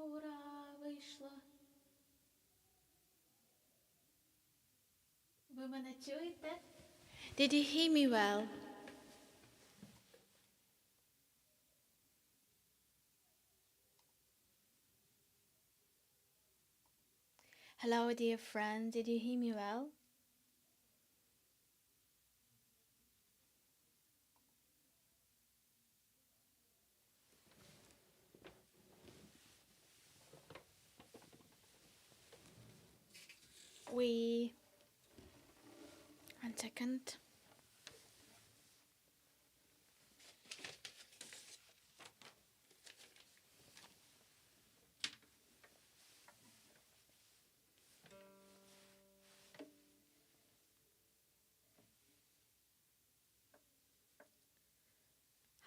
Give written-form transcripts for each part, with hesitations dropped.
Ура, вийшло. Ви мене чуєте? Did you hear me well? Hello, dear friend. Did you hear me well? We one second.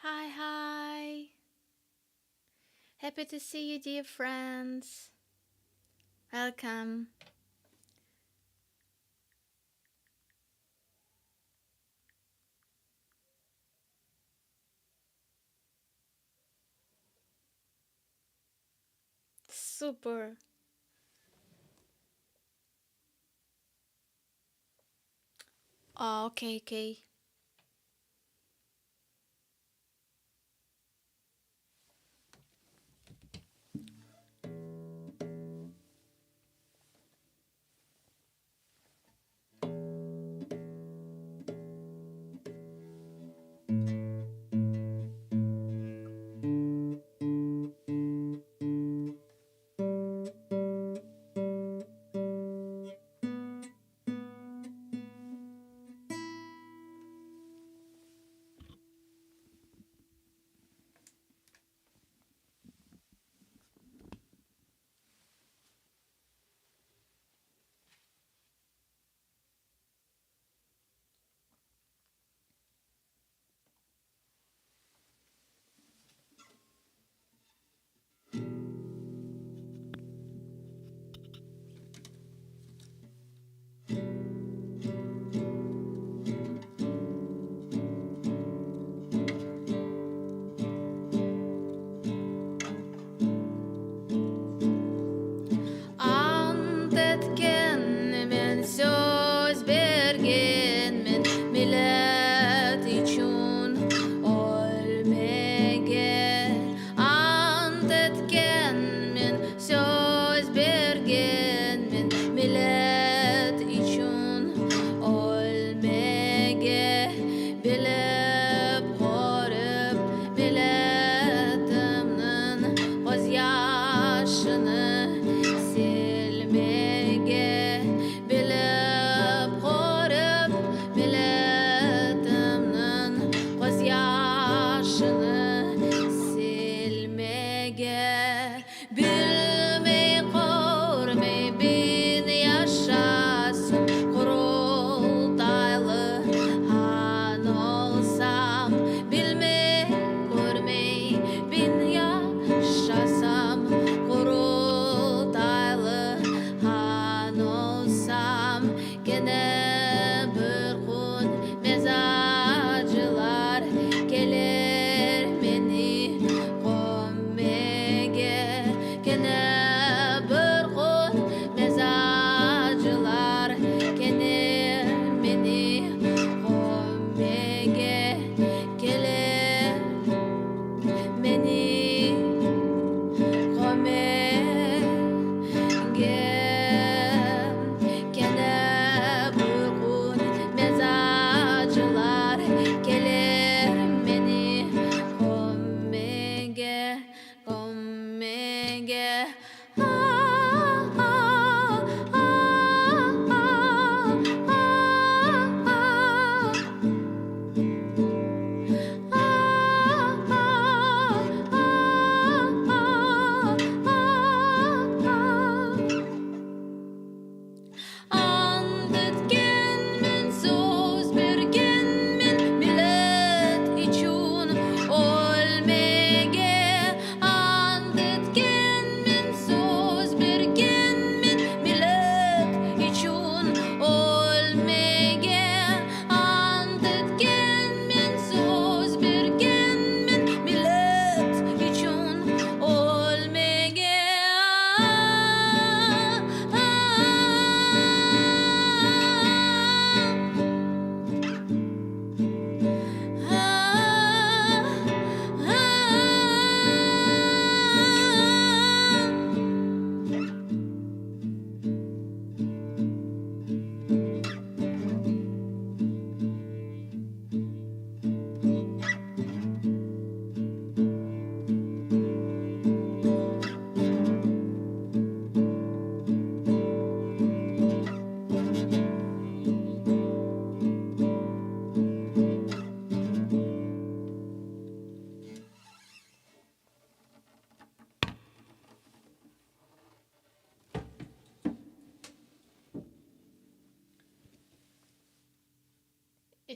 Hi, hi. Happy to see you, dear friends. Welcome. Super. Oh, okay, okay.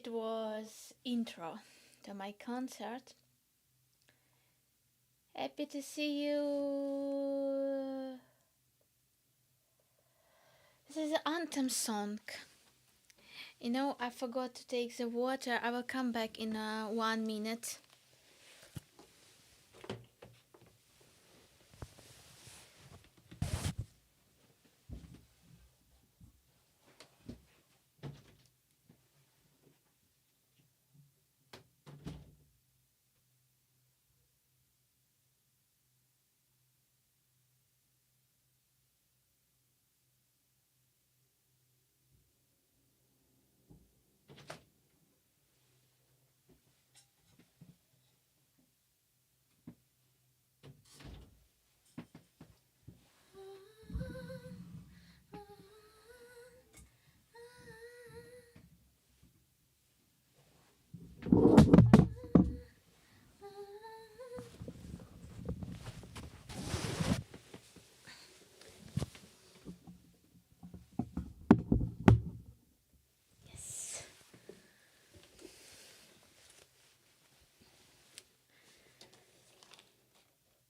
It was intro to my concert. Happy to see you. This is an anthem song. You know, I forgot to take the water. I will come back in uh, 1 minute. Yes.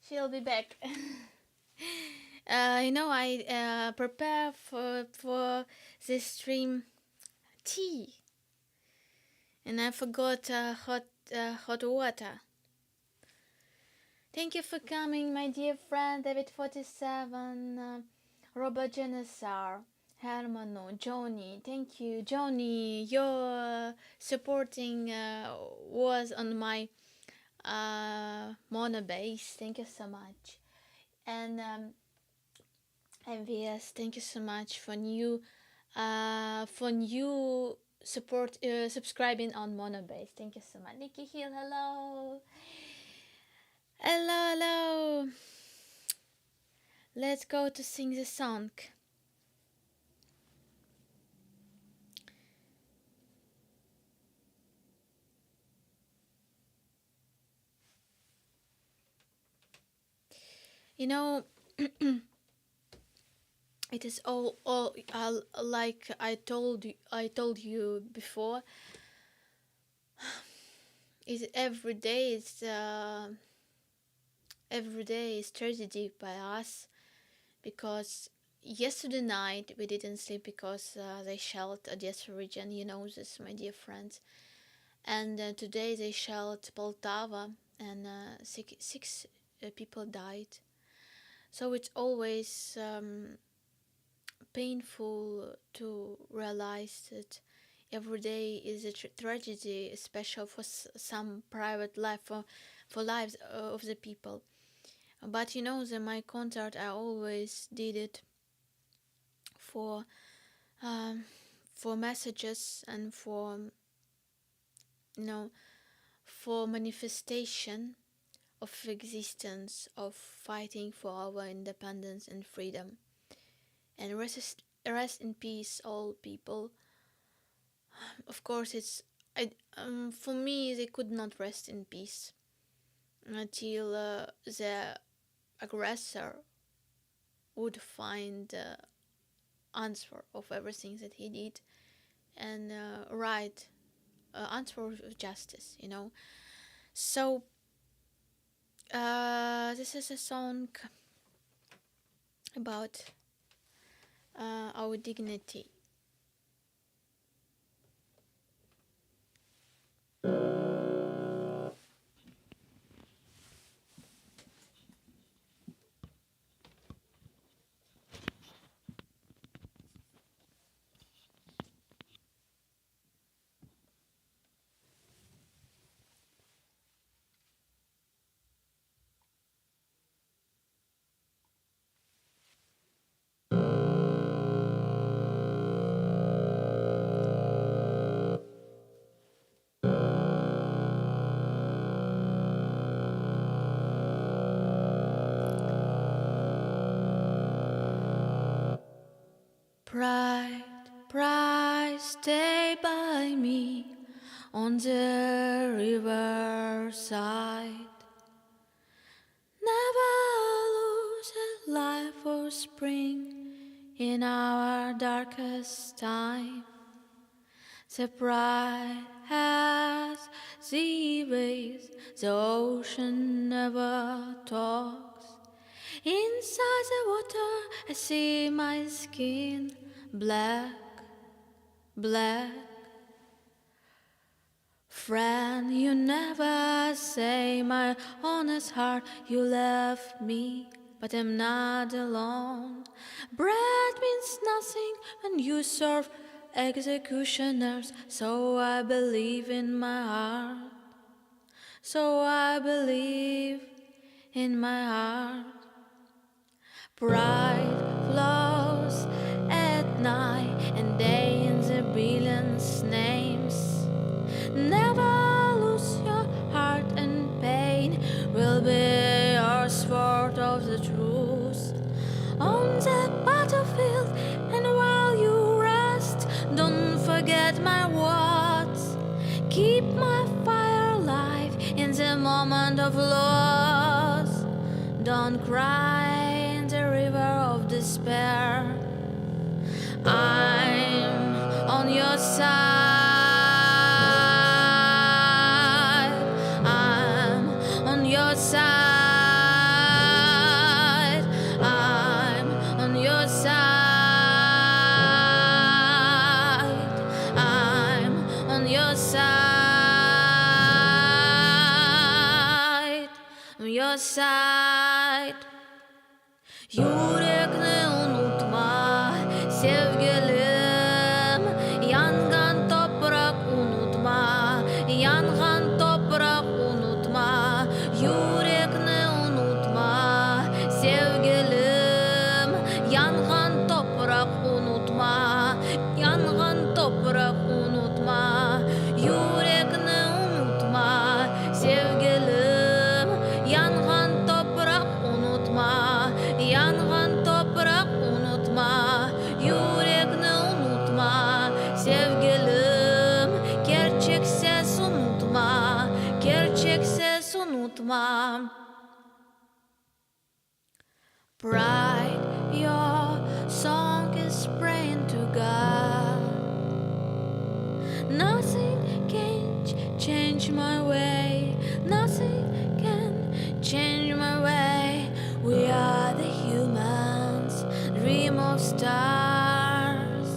She'll be back. I prepare for this stream tea, and I forgot hot water. Thank you for coming, my dear friend David47, Robert Genesar, Hermano, Johnny. Thank you, Johnny. Your supporting was on my mono base. Thank you so much. And MVS, thank you so much for new support, subscribing on Monobase. Thank you so much. Nikki Hill, hello. Hello, hello. Let's go to sing the song. You know, it is all like I told you before. Is every day it's every day is tragedy by us, because yesterday night we didn't sleep because they shelled Odessa region. You know this, my dear friends. And today they shelled Poltava, and six people died. So it's always painful to realize that every day is a tragedy, especially for some private life, for lives of the people. But you know, the my concert, I always did it for messages and for manifestation of existence, of fighting for our independence and freedom. And rest in peace, all people. Of course, for me, they could not rest in peace until the aggressor would find the answer of everything that he did and write answer of justice. So this is a song about our dignity. Pride, pride, stay by me on the riverside. Never lose a life or spring in our darkest time. The bright as the waves, the ocean never talks. Inside the water, I see my skin black, black. Friend, you never say my honest heart, you left me, but I'm not alone. Bread means nothing when you serve executioners, so I believe in my heart. So I believe in my heart. Pride flows at night and day in the brilliant names. Never lose your heart and pain will be your sword of the truth. On the battlefield and while you rest, don't forget my words. Keep my fire alive in the moment of loss. Don't cry in the river of despair. I'm on your side. I'm on your side. I'm on your side. I'm on your side. On your side. Yürekni unutma, sevgilim, Yanğan topraq unutma, yanğan topraq unutma, Yürekni unutma, sevgilim, Yanğan topraq unutma, yanğan topraq unutma, Yürekni unutma, sevgilim, Yanğan topraq unutma, yanğan topraq unutma, Yürekni unutma, sevgilim, Kerçek ses unutma, kerçek ses unutma. Pride, your song is praying to God. Nothing can change my way. Nothing can change my way. We are the humans, dream of stars.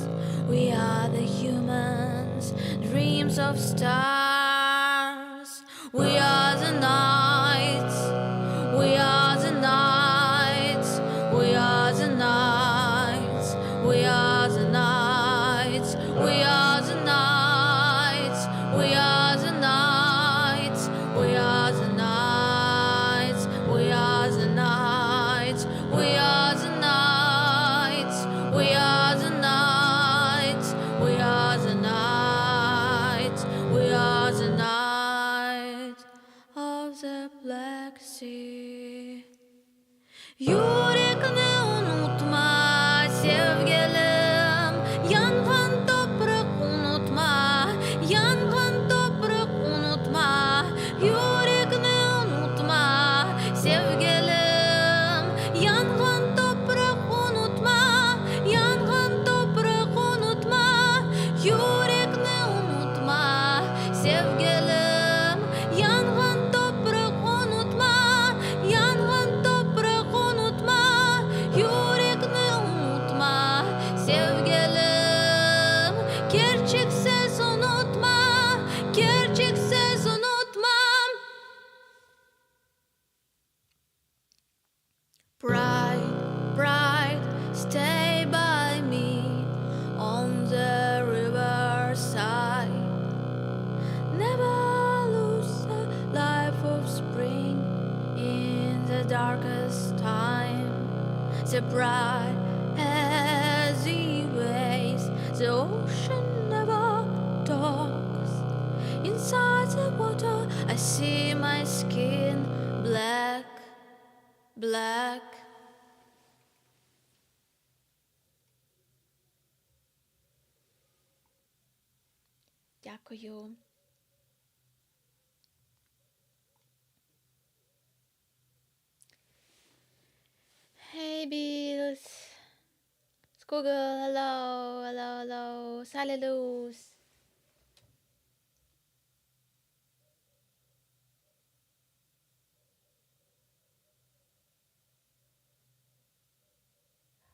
We are the humans, dreams of stars. We are the nights. We are the nights. We are the nights. We are the nights. We are the nights. We are the nights. We are the nights. We are the nights. We are the nights. We are the nights. We are the nights. We are the night of the Black Sea. Yürekni unutma, sevgilim, Yanğan topraq unutma, yanğan topraq unutma, Yürekni unutma, sevgilim, Yanğan topraq unutma, yanğan topraq unutma, Yürekni unutma, sevgilim, Yanğan topraq unutma, yanğan topraq unutma, Yürekni unutma, sevgilim, Kerçek ses unutma, kerçek ses unutma. Pride, pride, stay by me on the riverside. Never lose the life of spring in the darkest time. The bright as the waves, the ocean never talks. Inside the water, I see my skin black, black. Дякую. Hey Bills. Squiggle, hello, hello, hello. Salilus.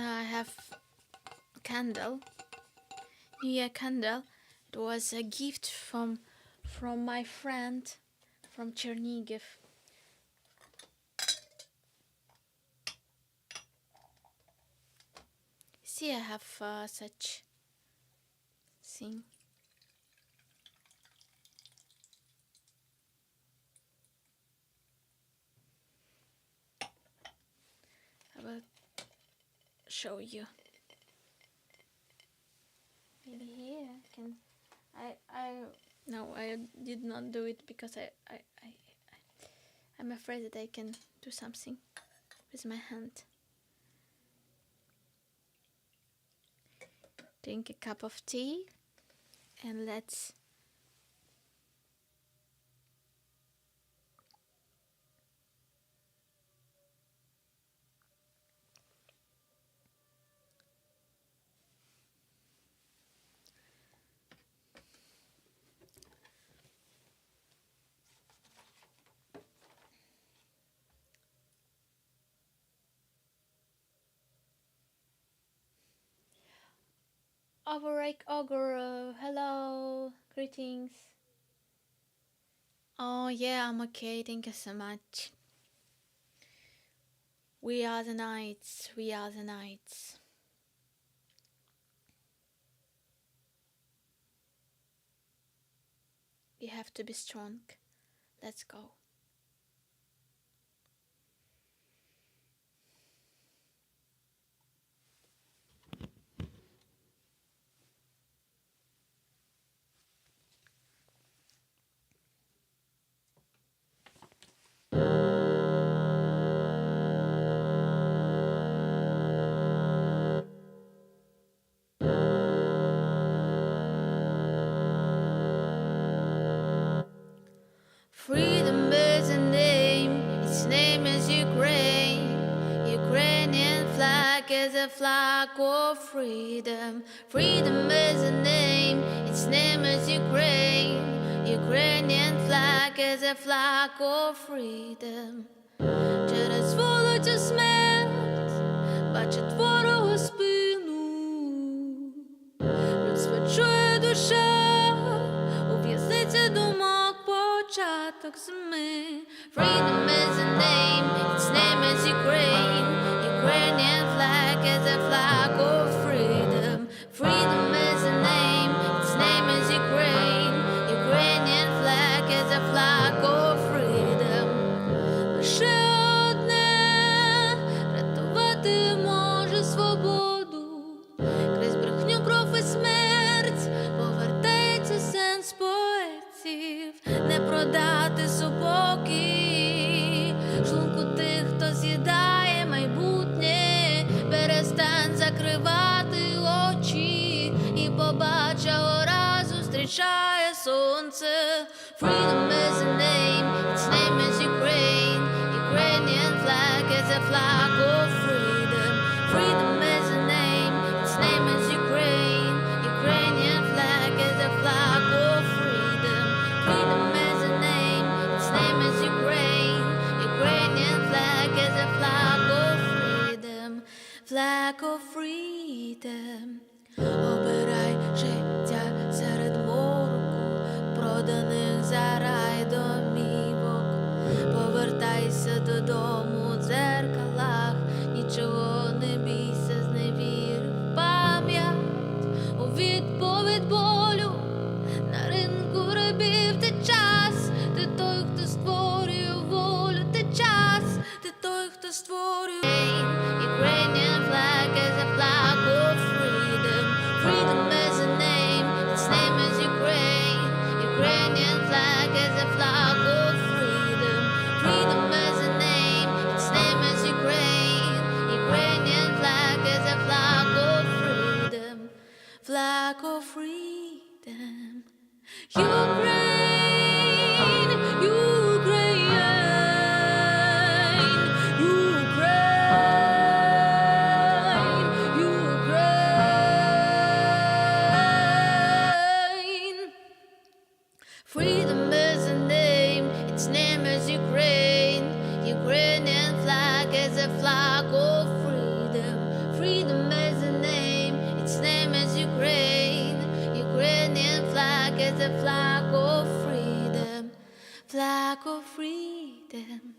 I have candle, New Year candle. It was a gift from from my friend from Chernigiv. See, I have uh, such thing. I will show you. Maybe here I can. I I no I did not do it because I I, I, I I'm afraid that I can do something with my hand. Drink a cup of tea and let's Overrake Ogre, hello, greetings. Oh yeah, I'm okay, thank you so much. We are the knights, we are the knights. We have to be strong. Let's go. Freedom is a name, its name is Ukraine. Ukrainian flag is a flag of freedom. Freedom is a name, its name is Ukraine. Ukrainian flag is a flag of freedom. Через вулицю смерть бачить ворога спину. Людство чує душа, у в'язниці думок початок зими. Freedom is a name, its name is Ukraine. Ukrainian flag is a flag of freedom. Freedom is a name, its name is Ukraine. Ukrainian flag is a flag of freedom. Лише одне рятувати може свободу. Крізь брехню, кров і смерть повертається сенс поетів, не продати супокій шлунку тих, хто з'їдає майбутнє, перестань закривати очі і побач, гора зустрічає сонце. Freedom is a name, its name is Ukraine. Ukrainian flag is a flag of freedom. Freedom is a name, its name is Ukraine. Ukrainian flag is a flag of freedom. Freedom is a name, its name is Ukraine. Ukrainian flag is a flag of freedom. Flag of freedom. Обирай життя серед мороку, проданих за рай домівок. Повертайся додому у дзеркалах, нічого не бійся, зневірив пам'ять у відповідь болю. На ринку рабів ти час, ти той, хто створює волю, ти час, ти той, хто створює. Ukrainian flag is a flag of freedom. Freedom is a name, its name is Ukraine. Ukrainian flag is a flag of freedom. Freedom is a name, its name is Ukraine. Ukrainian flag is a flag of freedom. Flag of freedom. Ukraine, Ukraine, Ukraine, Ukraine. Freedom is a name, its name is Ukraine. Ukrainian flag is a flag of freedom. Freedom. Flag of freedom, flag of freedom.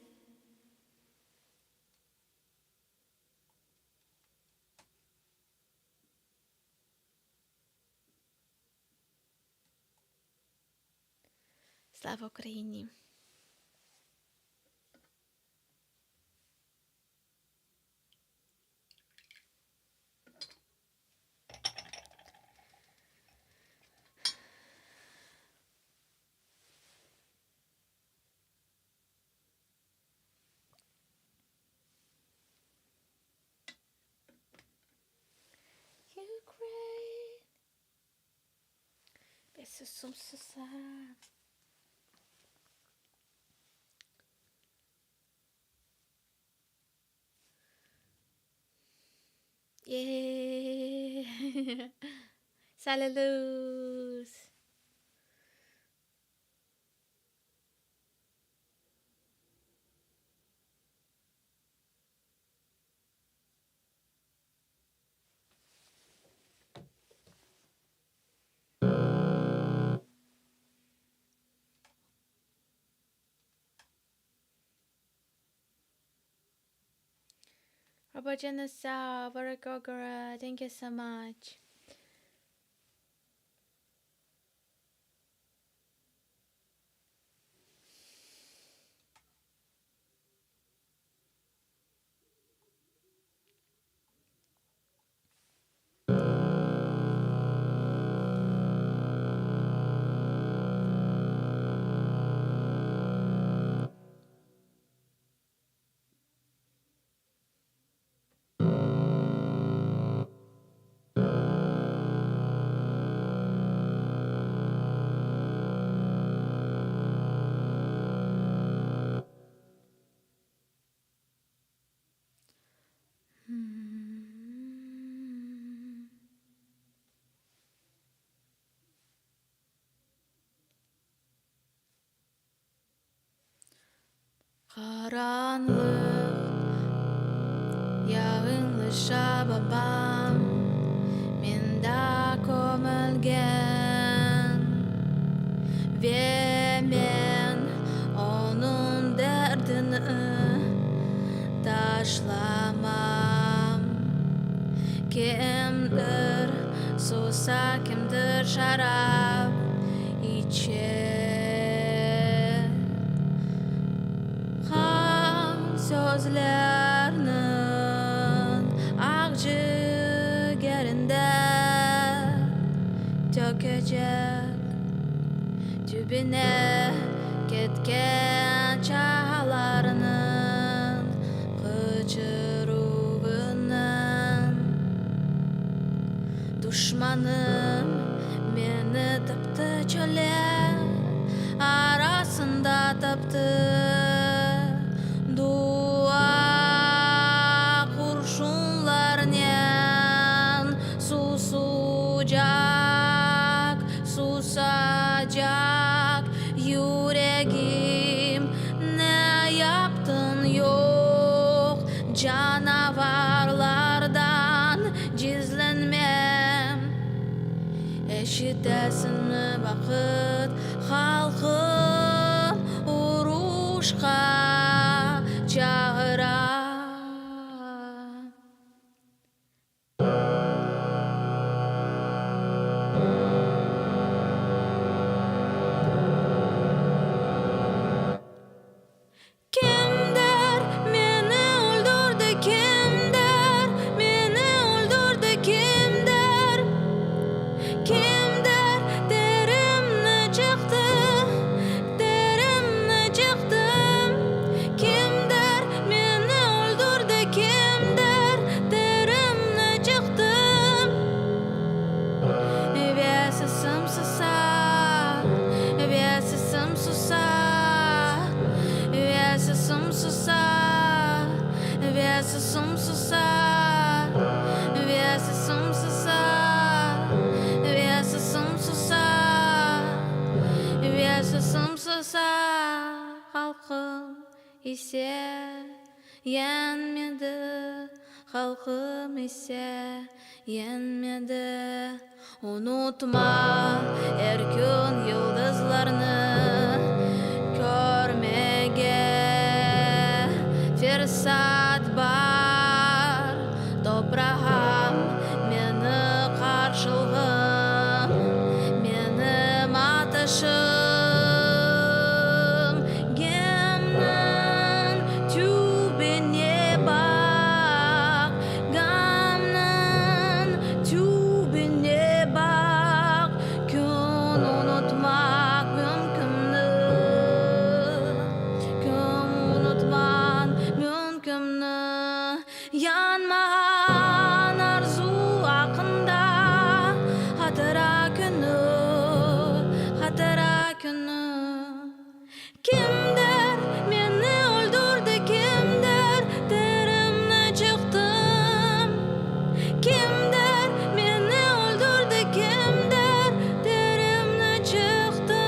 Слава Україні! Ukraine. Sesim susa. Yeah. Sale luz. Thank you so much. Qaranlıq yaqınlaşa babam mında kömülgen ve men onıñ derdini taşlamam. Kimdir susa, kimdir şarap içe. Qan sözlerniñ aqcigerinde tökecek, tübüne ketken çağlarnıñ qıçıruvınen. Duşmanım meni taptı çöller arasında taptı. Dua qurşunlarnen susacaq, susacaq yüregim, ne yaptıñ yoq, canavarlardan gizlenmem. Eşitesiñmi, vaqıt, halqım uruşqa çağıra. Kimdir meni öldürdi, kimdir meni öldürdi, kimdir, kimdir terimni cıqtı, terimni cıqtı. Kimdir meni öldürdi, kimdir terimni cıqtı. Ve sesim susa, ve sesim susa, ve sesim susa, ve sesim susa, ve sesim susa, ve sesim susa, ve sesim susa, halqım ise yeñmedi, halqım ise yeñmedi. Unutma, er kün yıldızlarnı körmege fırsat bar. Toprağım, menim qarşılığım, menim ateşim. Gemniñ tübüne baq, Gemniñ tübüne baq, Kün unutmaq mümkünmi? Kün unutmaq mümkünmi? Yanmağan arzu aqqında hatıra künü, hatıra künü. Kimdir meni öldürdi, kimdir, terimni çıqtı. Kimdir meni öldürdi, kimdir, terimni çıqtı.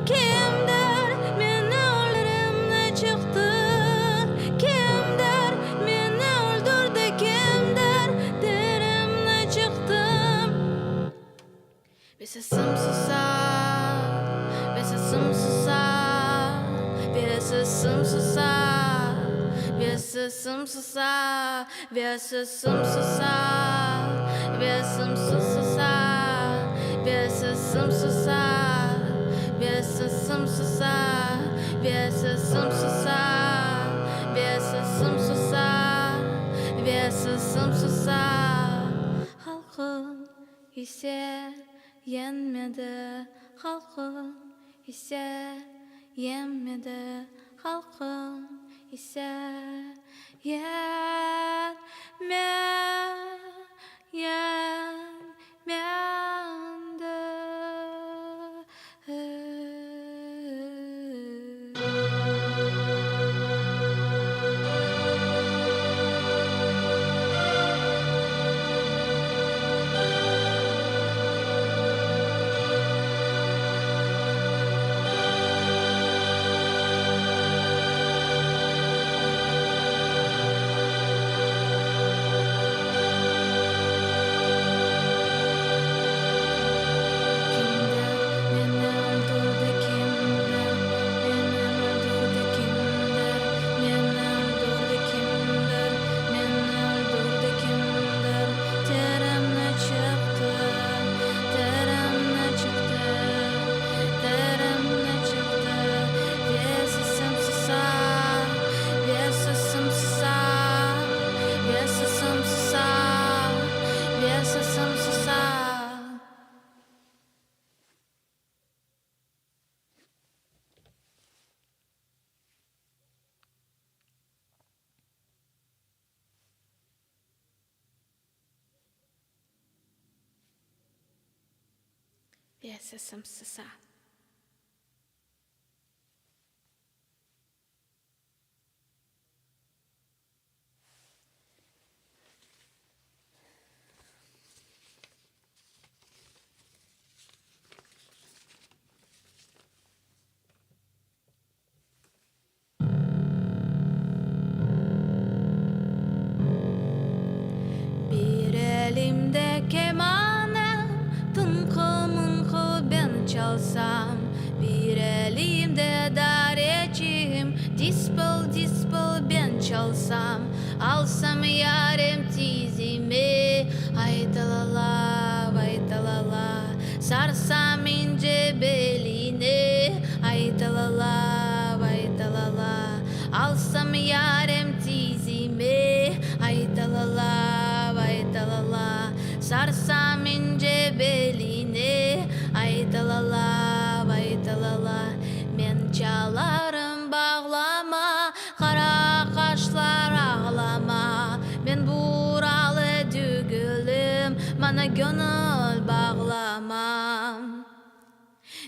Kimdir meni öldürdi, çıqtı. Kimdir meni öldürdi, kimdir, terimni çıqtı. Bir sesim susar, bir sesim susar, bir sesim susar, bir sesim susar, bir sesim susar, bir sesim susar, bir sesim susar, bir sesim susar, bir sesim susar, bir sesim susar, bir sesim susar. Halqım ise yenmedi, halqım ise yenmedi, halqım ise yenme, yenmedi. Kimdir meni öldürdi, kimdir, meni öldürdi, kimdir, meni öldürdi, kimdir, meni öldürdi, kimdir, terimni çıqtı, terimni çıqtı, terimni çıqtı. Ve sesim susar, ve sesim susar, ve sesim susar, ve sesim susar. Ve sesim susar. Bir elimde kemanem, tınkıl mınkıl ben çalsam, Bir elimde dareçigim, dispıl-dispıl ben çalsam, Alsam yarem tizime, aytalala, vaytalala, Sarsam ince beline, aytalala, vaytalala, Alsam yarem tizime, aytalala, vaytalala, Sarsam ince beline, aytalala, vaytalala. Men çalarım bağlama, qara qaşlar ağlama. Men buralı dügülüm, maña göñül bağlama.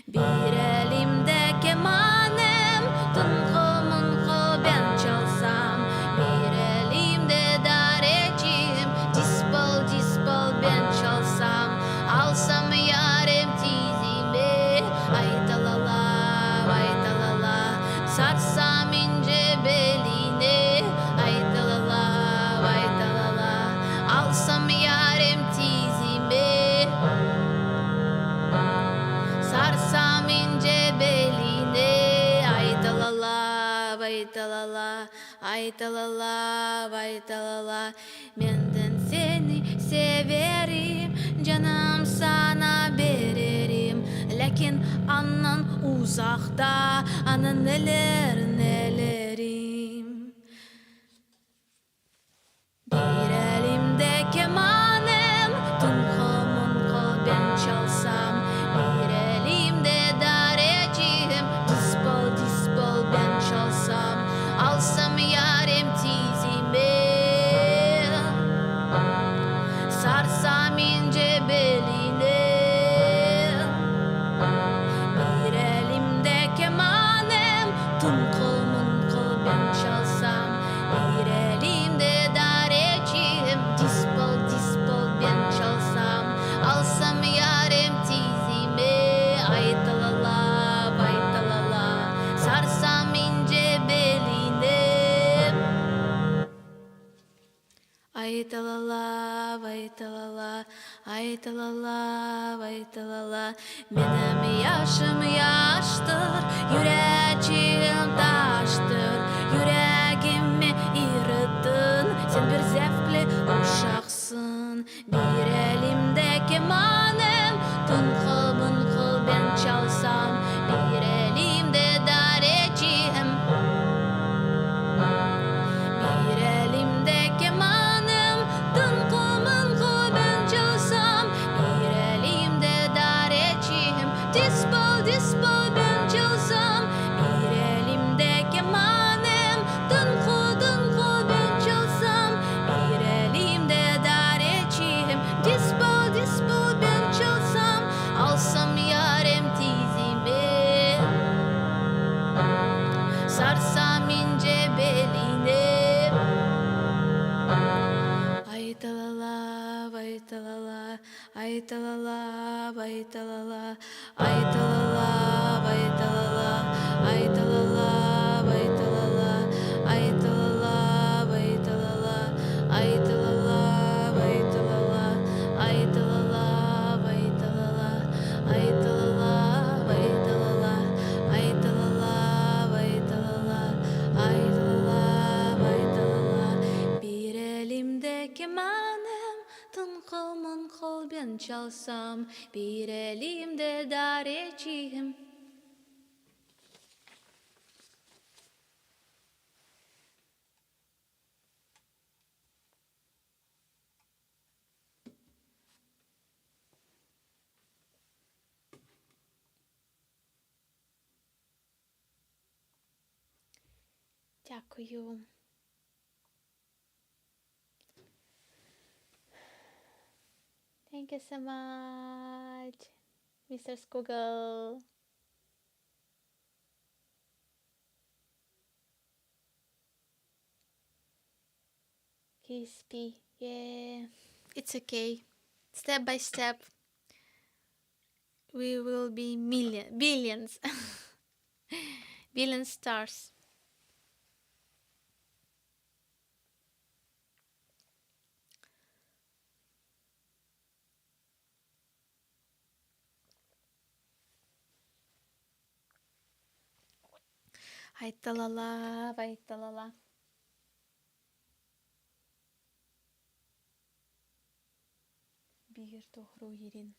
Bir elimde kemanem, tınkıl mınkıl ben çalsam, Bir elimde dareçigim, dispıl-dispıl ben çalsam, Alsam yarem tizime, aytalala, vaytalala, Sarsam ince beline, aytalala, vaytalala, Alsam yarem tizime. vaytalala, aytalala, vaytalala. Menden seni severim, canım saña bererim, Lâkin andan uzaqta, ana neler, nelerim. Bir elimde kemanem, Tıñqıl-mıñqıl ben çalsam, Bir elimde dareçigim, Dispıl-dispıl ben çalsam, Alsam yarem tizime, Sarsam ince beline. Bir elimde kemanem, Tıñqıl-mıñqıl ben çalsam, Bir elimde dareçigim, Dispıl-dispıl ben çalsam, Alsam yarem tizime, Aytalala, vaytalala, Sarsam ince beline. Aytalala, vaytalala, aytalala, vaytalala, Menim yaşım yaştır, yüreçigim taştır, Yüregimni irittiñ, sen bir zevqli uşaqsıñ. Bir elimde kemanem, tıñqıl-mıñqıl ben çalsam, Bir elimde dareçigim, Bir elimde kemanem, tıñqıl-mıñqıl ben çalsam, Bir elimde dareçigim, dispıl-dispıl ben çalsam, Bir elimde kemanem, tıñqıl-tıñqıl ben çalsam, Bir elimde dareçigim, dispıl-dispıl ben çalsam, Alsam yarem tizime, Sarsam ince beline. Aytalala, vaytalala, aytalala, vaytalala, Aytalala, vaytalala, aytalala, vaytalala, Aytalala, vaytalala, aytalala, vaytalala, Aytalala, vaytalala, aytalala, vaytalala, Aytalala, vaytalala, aytalala, vaytalala. Bir elimde kemanem, Tıñqıl-mıñqıl ben çalsam, Bir elimde dareçigim. Дякую. Thank you so much, Mr. Squiggle. KSP, yeah, it's okay. Step by step, we will be million, billions, billion stars. Aytalala, vaytalala. Bir doğru yerin.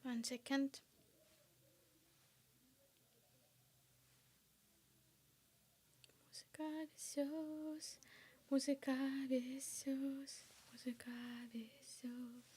One second. Музыка везет, музыка везет, музыка везет.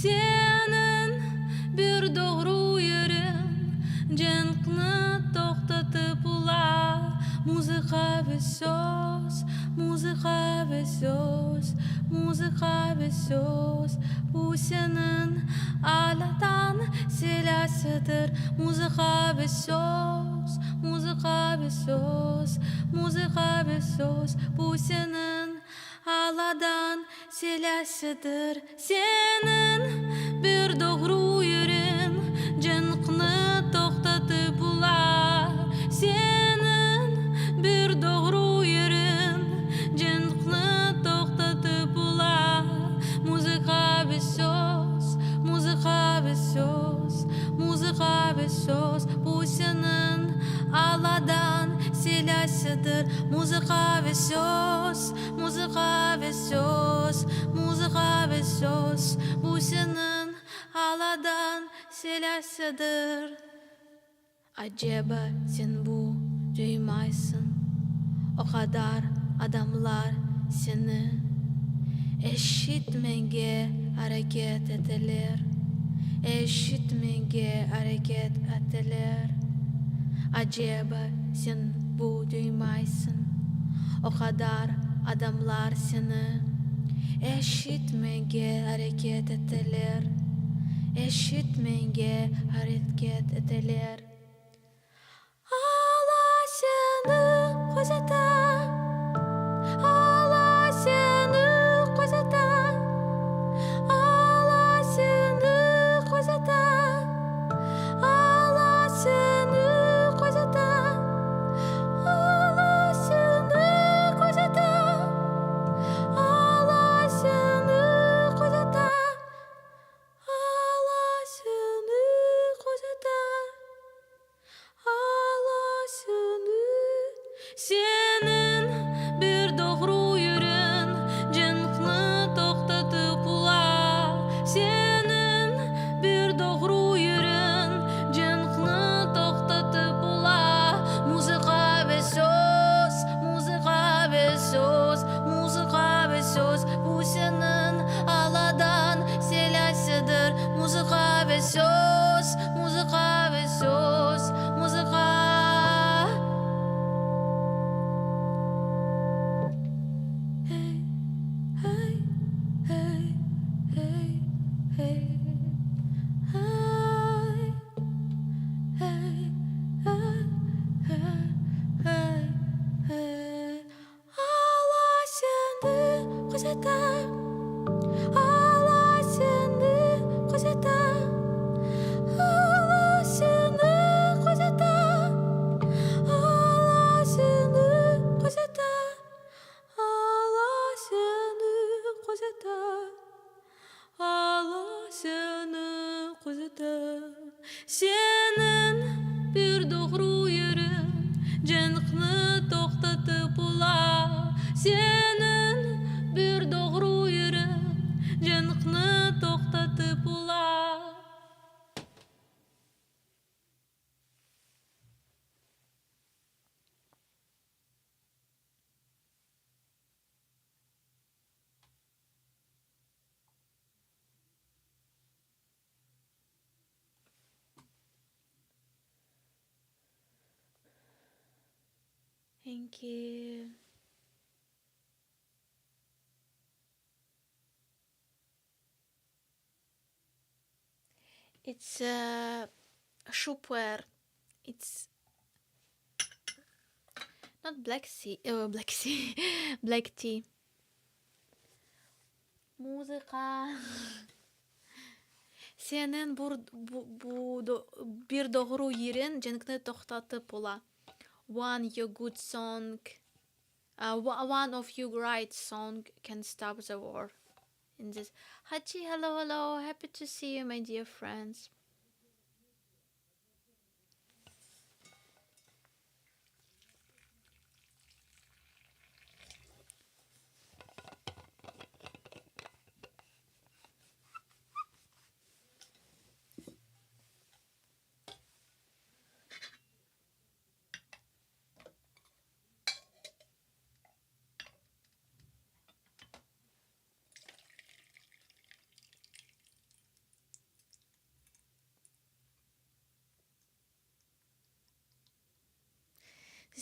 Seniñ bir doğru yırıñ cenkni toqtatıp ola. Muzıka ve söz, muzıka ve söz, muzıka ve söz, bu seniñ Alladan silâsıdır. Muzıka ve söz, muzıka ve söz, muzıka ve söz, bu seniñ Alladan silâsıdır. Seniñ bir doğru yırıñ cenkni toqtatıp ola. Seniñ bir doğru yırıñ cenkni toqtatıp ola. Muzıka ve söz, muzıka ve söz, muzıka ve söz, bu seniñ Alladan silâsıdır. Muzıka ve söz, muzıka ve söz, muzıka ve söz, bu seniñ Alladan silâsıdır. Aceba sen bu duymaysıñ, o qadar adamlar seni eşitmege areket eteler, eşitmege areket eteler. Aceba sen bu duymaysıñ, o qadar adamlar seni eşitmege areket eteler, eşitmege areket eteler. Alla seni közete, Alla seni közete, Alla seni közete, Alla seni közete, Alla seni közete, Alla seni közete, Alla seni közete, Alla seni. Seniñ bir doğru yırıñ cenkni toqtatıp ola. Seniñ bir doğru yırıñ cenkni toqtatıp ola. Muzıka ve söz, muzıka ve söz, muzıka ve söz, bu seniñ Alladan silâsıdır. Muzıka ve söz, muzıka ve söz, muzıka. Hey, hey, hey, hey, hey, hey, hey, hey, hey, hey, hey. Alla seni közete, Alla seni közete, Alla seni közete, Alla seni közete, Alla seni közete, Alla seni közete. Seniñ bir doğru yırıñ cenkni toqtatıp ola. Seniñ bir doğru yırıñ cenkni toqtatıp ola. Thank you. It's a shu pu'er. It's not black sea, uh, black sea, black tea. Muzıka. Seniñ bur, bu, bu, do, bir doğru yırıñ cenkni toqtatıp ola. One your good song, uh, one of you right song can stop the war. In this. Hachi, hello, hello. Happy to see you, my dear friends.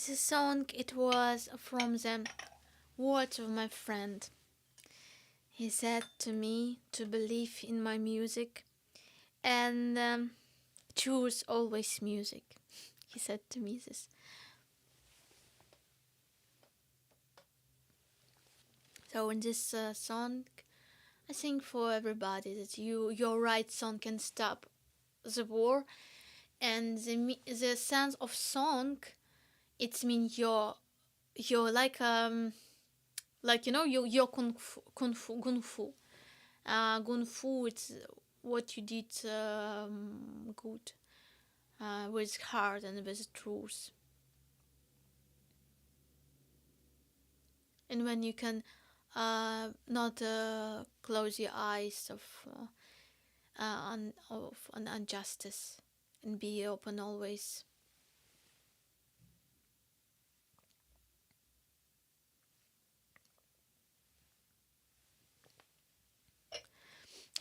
This song it was from the words of my friend. He said to me to believe in my music and um, choose always music. He said to me this. So in this uh, song, I think for everybody that you your right song can stop the war, and the the sense of song, it's mean your you're like um like you know you your kung fu kung fu kung fu, uh, kung fu it's what you did um, good uh, with heart and with truth. And when you can uh, not uh, close your eyes of uh, uh, on of an injustice and be open always.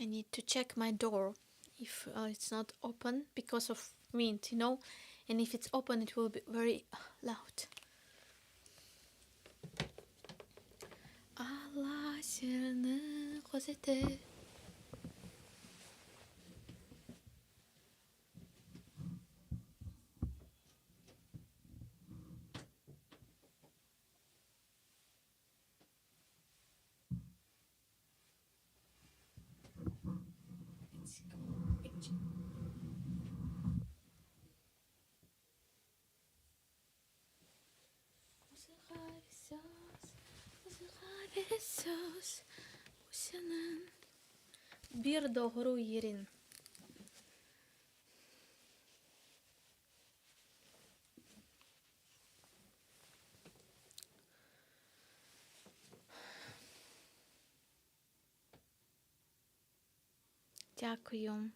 I need to check my door if uh, it's not open because of wind, you know, and if it's open it will be very loud. Allah seni gözete. Bir doğru yerin. Дякую.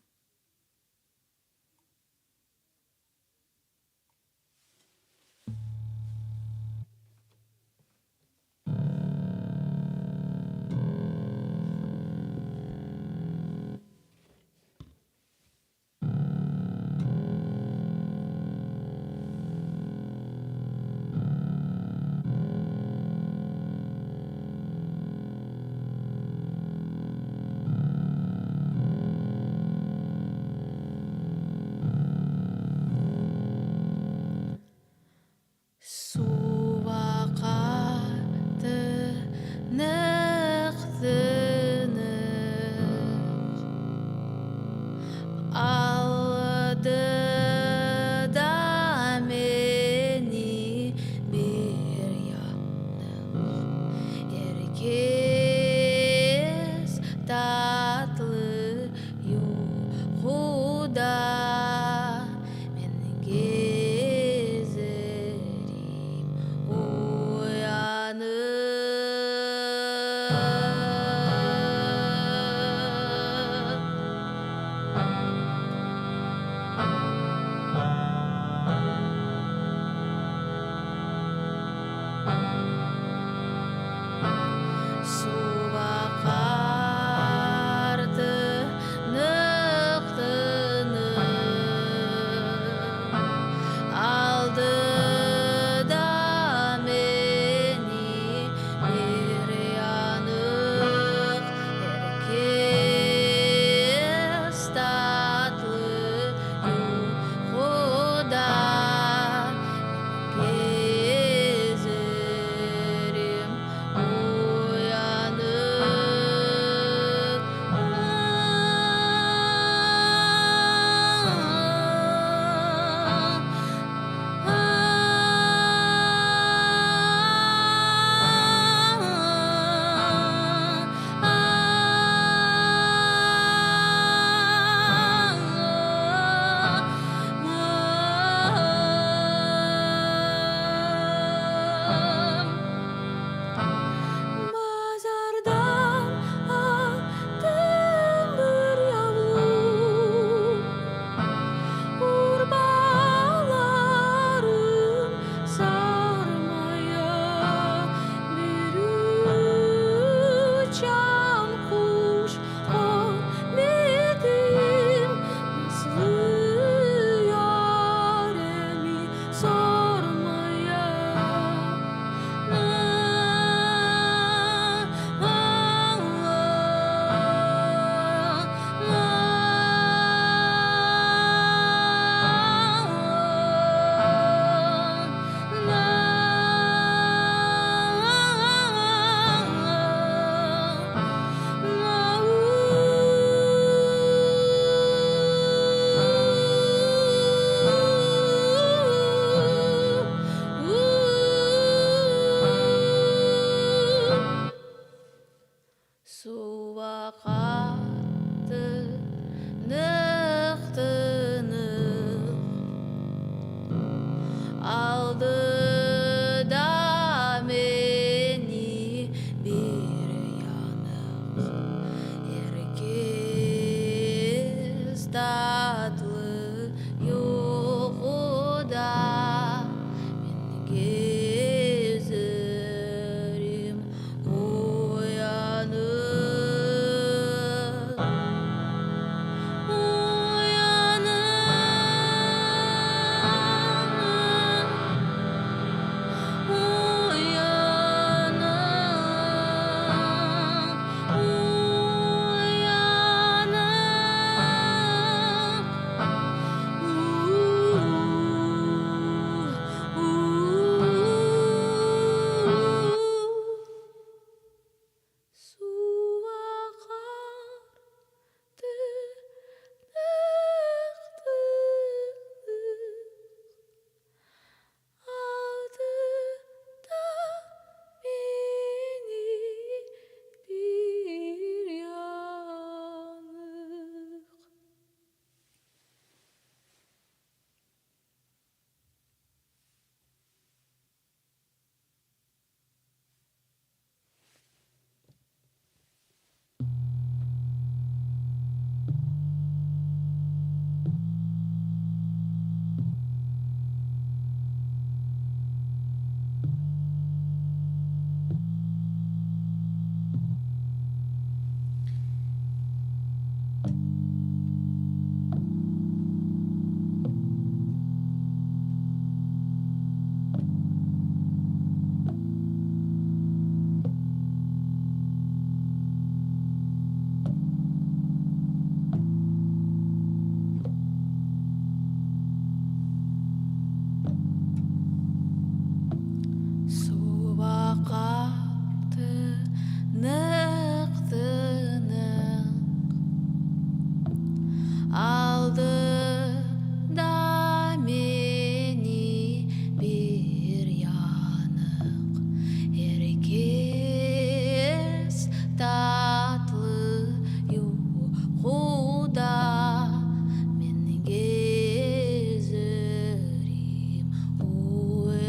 Suv aqar tınıq-tınıq, Aldı da meni bir yanıq, Er kes tatlı yuquda, Men gezerim uyanıq.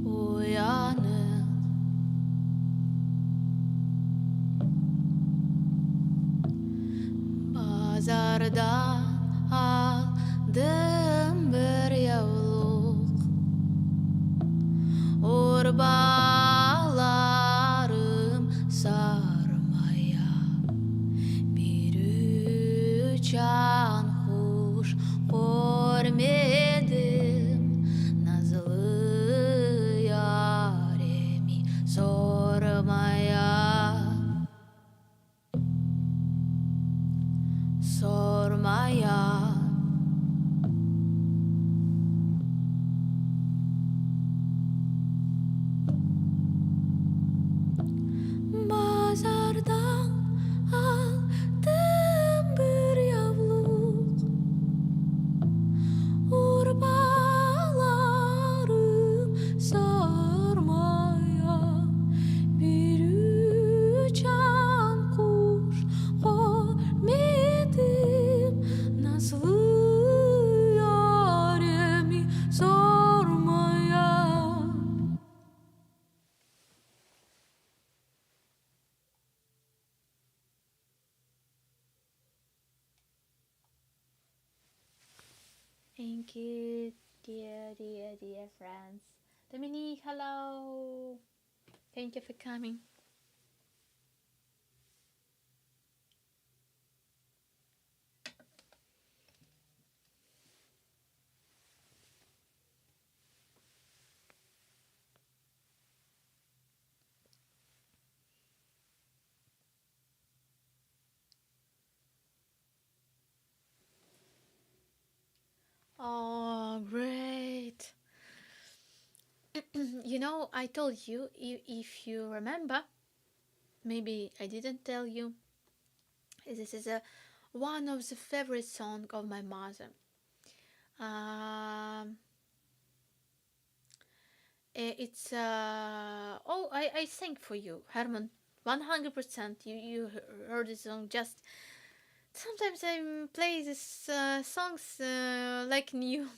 Uyanıq. Bazardan aldım bir yavluq, Urbalarım sarmaya, Bir uçan quş körmedim, Nazlı yaremi sormaya. Sormaya. Bazardan aldım bir yavluq, Urbalarım sarmaya, Bir uçan quş körmedim, Nazlı yaremi sormaya. Thank you, dear, dear, dear friends. Dominique, hello. Thank you for coming. Oh, great. You know, I told you, if you remember, maybe I didn't tell you, this is a one of the favorite song of my mother. It's, oh, I sang for you, Herman, 100%. You heard this song. Just sometimes I play this songs like new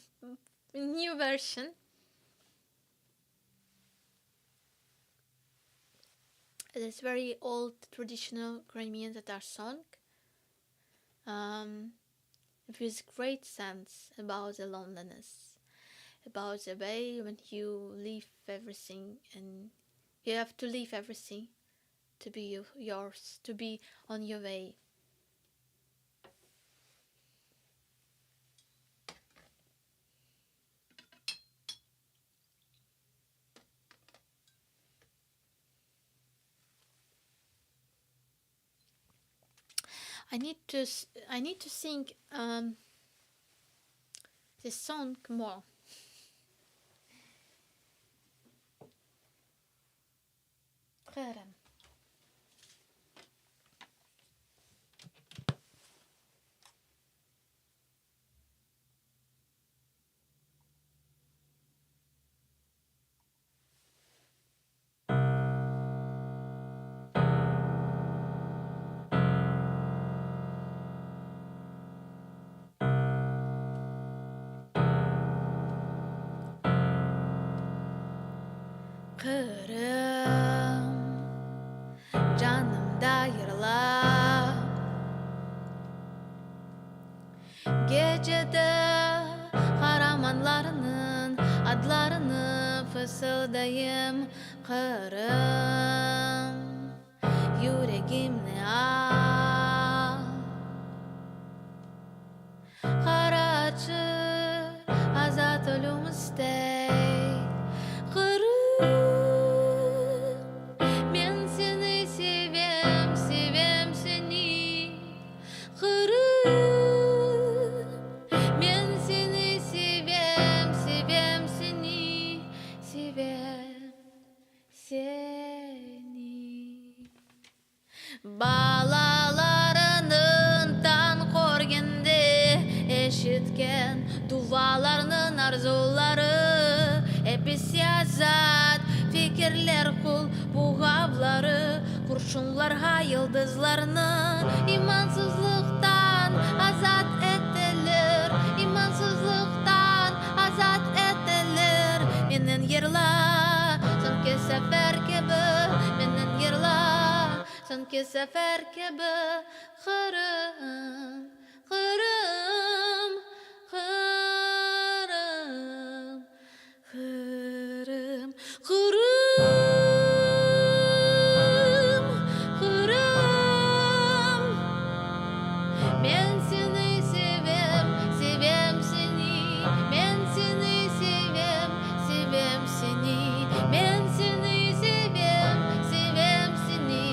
version. It's very old traditional Crimean Tatar song, with great sense about the loneliness, about the way when you leave everything and you have to leave everything to be yours, to be on your way. I need to sing this song more. Qırım. Qırım, canımda yırlar. Gecede qaramanlarnıñ adlarını. fısıldayım, Qırım, yüregimni al. Qaraçı, azat ölüm istey, Qırım, men seni sevem, sevem seni, Qırım, men seni sevem, sevem seni, sevem seni. Balalarınıñ tañ körgende eşitken dualarnıñ arzuları, episi azat fikirler qol buğavları, qurşunlarğa yıldızlarnı imansızlıqtan azat eteler, imansızlıqtan azat eteler. Menen yırla, soñki sefer kibi, menen yırla, soñki sefer kibi, Qırım, Qırım, Qırım, Qırım, Qırım, Qırım. Men seni sevem, sevem seni, men seni sevem, sevem seni, men seni sevem, sevem seni,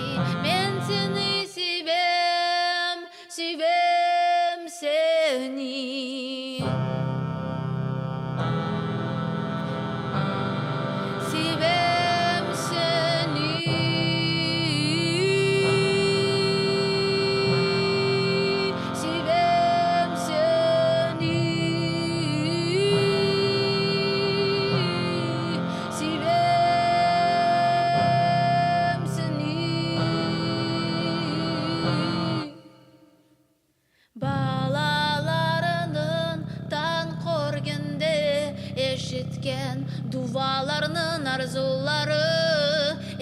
men seni sevem, sevem seni. Sevem seni. Sevem seni. Sevem seni. Balalarınıñ tañ körgende eşitken dualarnıñ arzuları,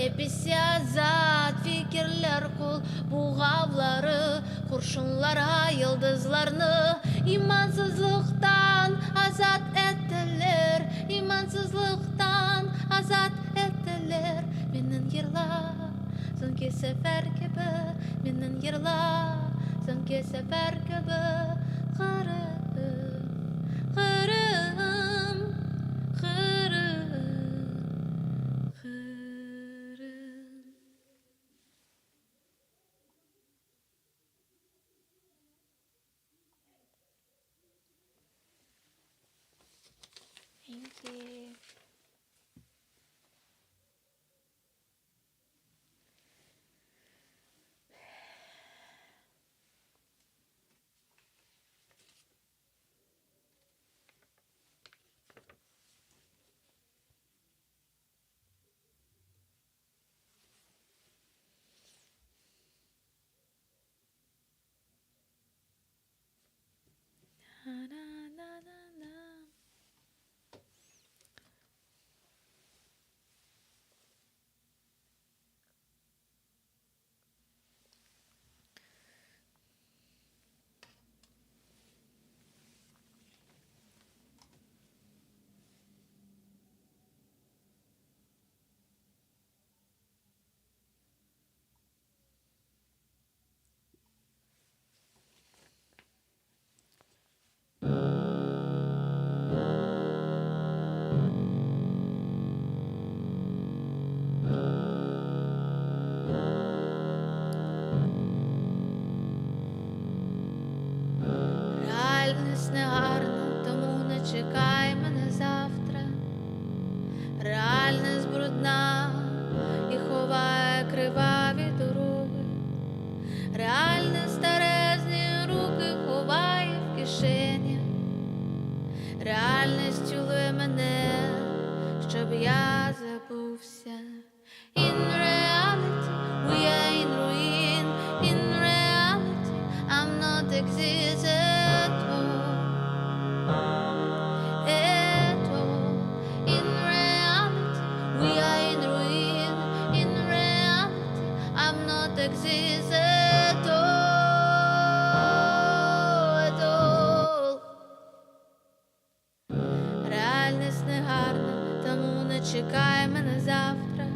episi azat fikirler qol buğavları, qurşunlarğa yıldızlarnı imansızlıqtan azat eteler, imansızlıqtan azat eteler. Menen yırla, soñki sefer kibi, menen yırla, soñki sefer kibi, Qırım, Qırım, Qırım, Qırım. Thank you. Na na na na na. Реальність не гарна, тому не чекай мене завтра. Реальність брудна і ховає криваві дороги. Реальність старезні руки ховає в кишені. Реальність цілує мене, щоб я забувся. In reality, we are in ruin. In reality, I'm not exist at all. At all. In reality, we are in ruin. In reality, I'm not exist at all. At all. Реальність не гарна, тому не чекай. чекай мене завтра,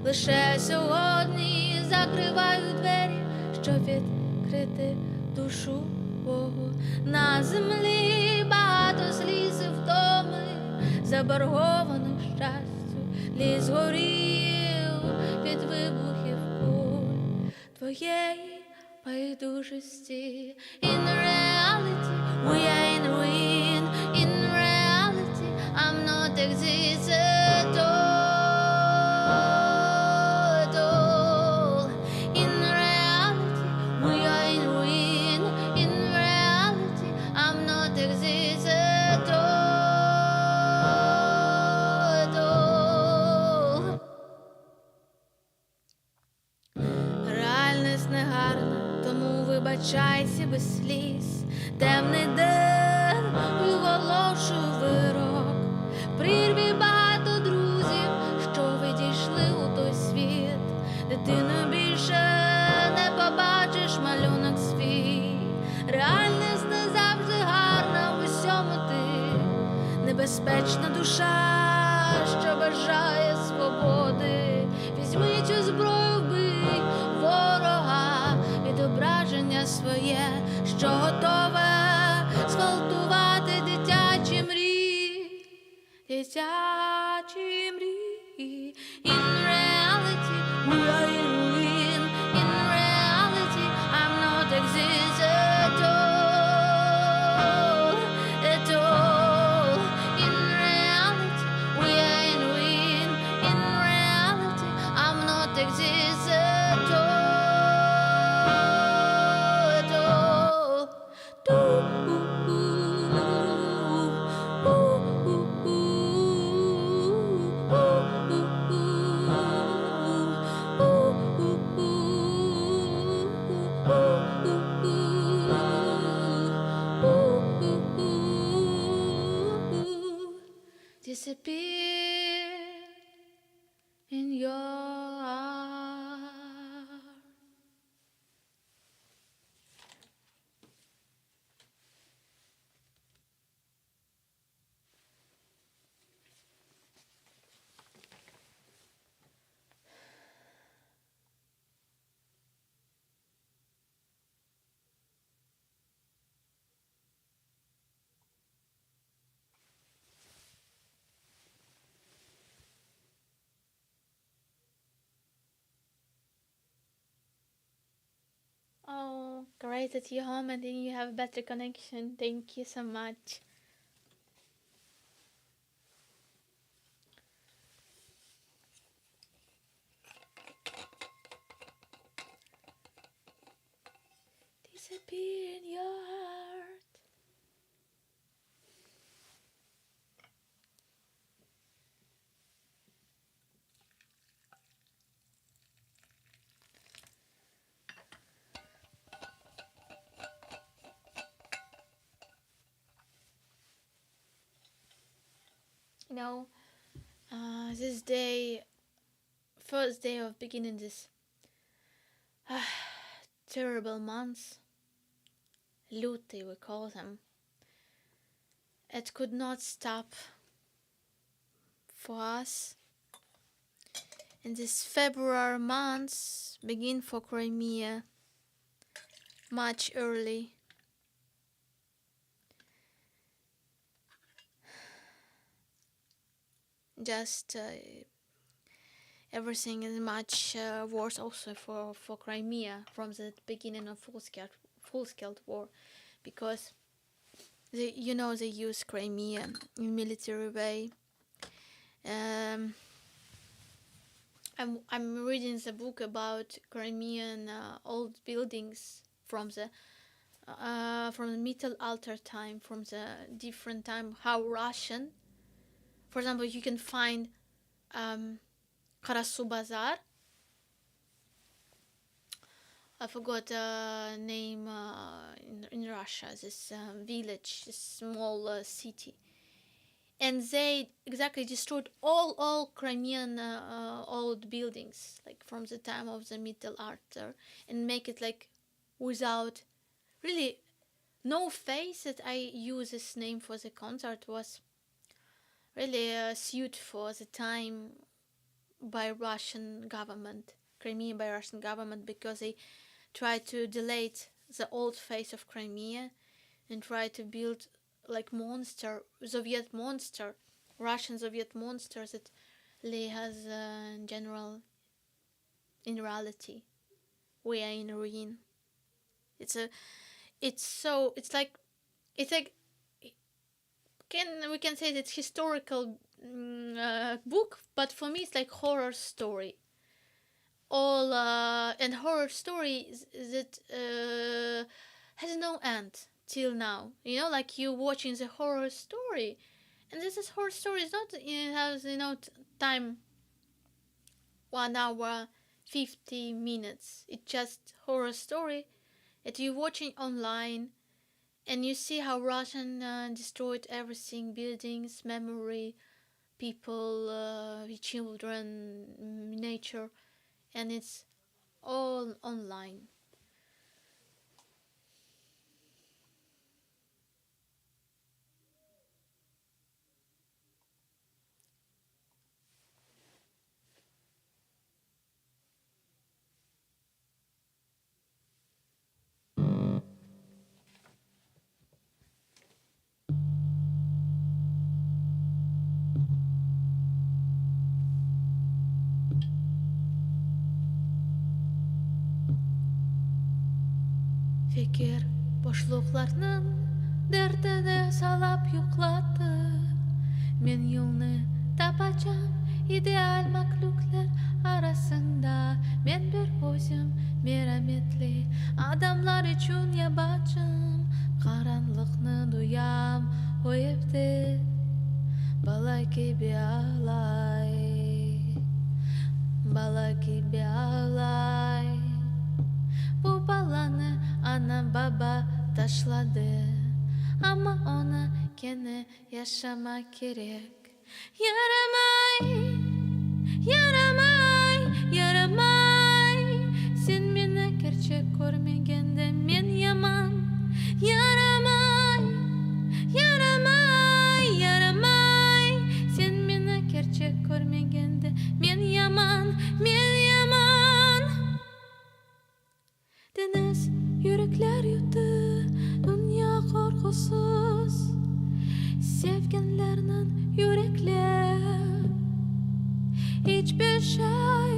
лише сьогодні закриваю двері, щоб відкрити душу Богу. На землі багато сліз і втоми, заборгованих щастю, ліс горів від вибухів куль твоєї байдужості. In reality, we are in ruin. In reality, I'm not exist at all. At all. In reality, we are in ruin. In reality, I'm not exist at all. At all. Реальність негарна, тому вибачайся без сліз. Темний день виголошую вирок. В прірві багато друзів, що відійшли у той світ. Дитину більше не побачиш малюнок свій. Реальність не завжди гарна в усьому ти. Небезпечна душа, що бажає свободи. Візьми цю зброю, вбий ворога, відображення своє, що готове зґвалтувати дитячі мрії, дитячі мрії. In reality, we are in ruin. In reality, I'm not exist at all, at all. In reality, we are in ruin. In reality, I'm not exist at all, at all. Do, Disappear in your arms. Oh, great that you're home and then you have better connection. Thank you so much. Disappear in your heart. You know, this day, first day of beginning this terrible month, Lutyi we call them, it could not stop for us. In this February months begin for Crimea much early. Just everything is much worse also for Crimea from the beginning of full scale war, because they you know they use Crimea in military way. I'm reading the book about Crimean old buildings from the Middle Altar time, from the different time, how Russian. For example, you can find Karasubazar. I forgot name in Russia. This village, this small city, and they exactly destroyed all Crimean old buildings, like from the time of the Middle Arthur, and make it like without really no face that I use this name for the concert was. Really uh, suit for the time by Russian government, Crimea by Russian government, because they try to delete the old face of Crimea and try to build like monster, Soviet monster, Russian Soviet monster that really has uh, in general, in reality, we are in ruin. It's a, it's so, it's like, it's like, can we can say it's historical mm, uh, book, but for me it's like horror story. All uh, and horror story that uh, has no end till now. You know, like you watching the horror story, and this is horror story is not it has you know time 1 hour 50 minutes. It's just horror story that you're watching online and you see how Russian uh, destroyed everything buildings, memory, people, uh, children, mm, nature, and it's all online. Fikir boşluqlarnıñ derdini salap yuqlattı. Men yolnı tapacam ideal mahlüqler arasında. Men bir özüm merametli adamlar içün yabancım. Qaranlıqnı duyam o evde bala kibi ağlay, bala kibi ağlay. Bu balanı ana-baba taşladı, amma oña kene yaşamaq kerek. Yaramay, yaramay, yaramay, sen meni kerçek körmegende men yaman. Yaramay, yaramay, yaramay, sen meni kerçek körmegende men yaman, men yaman. Deñiz yürekler yuttı, dünya qorqusız, sevgenlerniñ yürekler. İç bir şey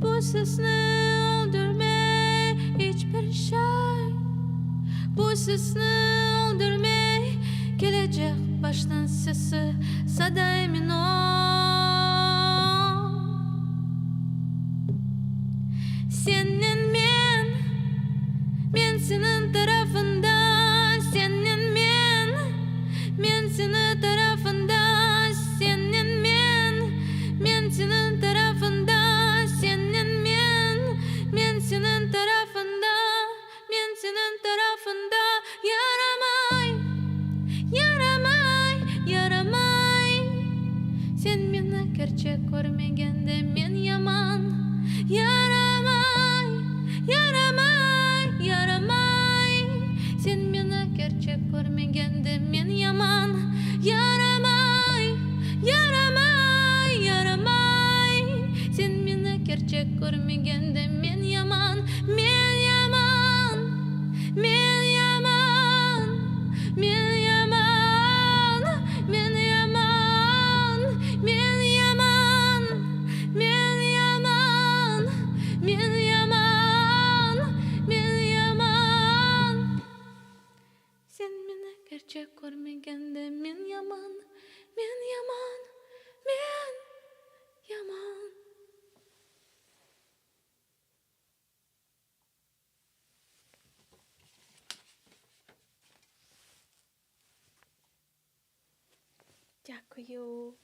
bu sesni öldürmey, iç bir şey bu sesni öldürmey. Kelecek başnıñ sesi, sada emin ol. Sennen men, men seniñ tarafıñda, sennen men, men seniñ tarafıñda, sennen men, men seniñ tarafıñda, sennen men, men seniñ tarafıñda, men seniñ tarafıñda. Yaramay, yaramay, yaramay, sen meni kerçek körmegende men yaman. Yaramay, yaramay, yaramay, sen meni kerçek körmegende men yaman. Yaramay, yaramay, yaramay, sen meni kerçek körmegende men yaman, men yaman, men yaman, men yaman, men yaman, men yaman, men yaman, men yaman, men yaman. Sen meni kerçek körmegende men yaman, men yaman, men yaman. Дякую.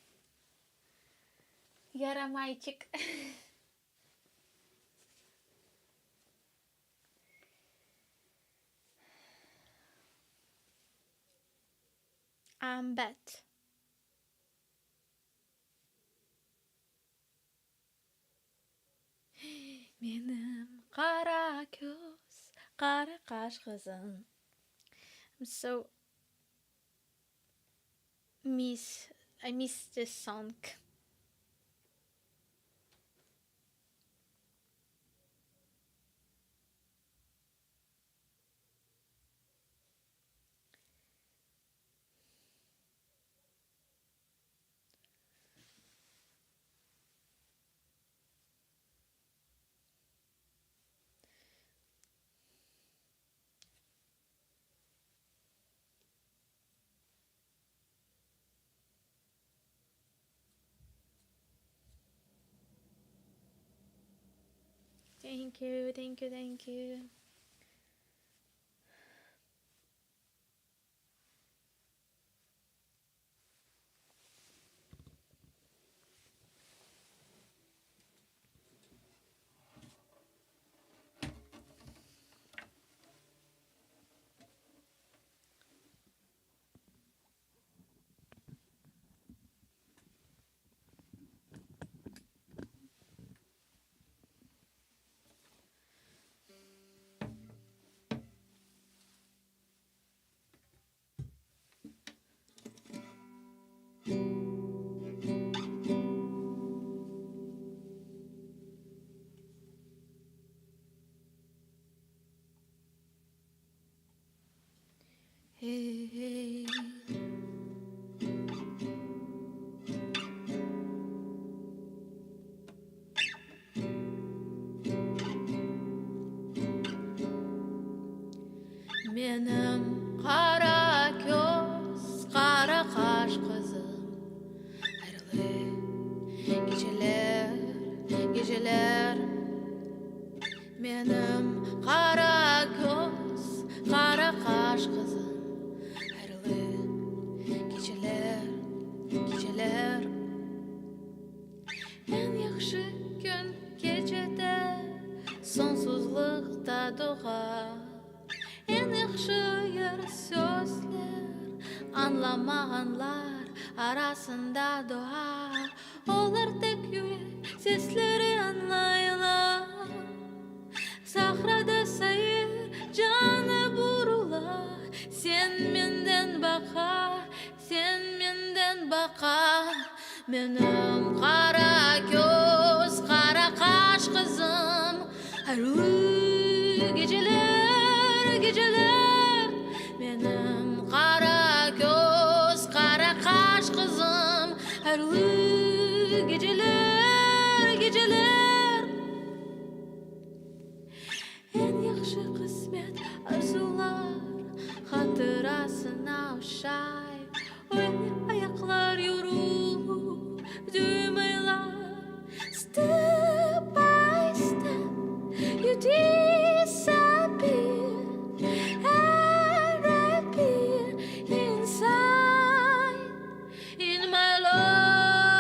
Ярамайчик. I'm bet. Menim qara köz, qara qaş qızım. I'm so miss. I miss this song. Thank you, thank you, thank you. Hey. Menim qara köz, qara qaş qızım, Ayrılıq geceler, geceler. Menim qara köz, qara qaş qızım, Ayrılıq geceler, geceler. Eñ yahşı kün gecede soñsuzlıqta doğa. Eñ yahşı yır sözler añlamağanlar arasında doğa. Olar tek yürek sesleri añlaylar. Sahrada sair canı burula. Sen menden baqa, sen menden baqa. Menim qara köz, qara qaş qızım, Ayrılıq geceler, geceler. Menim qara köz, qara qaş qızım, Ayrılıq geceler, geceler. Eñ yahşı qısmet arzular hatırasına oşay, Öyle ayaqlar yorulup duymaylar. Step by step you disappear and reappear inside in my love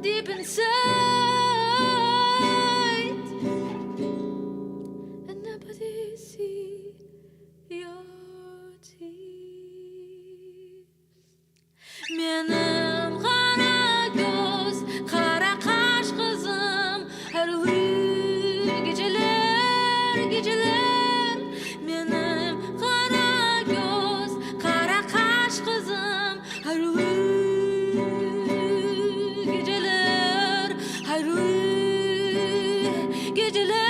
deep inside and nobody see your tears. Menim qara köz, qara qaş qızım, Ayrılıq geceler, geceler. Menim qara köz, qara qaş qızım, Ayrılıq geceler, ayrılıq geceler.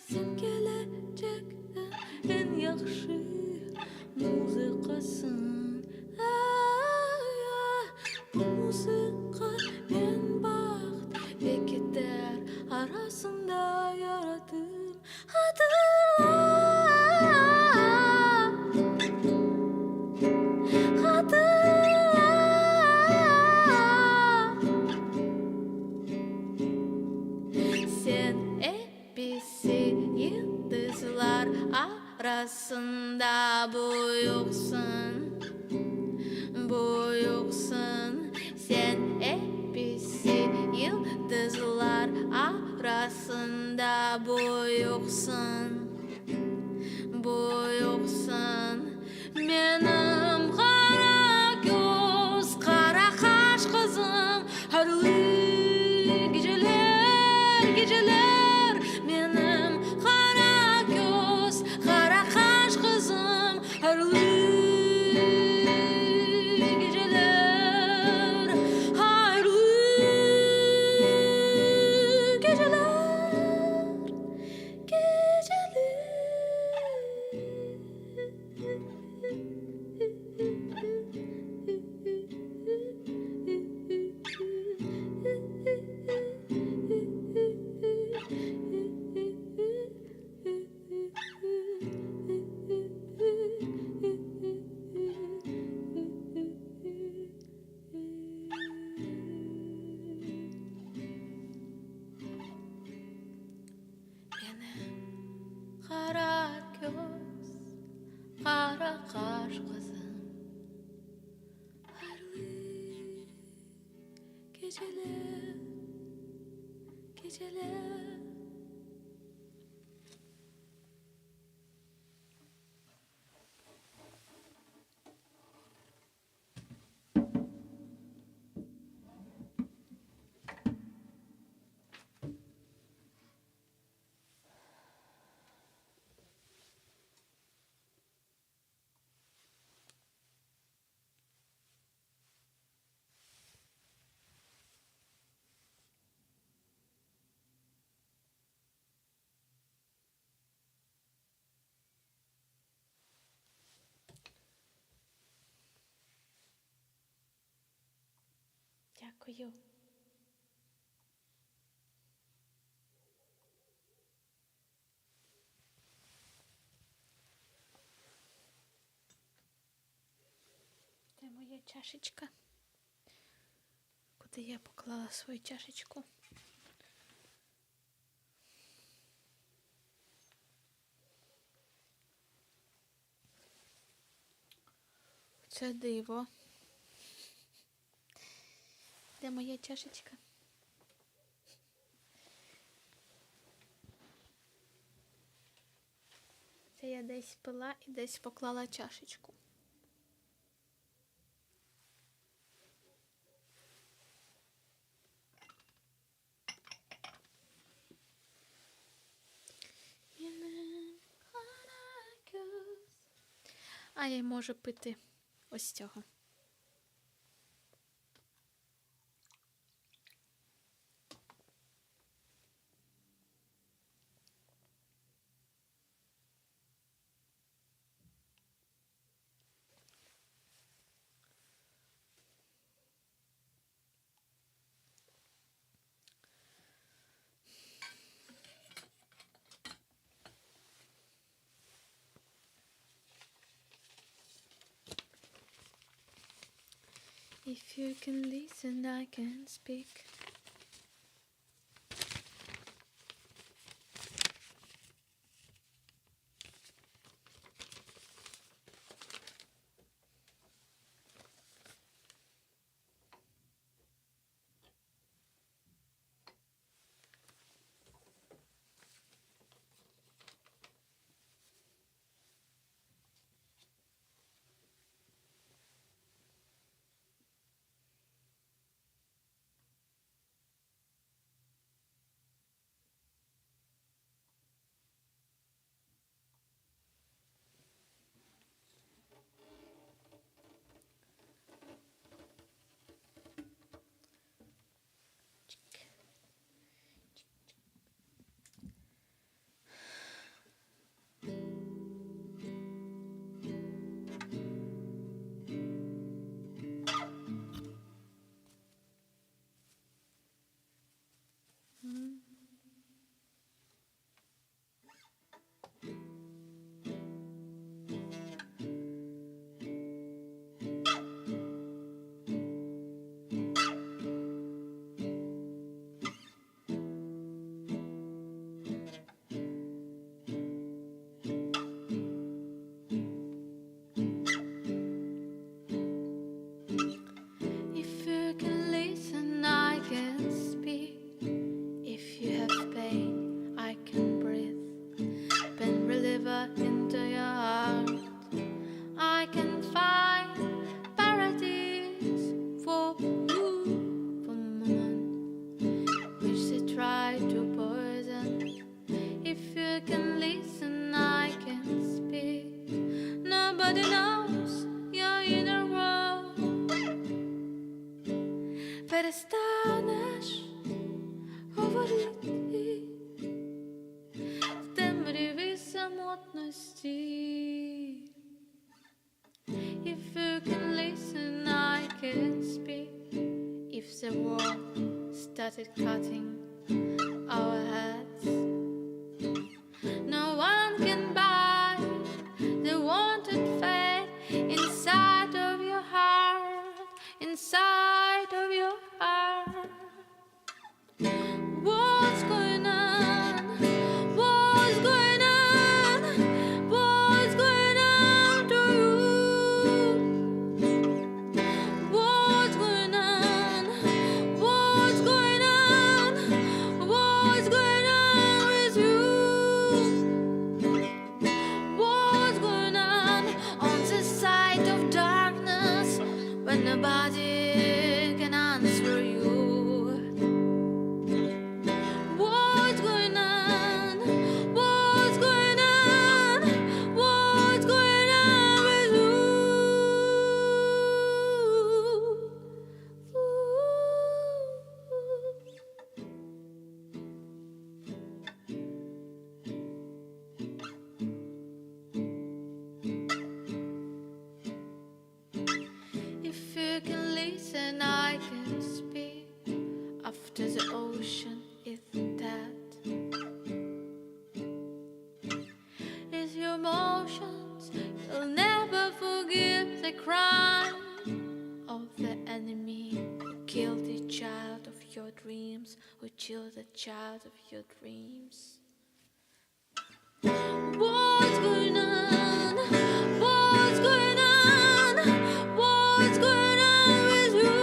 Sen kelecekniñ eñ yahşı muzıkasıñ. Bu muzıka men baht ve keder arasında yarattım. Hatırla, hatırla. Sen episi yıldızlar arasında büyüksüñ, büyüksüñ. Sen. Geceler, geceler. Дякую. Де моя чашечка? Куди я поклала свою чашечку? Це диво. Де моя чашечка? Це я десь пила і десь поклала чашечку. А я й можу пити ось цього. If you can listen, I can speak. Чик. If you can listen, I can speak. If you have pain, I can breathe. Pain reliever into your heart. I can find paradise for you for a moment, which they try to poison. If you can listen, I can speak. Nobody knows your inner world. Перестанеш говорити в темряві самотності. If you can listen, I can speak. If the war started cutting our heads, no one can buy the wanted fate inside of your heart, inside of your heart. What's going on? What's going on? What's going on to you? What's going on? listen, I can speak after the ocean is dead. It's your emotions, you'll never forgive the crime of the enemy who killed the child of your dreams, who killed the child of your dreams. What's going on? What's going on? What's going on with you?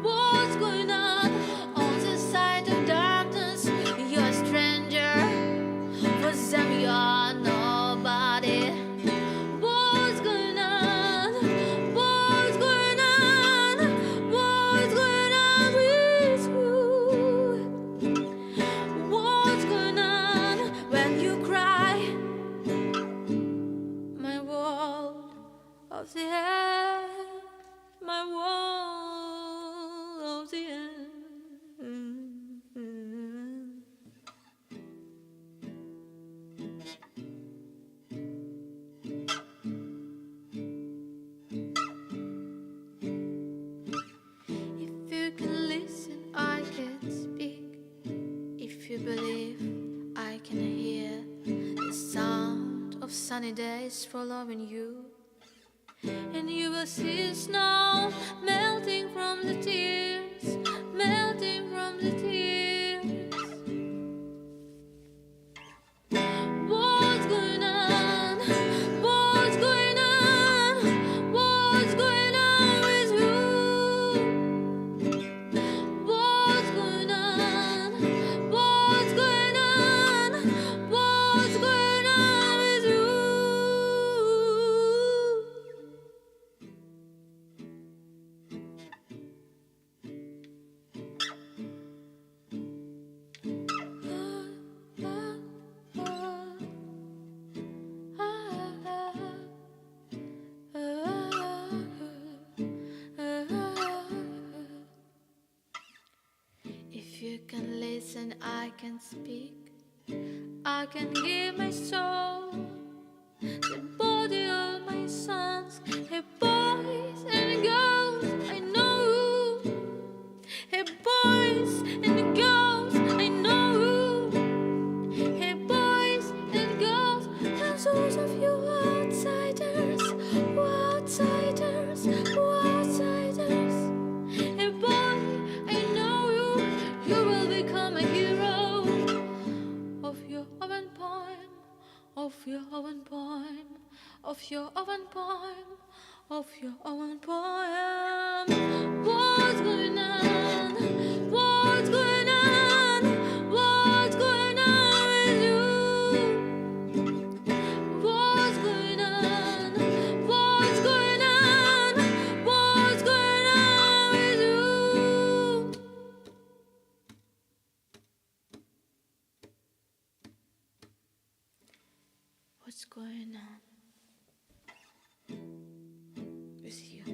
What's going on on the side of darkness? You're a stranger. For them, you're nobody. What's going on? What's going on? What's going on with you? What's going on when you cry? My world of the end, my world of the end. If you can listen, I can speak. If you believe, I can hear the sound of sunny days following you. And you will see snow melting from the tears, melting from the tears. What's going on? What's going on? What's going on with you? What's going on? What's going on? What's going on with you? Ah, ah, ah, ah, ah. If you can listen, I can speak. I can give my soul, the body of my sons, hey boys and girls, I know you. Hey boys and girls, I know you. Hey boys and girls, and those of you outsiders, outsiders, outsiders. Hey boy, I know you, you will become a hero of your own poem, of your own poem, of your own poem, of your own poem. What's going on? What's going on? What's going on with you? What's going on? What's going on? What's going on with you? What's going on with you?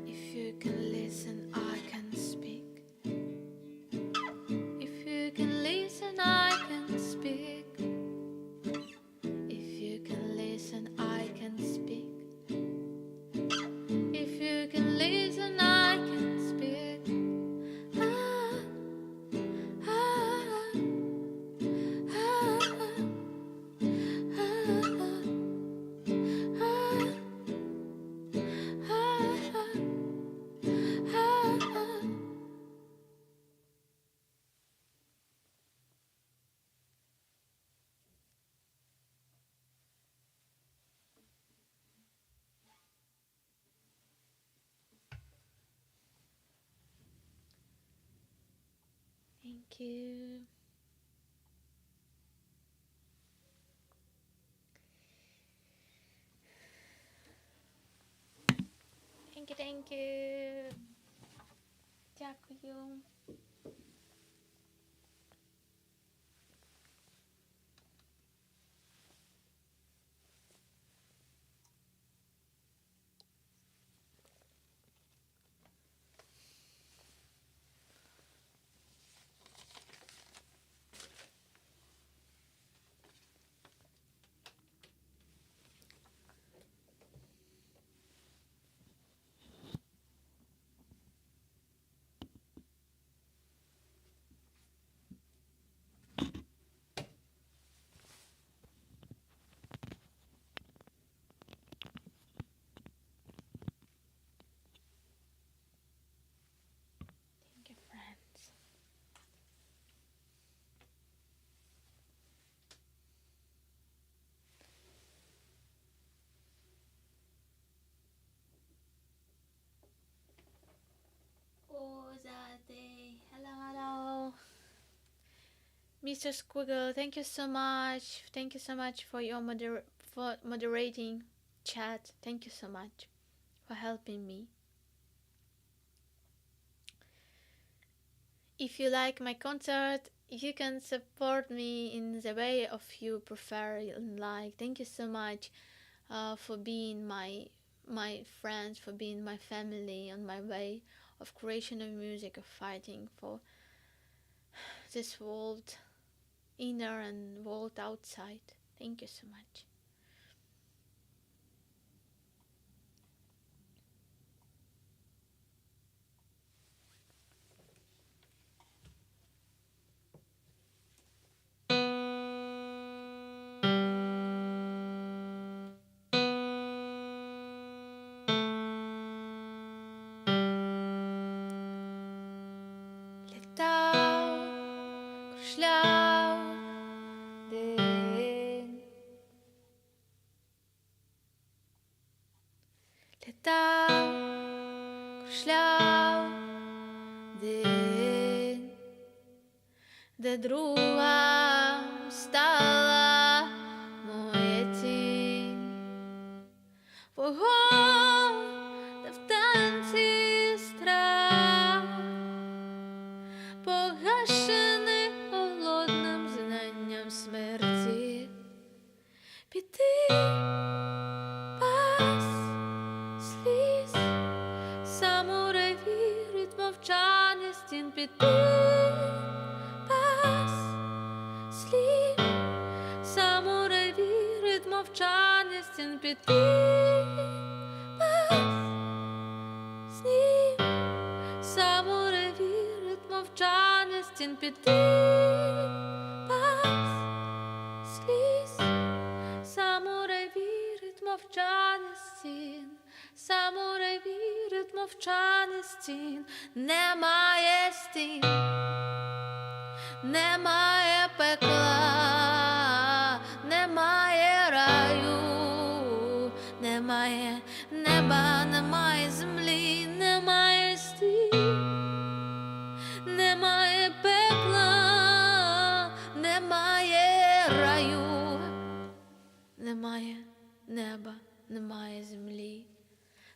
If you can listen, I can speak. If you can listen, I can speak. If you can listen, I can speak. If you can listen, I can speak. Ah, ah, ah, ah, ah, ah, ah. Thank you. Thank you, thank you. Дякую. Mr. Squiggle, thank you so much. Thank you so much for your moder for moderating chat. Thank you so much for helping me. If you like my concert, you can support me in the way of you prefer and like. Thank you so much uh, for being my my friends, for being my family on my way of creation of music, of fighting for this world inner and world outside. Thank you so much. Літав, кружляв день. Літав, кружляв день, де друга стала моя тінь. Вогонь та в танці страх, погашений холодним знанням смерті. Піти без сліз, самурай вірить мовчання стін піти без слів, самурай вірить мовчання стін піти без снів, самурай вірить мовчання стін піти без сліз. Самурай вірить мовчання стін, самурай вірить мовчання стін, немає стін, немає пекла, немає раю, немає неба, немає землі, немає стін, немає пекла, немає раю. Немає неба, немає землі.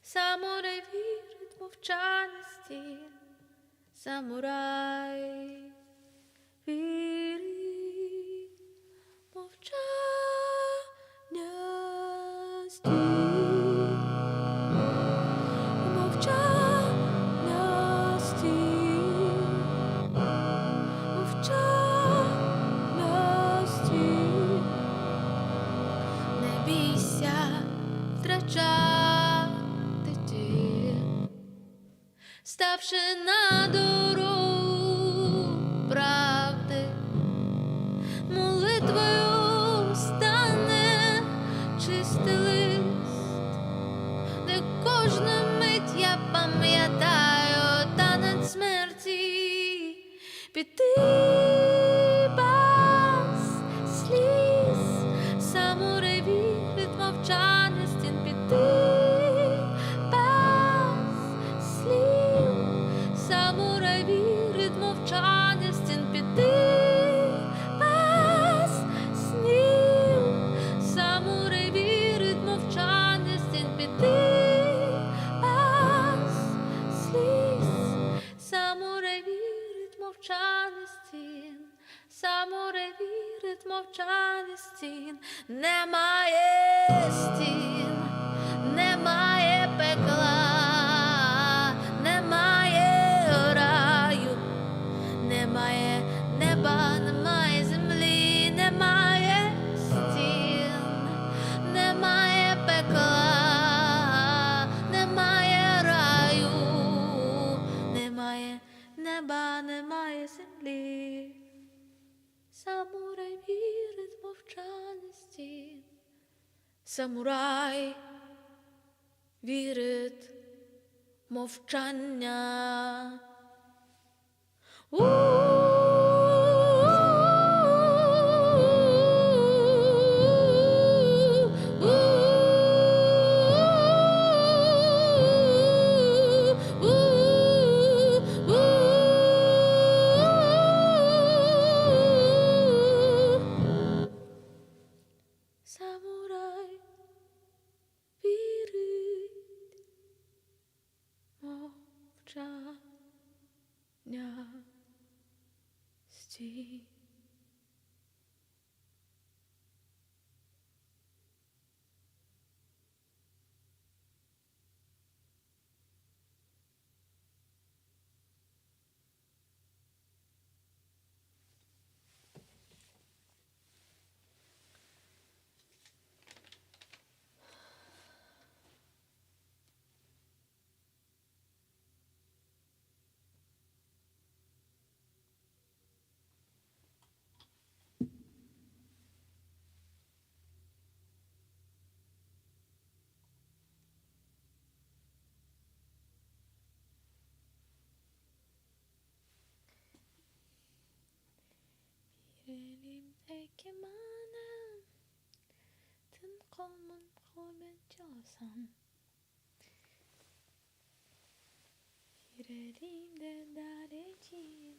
Самурай вірить мовчання стін. Самурай вірить мовчання стін. Мовчання стін. Мовчання стін. Не бійся втрачати дім, ставши на дорогу правди, молитвою стане чистий лист, де кожну мить я пам'ятаю танець смерті, піти без сліз, самурай вірить мовчання стін піти без слів, самурай вірить мовчання стін піти без снів, самурай вірить мовчання стін піти без сліз, самурай вірить мовчання стін, самурай вірить мовчання стін, немає стін, немає пекла, немає раю, немає неба, немає землі, немає стін, немає пекла, немає раю, немає неба, немає землі. Самурай вірить мовчання стін. Самурай вірить мовчання. У-у-у-у-у-у-у. Qolman qolmen çalsam. Yüregimde dareciyim.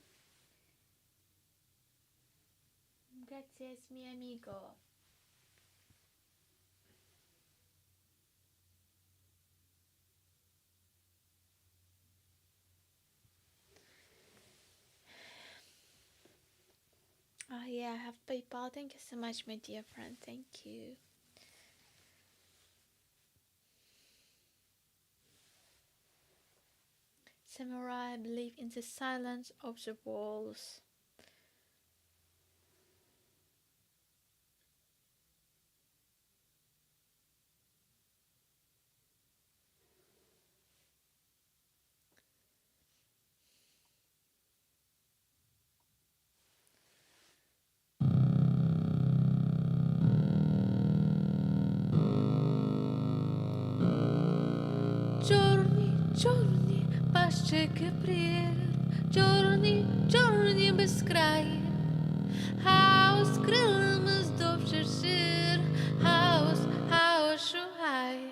Gracias, mi amigo. Oh yeah, I have PayPal. Thank you so much, my dear friend. Thank you. Samurai believe in the silence of the walls. Чорні, чорні пащеки прір, чорні, чорні безкраї, хаос крилами здовж шир, хаос, хаос шугає.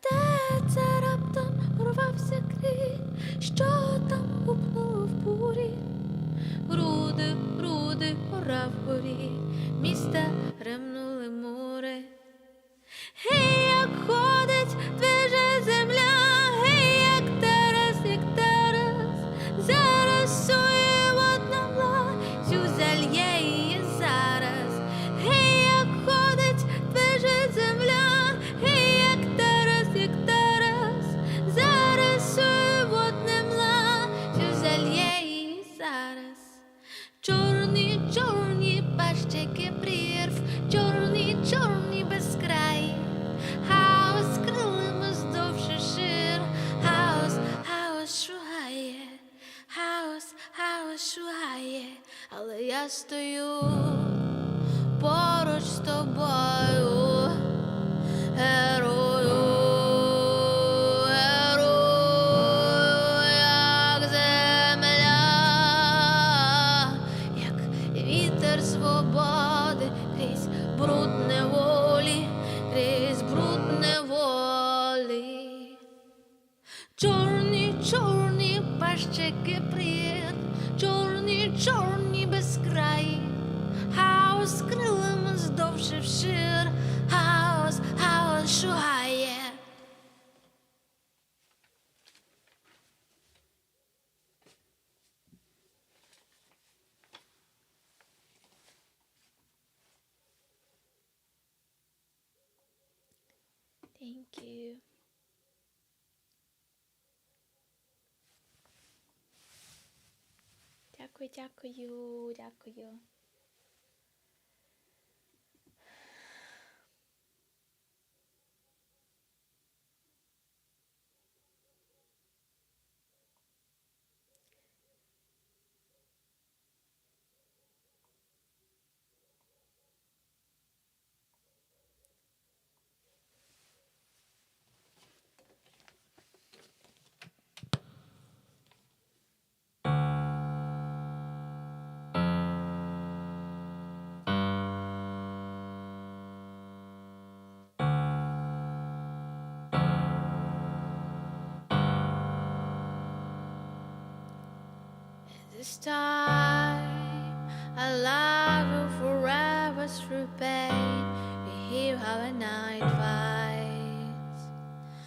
Де це раптом урвався крик, що там гупнуло в бурі? Груди, груди, гора вгорі, міста ремнули мури. Гей, як ходить, движе земля, гей, як Тарас, як Тарас, зараз сує водна мла, цю зальє її зараз. Гей, як ходить, движе земля, гей, як Тарас, як Тарас, зараз сує водна мла, цю зальє її зараз. Чорні, чорні пащеки прірв, чорні, чорні безкраї, хаос крилами здовж шир, хаос, хаос шугає, хаос, хаос шугає, але я стою поруч з тобою, герою, герою, як земля, як вітер свободи, крізь бруд неволі, крізь бруд неволі. Чорні, чорні пащеки прір, чорні, чорні безкраї, хаос крилами здовж і вшир, хаос, хаос шугає. Thank you. Дякую, дякую, дякую. This time I love you forever through pain. We hear how a night fights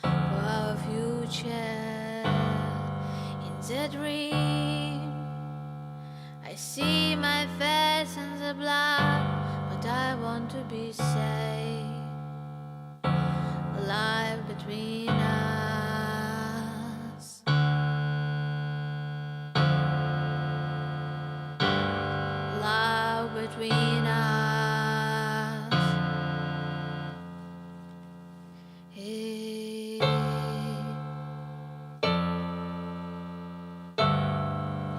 for our future. In the dream, I see my face in the blood, but I want to be safe, alive between us. Love between us. Hey,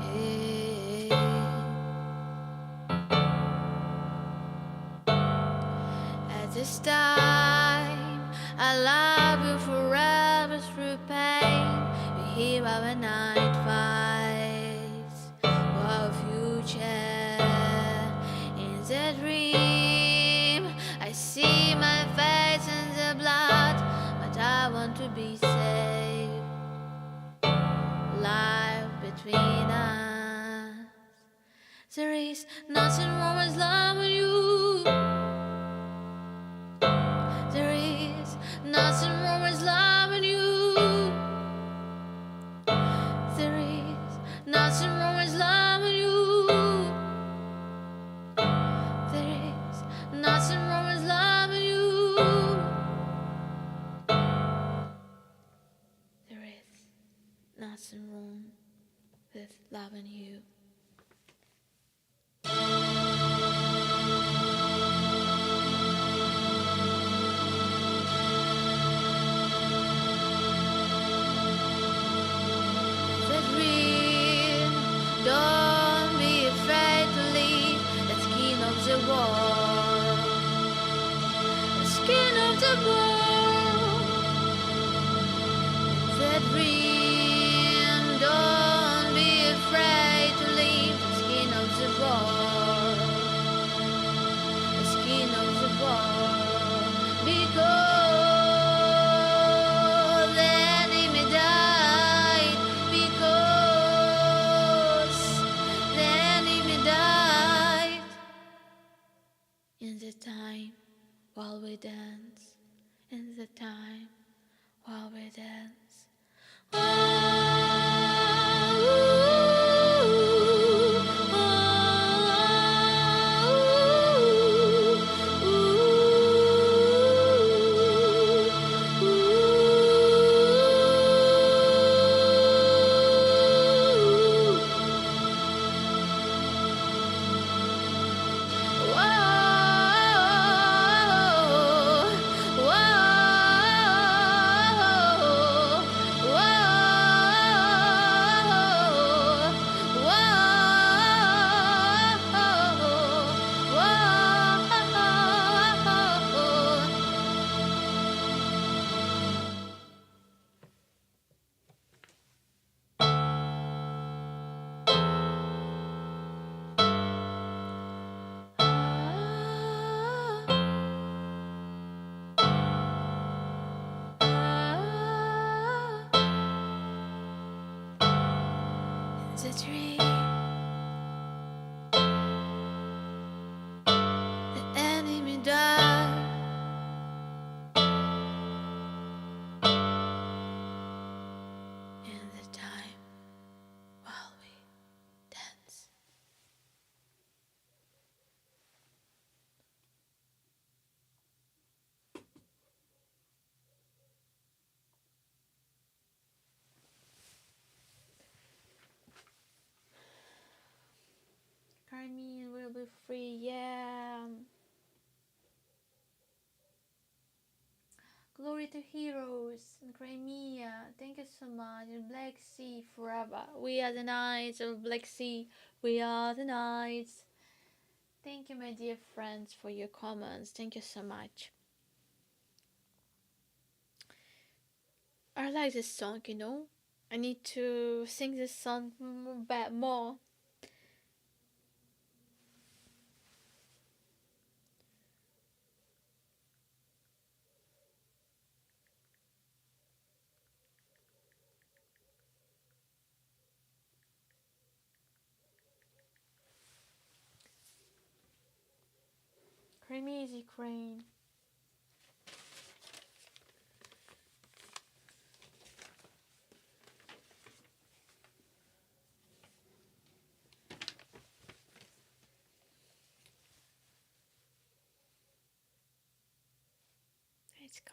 hey. At this time, I love you forever through pain. We hear our night fights for our future. In the dream, I see my face. be safe. Life between us. There is nothing wrong with loving you. There is nothing wrong with loving you. There is nothing wrong with loving you. There is nothing wrong with loving you. There is nothing wrong with loving you. The dream, don't be afraid to leave the skin of the world. The skin of the world. The dream, don't be afraid to leave the skin of the world. The skin of the world. Because the enemy died. Because the enemy died. In the time while we dance, in the time while we dance. The tree, the enemy died. In the time while we dance. Carmine will be free, yeah. Glory to heroes in Crimea. Thank you so much. In Black Sea forever. We are the knights of Black Sea. We are the knights. Thank you, my dear friends, for your comments. Thank you so much. I like this song, you know. I need to sing this song more. Crimea is Ukraine. Let's go.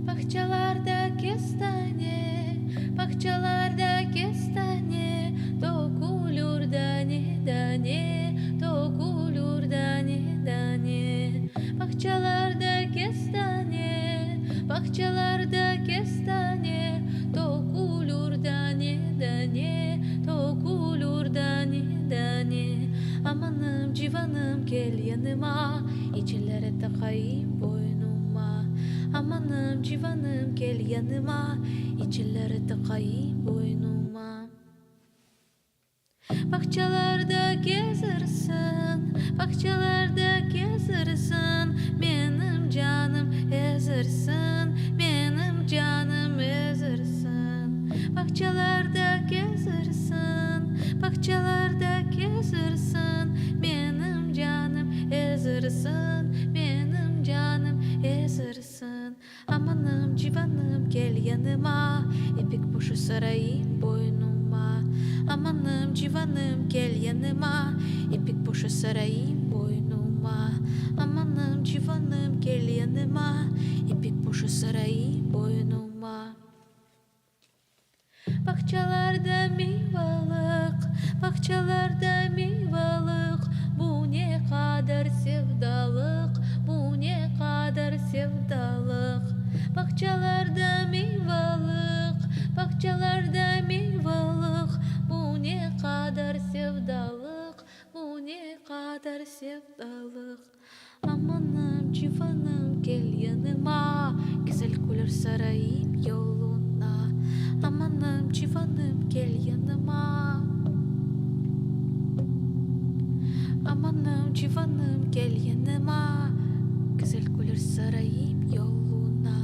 Bağçalarda kestane, bağçalarda kestane, Tökülür dane dane, tökülür dane dane. Bağçalarda kestane, bağçalarda kestane, Tökülür dane dane, tökülür dane. civanım, kel yanıma, İçeleri taqayım boynuma. Amanım, civanım, kel yanıma, İçeleri taqayım boynuma. Bağçalarda kezersiñ, bağçalarda kezersiñ, Menim canım ezersiñ, menim canım ezersiñ. Bağçalarda kezersiñ, bağçalarda kezersiñ, Menim canım ezersiñ, menim canım ezersiñ. Amanım, civanım, kel yanıma, İpek poşu sarayım boynuma. Amanım, civanım, kel yanıma, İpek poşu sarayım boynuma. Amanım, civanım, kel yanıma, İpek poşu sarayım boynuma. Bağçalarda meyvalıq, bağçalarda meyvalıq, Bu ne qadar sevdalıq, bu ne qadar sevdalıq. Bağçalarda meyvalıq, bağçalarda meyvalıq, Bu ne qadar sevdalıq, bu ne qadar sevdalıq. Amanım, civanım, kel yanıma, Güzel güller sarayım yoluna. Amanım, civanım, kel yanıma. Amanım, civanım, kel yanıma, Güzel güller sarayım yoluna.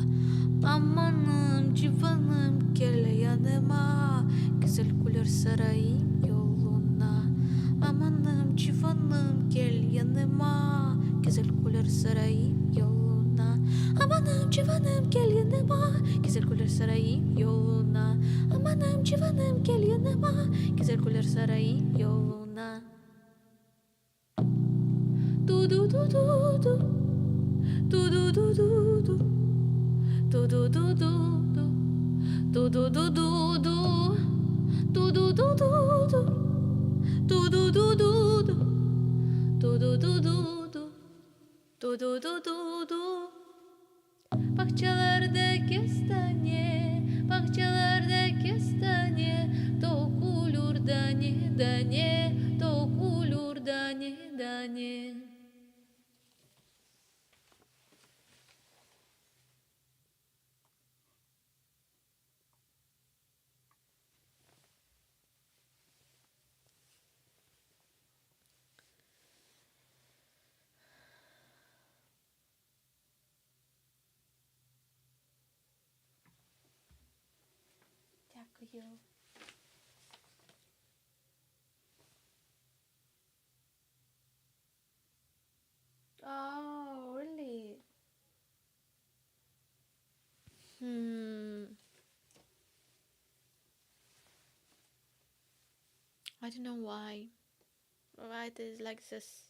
Amanım, civanım, kel yanıma, Güzel güller sarayım yoluna. Amanım, civanım, kel yanıma, Güzel güller sarayım yoluna. Amanım, civanım, kel yanıma, Güzel güller sarayım yoluna. Amanım, civanım, kel yanıma, Güzel güller sarayım yoluna. Du-du-du-du-du, du-du-du-du-du, du-du-du-du-du, du-du-du-du-du, du-du-du-du-du, du-du-du-du-du, du-du-du-du-du, du-du-du-du-du. Bağçalarda kestane, bağçalarda kestane, Tökülür dane dane, tökülür dane dane. Дякую. Oh, really? Hmm. I don't know why. Why it is like this.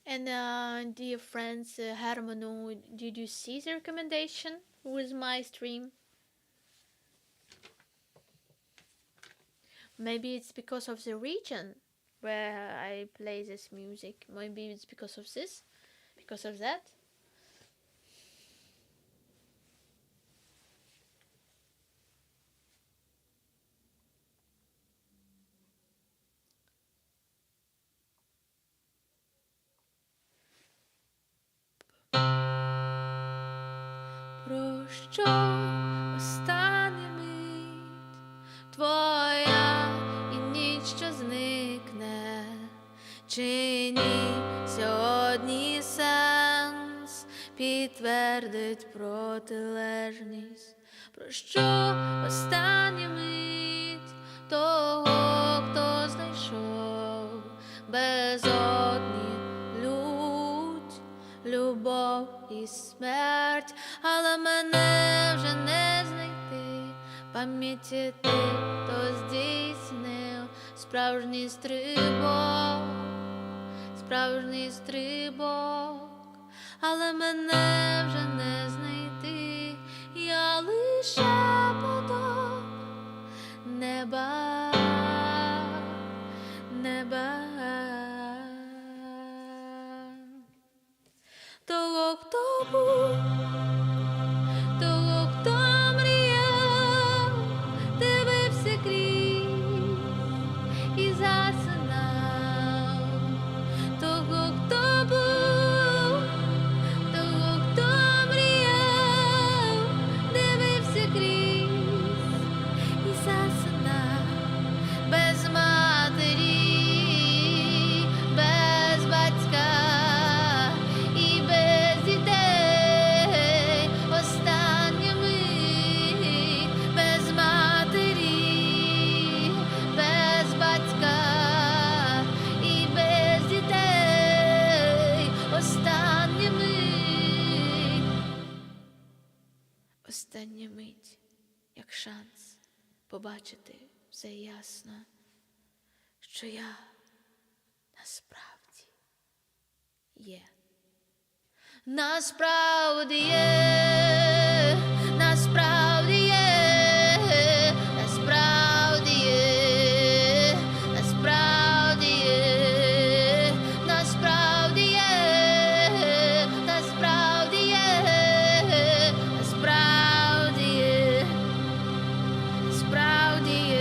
And dear friends, Hermano, did you see the recommendation with my stream? Maybe it's because of the region where I play this music. Maybe it's because of this, because of that. Про що остання мить твоя і ніч, що зникне, чи ні сьогодні сенс підтвердить протилежність, про що остання мить того, хто знайшов безодні лють, любов і смерть, але мене вже не знайти. Пам'яті тих, хто здійснив справжній стрибок, справжній стрибок, але мене вже не знайти, я лише поток неба, неба. Того, хто був, того, хто мріяв, Остання мить, як шанс побачити все ясно, що я насправді є. Насправді є, насправді є, насправді є, насправді є, насправді є, насправді є, насправді є, насправді є.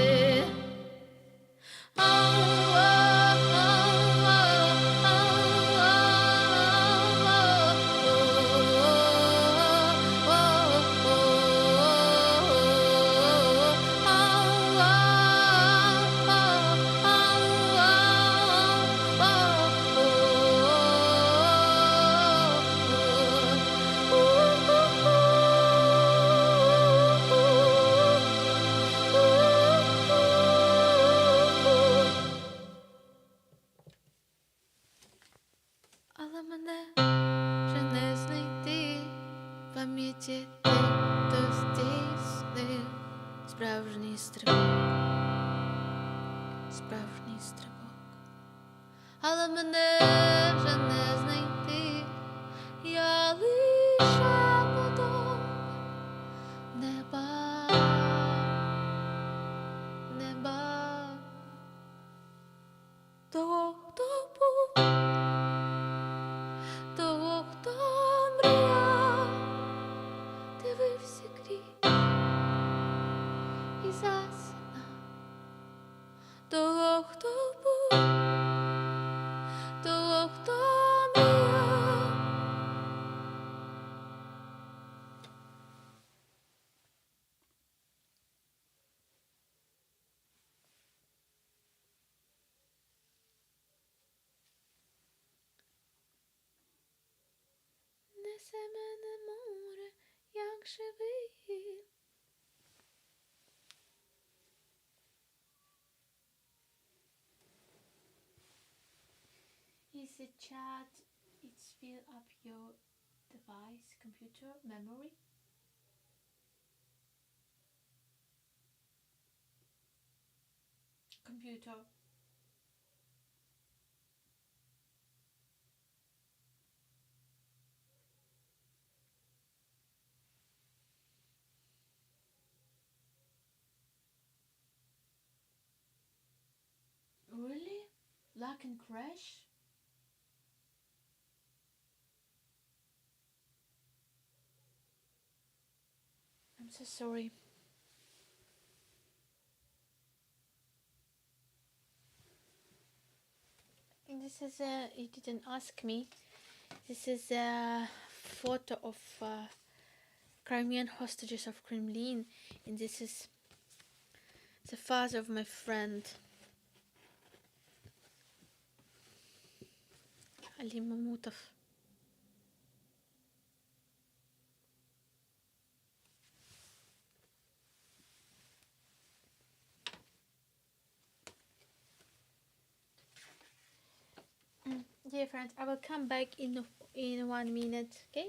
Але мене вже не знайти в пам'яті тих, хто здійснив справжній стрибок, справжній стрибок. Але мене вже не знайти, я лише потоп неба, неба. Того, хто був, того, хто мріяв, дивився крізь і засинав. Того, хто був, того, хто мріяв. Несе мене море, як живий. Is the chat, it's fill up your device, computer, memory? Computer. Really? Luck and crash? I'm so sorry. This is a, you didn't ask me. This is a photo of Crimean hostages of Kremlin, and this is the father of my friend Ali Mamutov. Dear friends, I will come back in 1 minute, okay?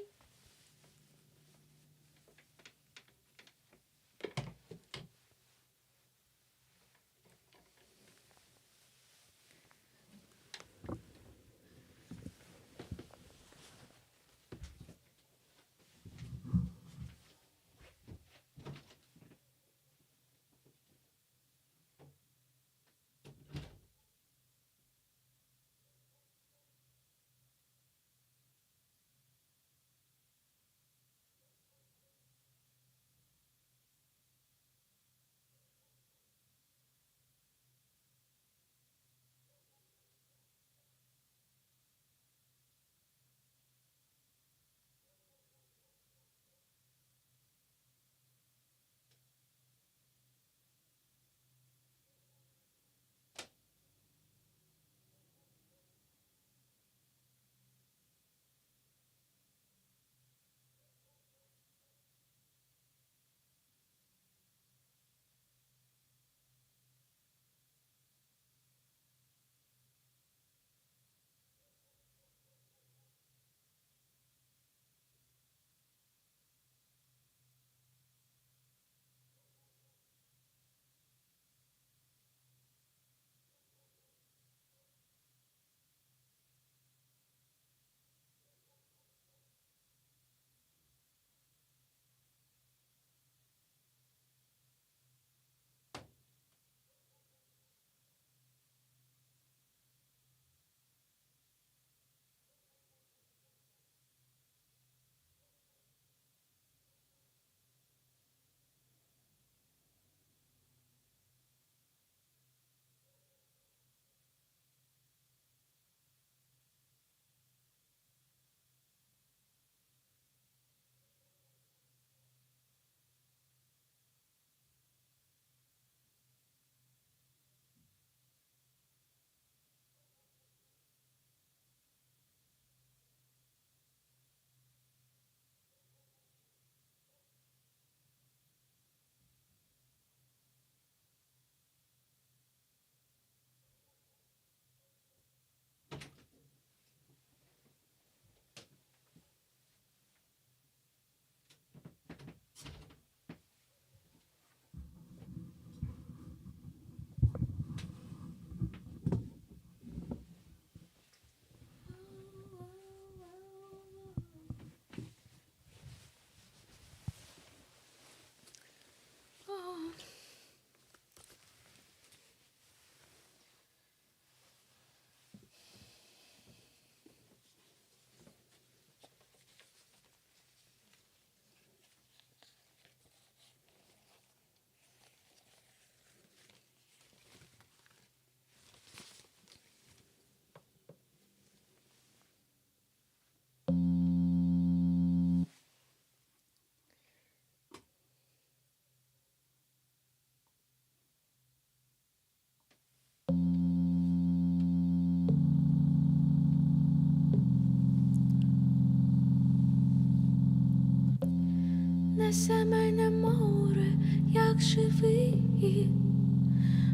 Несе мене море, як живий,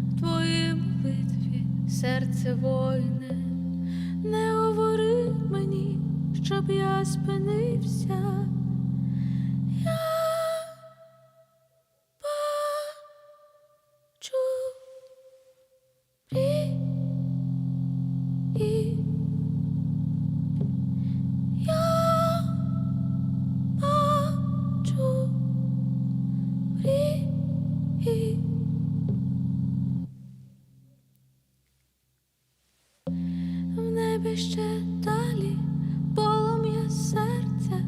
в твоїй молитві серце войне, не говори мені, щоб я спинився. Я бачу мрії. Я бачу мрії. В небі ще далі полум'я серця.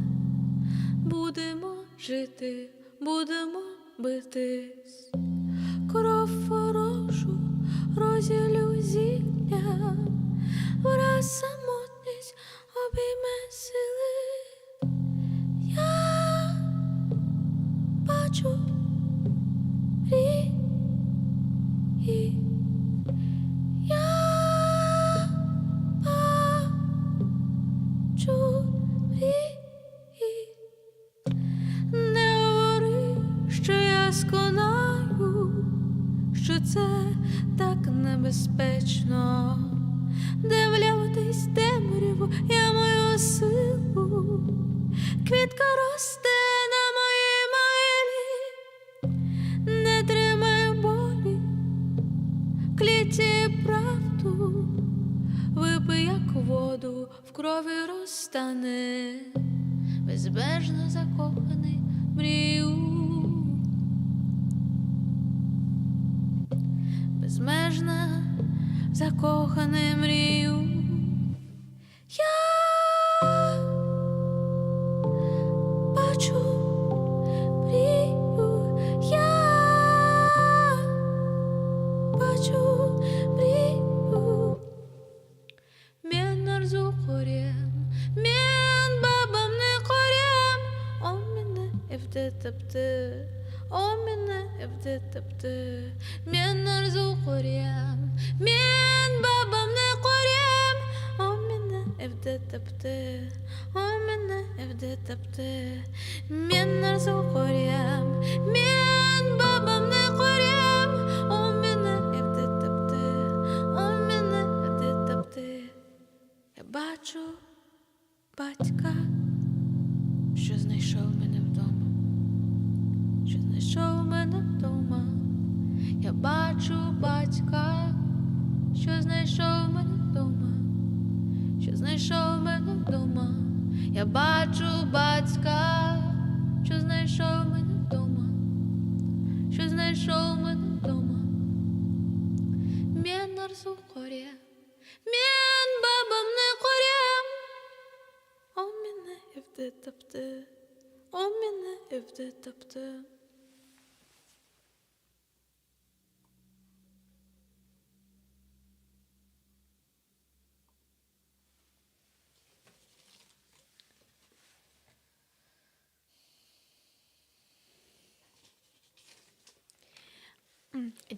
Будемо жити, будемо битись. Кров ворожу розділю зілля, враз самотність обійме сили. Я бачу мрії. Я бачу мрії. Не говори, що я сконаю, що це так небезпечно. Дивлятись темряву, я мою силу, квітка росте на моїй могилі, не тримай болі, в клітці правду, випий, як воду, в крові розтане, безмежно закоханий мрію. Безмежно закоханий мрію. Я бачу мрію, я бачу мрію. Men arzu körem, men babamnı körem, o meni evde taptı, o meni evde taptı. Men arzu körem, men babamnı körem, o meni evde taptı, o meni evde taptı. Men arzu körem, men babamnı körem, o meni evde taptı, o meni evde taptı. Я бачу батька, що знайшов мене вдома, що знайшов мене вдома. Я бачу батька, що знайшов мене вдома, що знайшов мене вдома. Я бачу батька, що знайшов мене вдома, що знайшов мене вдома. Men arzu körem, men babamnı körem, o meni evde taptı, o meni evde taptı.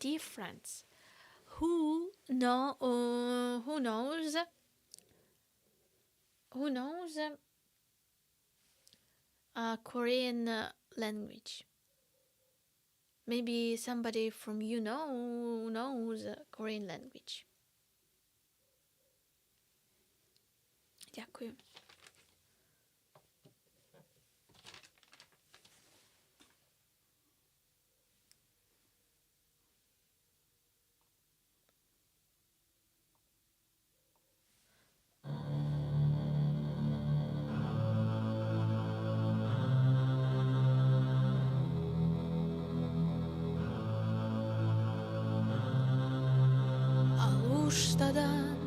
Dear friends, who knows Korean language? Maybe somebody from you knows Korean language. Дякую. Aluştadan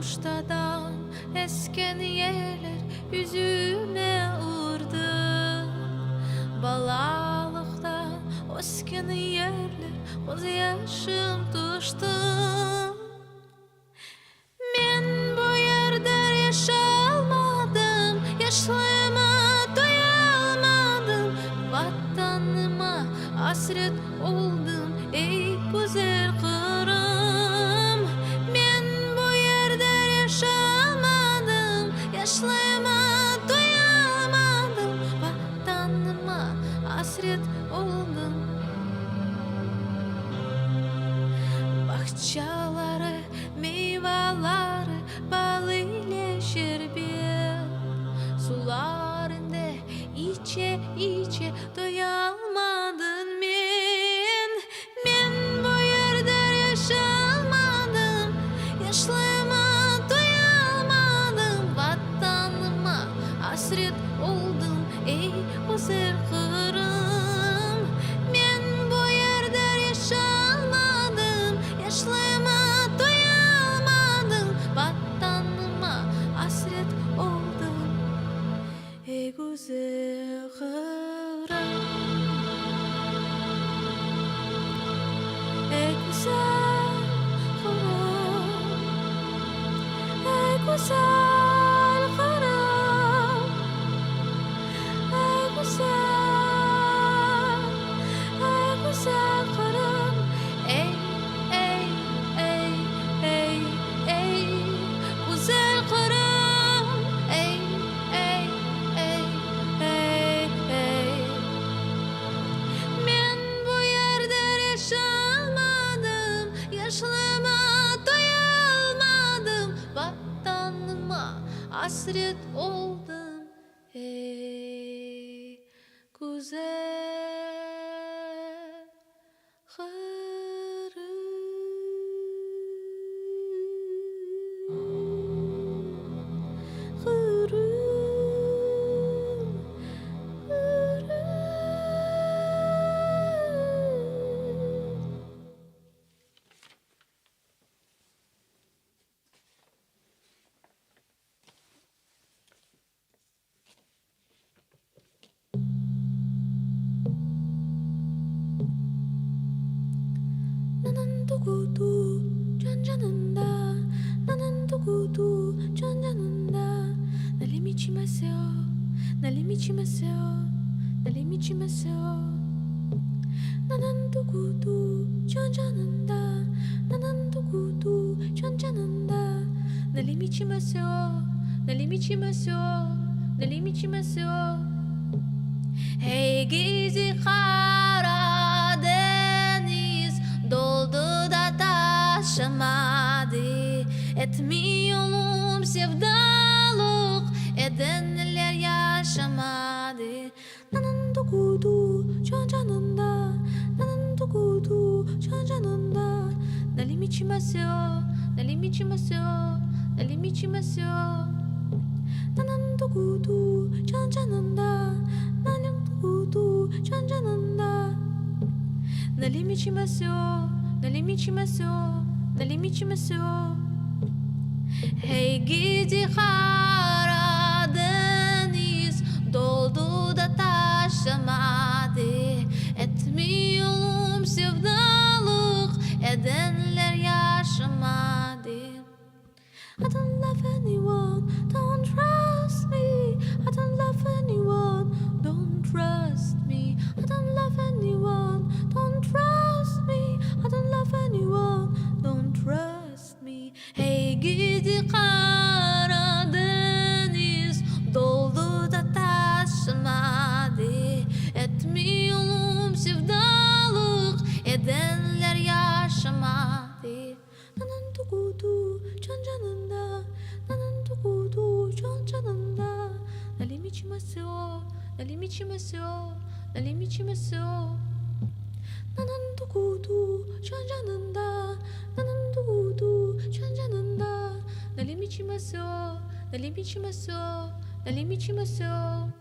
Aluştadan esken yeller yüzüme vurdu. Balalıqta ösken yerler közyaşım tüşti. Men bu yerde yaşalmadım, yaşlığıma doyalmadım. Vatanıma hasret oldum, ey güzel Qırım. Men bu yerde yaşalmadım. Bağçaları, meyvaları, bal ile şerbet. Sularında içe-içe toyalmadım men. Men bu yerde yaşalmadım, Yaşlığıma toyalmadım. Vatanıma asret oldım, ey, güzel Qırım. Men bu yerde yaşalmadım, Yaşlığıma toyalmadım. Vatanıma asret oldım, ey, güzel Qırım. Ey, güzel Qırım, ey, güzel Qırım, ey, güzel, ey, güzel Qırım. Ey, ey, ey, ey, ey, güzel Qırım, ey, ey, ey, ey, ey. Men bu yerde yaşalmadım, Yaşlığıma toyalmadım. Vatanıma asret oldım, ey, güzel Qırım. Qırım, Qırım. 나는 누구도 존재한다. 나는 누구도 존재한다. 날 믿지 마세요. 날 믿지 마세요. 날 믿지 마세요. 나는 누구도 존재한다. 나는 누구도 존재한다. 날 믿지 마세요. 날 믿지 마세요. 날 믿지 마세요. Hey gidi Karadeniz doldu da taşmadı. Etmiyorum sevdalık edenler yaşamadı. 나는 누구도 존재한다. 나는 누구도 존재한다. 날 믿지 마세요. 날 믿지 마세요. 날 믿지 마세요. 나는 누구도 존재한다. 나는 누구도 존재한다. 날 믿지 마세요. 날 믿지 마세요. 날 믿지 마세요. Hey gidi Karadeniz doldu da taşmadı. Etmiyorum sevdalık edenler yaşamadı. I don't love anyone, don't trust me. I don't love anyone, don't trust me. I don't love anyone, don't trust me. I don't love anyone, don't trust me. Hey gidi Karadeniz doldu da taşmadı. Etmiyorum sevdalık edenler yaşamadı. 나는 누구도 존재한다. 나는 누구도 존재한다. 날 믿지 마세요. 날 믿지 마세요. 날 믿지 마세요. 나는 누구도 존재한다. 나는 누구도 존재한다. 날 믿지 마세요. 날 믿지 마세요. 날 믿지 마세요.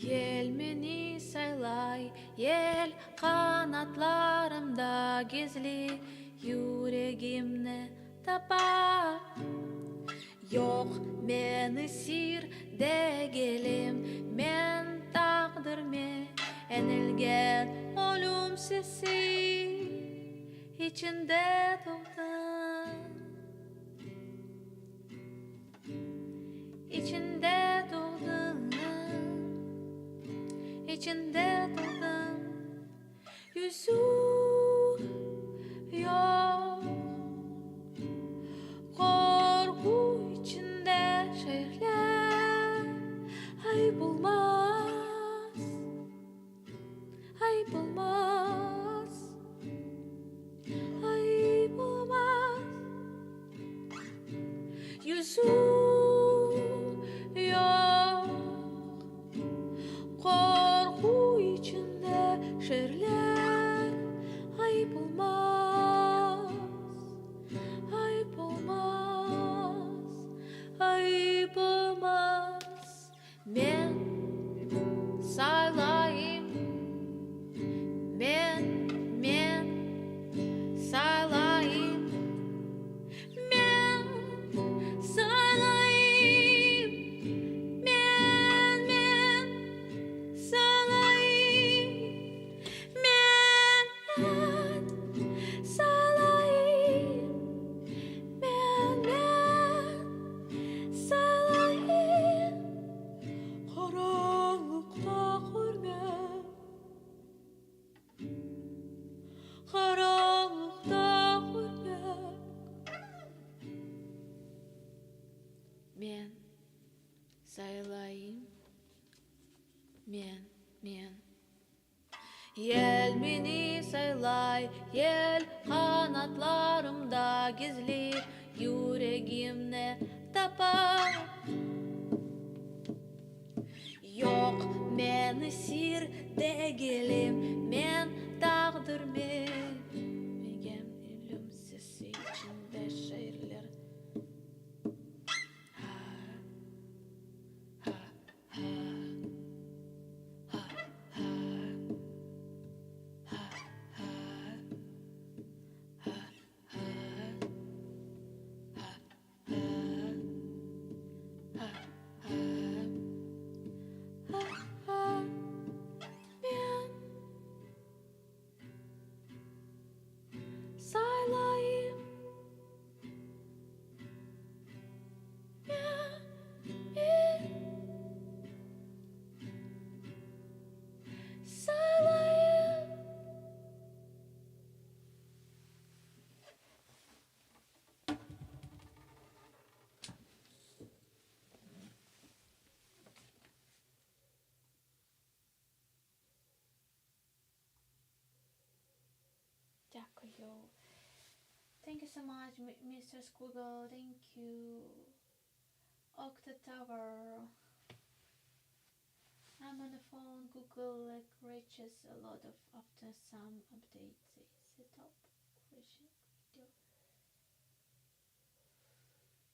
Yel meni saylay, yel qanatlı. Qanatlarımda gizli yüregimni tapa. Yoq, men esir degilim, men taqdirme enilgen ölüm sesi içinde doğdım. İçinde doğdım, içinde doğdım. Yüzü yoq, qorqu içinde şeerler ayıp olmaz, ayıp olmaz, ayıp olmaz. Yüzü yoq, qorqu içinde şeerler ayıp olmaz, ayıp olmaz, ayıp olmaz. Men saylayım, men, men saylayım, men saylayım, men, men saylayım, men saylayım, men, men saylayım. Qaranlıqta körmek, qaranlıqta körmek. Men saylayım, men, men. Yel meni saylay, yel qanatlarımda gizli yüregimni tapa. Yoq, men esir degilim, men taqdirme ölüm sesi içinde şeerler. Ha, ha, ha, ha, ha, ha, ha, ha, ha, ha, ha, ha, ha, ha, men saylayım, men, men saylayım. Дякую. Thank you so much, Mr. Squiggle. Thank you. Octa Tower. I'm on the phone. Google like reaches a lot of after some updates. They set up crashing video.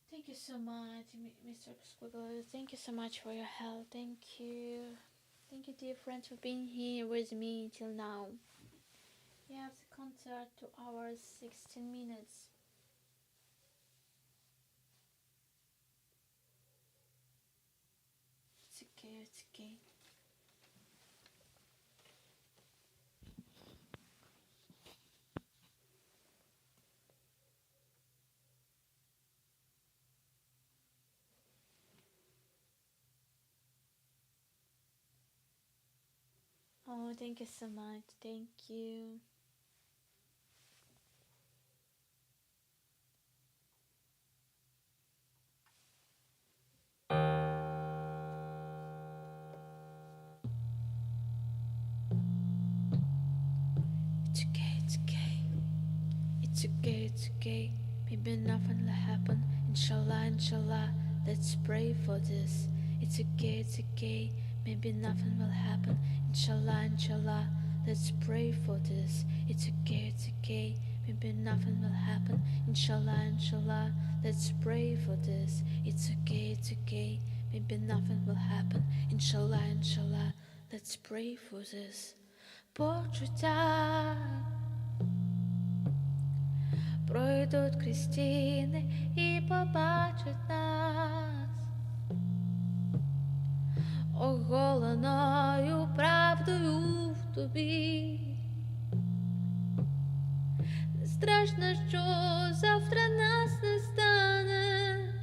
Thank you so much, Mr. Squiggle. Thank you so much for your help. Thank you. Thank you, dear friends, for being here with me till now. We have the concert 2 hours 16 minutes. It's okay, it's okay. Oh, thank you so much. Thank you. It's okay, it's okay. It's okay, it's okay. Maybe nothing will happen. Inshallah, inshallah. Let's pray for this. It's okay, it's okay. Maybe nothing will happen. Inshallah, inshallah. Let's pray for this. It's okay, it's okay. Maybe nothing will happen. Inshallah, inshallah. Let's pray for this. It's okay, it's okay. Maybe nothing will happen. Inshallah, inshallah. Let's pray for this. Почуття пройдуть крізь стіни і побачать нас оголеною правдою в тобі. Не страшно, що завтра нас не стане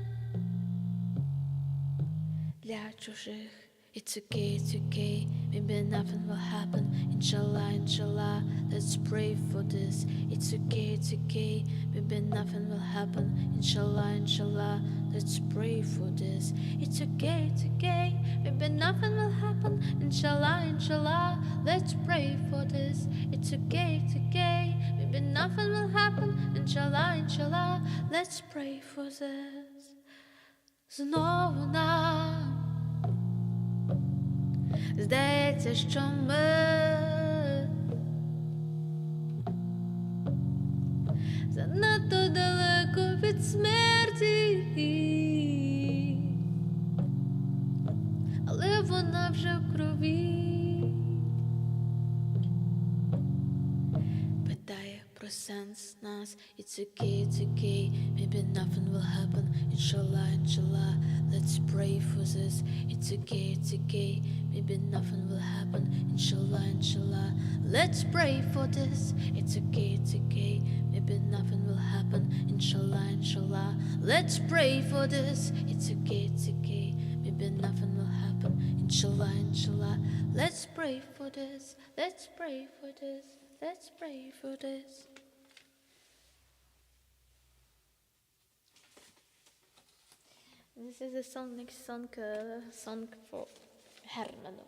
для чужих. It's okay, it's okay, maybe nothing will happen. Inshallah, inshallah, let's pray for this. It's okay, it's okay, maybe nothing will happen. Inshallah, inshallah, let's pray for this. It's okay, it's okay, maybe nothing will happen. Inshallah, inshallah, let's pray for this. It's okay, it's okay, maybe nothing will happen. Inshallah, inshallah, let's pray for this. Знову нам здається, що ми занадто далеко від смерті, але вона вже в крові. Питає про сенс нас. It's okay, it's okay, maybe nothing will happen. Inshallah, inshallah, let's pray for this. It's okay, it's okay, maybe nothing will happen. Inshallah, inshallah, let's pray for this. It's okay, it's okay, maybe nothing will happen. Inshallah, inshallah, let's pray for this. It's okay, it's okay, maybe nothing will happen. Inshallah, inshallah, let's pray for this. Let's pray for this. Let's pray for this. This is the song, next song for Hermano.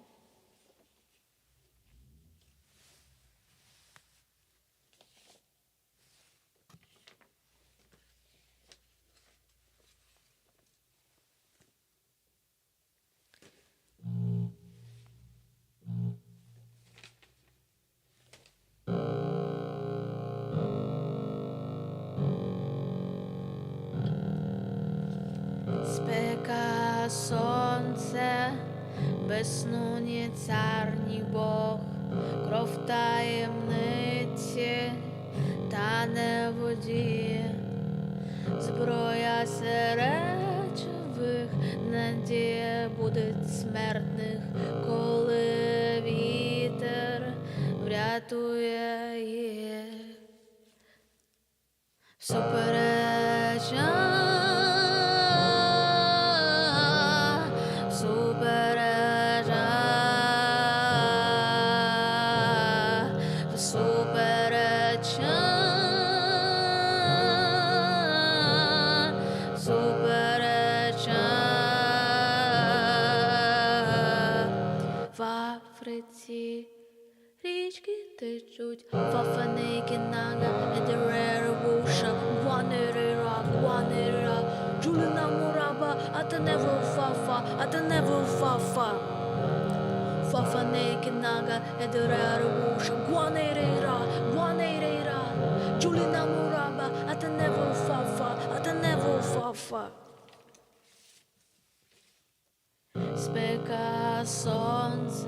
Спека, сонце, без сну ні цар, ні Бог, кров таємниці тане в воді, зброя серед живих, надія будить смертних, коли вітер врятує їх. Всупереч, всупереч, всупереч, всупереч. В Африці річки течуть, Фафаники нага, едерера вуша, гуанерера, гуанерера, Джуліна мураба, атанево фафа, атанево фафа. Фафаники нага, едерера вуша, гуанерера, гуанерера, Джуліна мураба, атанево фафа, атанево фафа. Спека, сонце,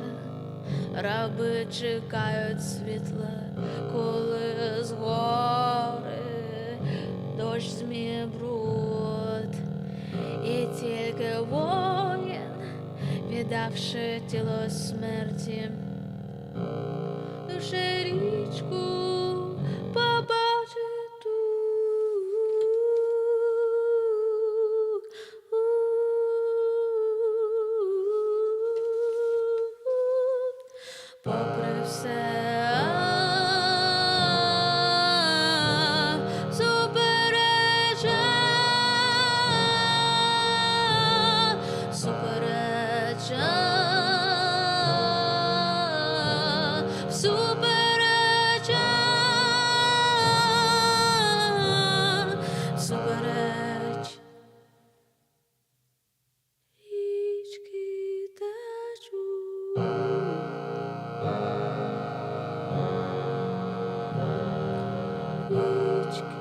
раби чекають світла, коли з гори дощ зміє бруд, і тільки воїн, віддавши тіло смерті, лише річку побачить тут. Попри все, всупереч, всупереч, всупереч, всупереч. Річки течуть. Річки.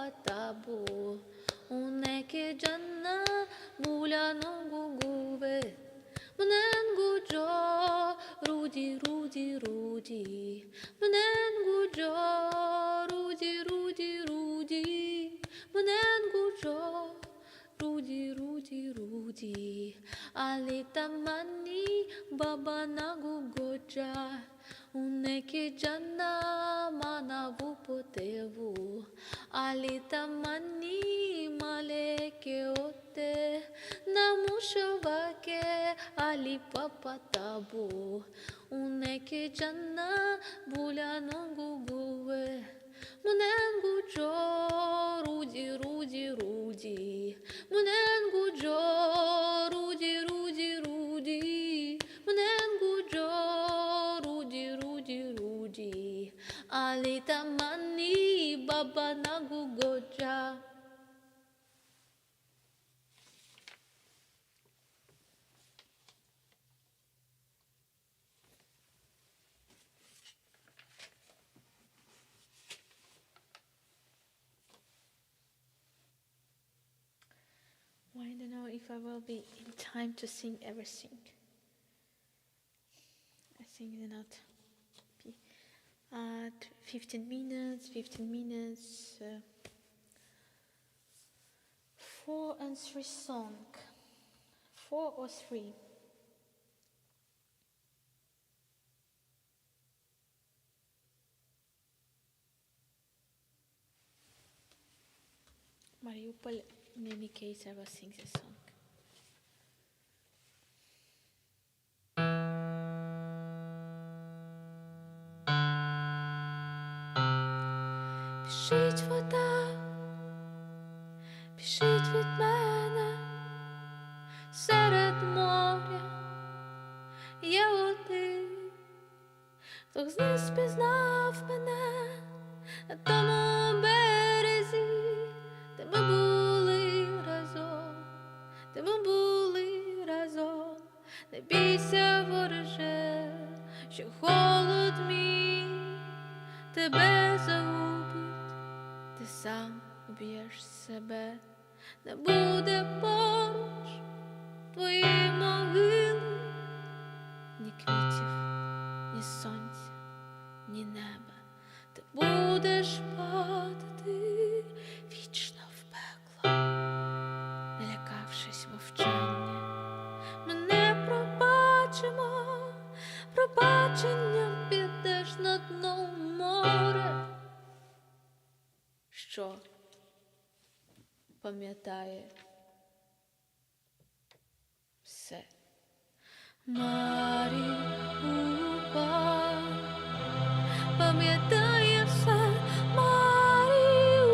Papa Tabu Uneke Jana Bula Nunguguve Mnengujo Rudi Rudi Rudi Mnengujo Rudi Rudi Rudi Mnengujo Rudi Rudi Rudi Alitamani Baba Nagugoja Uneke Jana Manavupotevu Alitamani Maleke Ote Namushavake Ali Papa Tabu Uneke Jana Bula Nunguguve Mnengujo Rudi Rudi Rudi Mnengujo Rudi Rudi Rudi Mnengujo Rudi Rudi Rudi Alitamani Baba Nagugoja. Well, I don't know if I will be in time to sing everything. I think not be at 15 minutes, 15 minutes, 4 and 3 song, 4 or 3. Mariupol, in any case, I will sing this song. Біжить вода, біжить від мене, серед моря є один, хто з них спізнав мене на тому березі, де ми були разом, де ми були разом. Не бійся, вороже, що холод мій тебе загубить, ти сам уб'єш себе, не буде поруч твоєї могили, ні квітів, ні сонця, ні неба. Ти будеш падати вічно в пекло, налякавшись мовчання. Ми не пробачимо, пробаченням підеш на дно море, що пам'ятає все. Маріуполь, пам'ятає все, Маріуполь,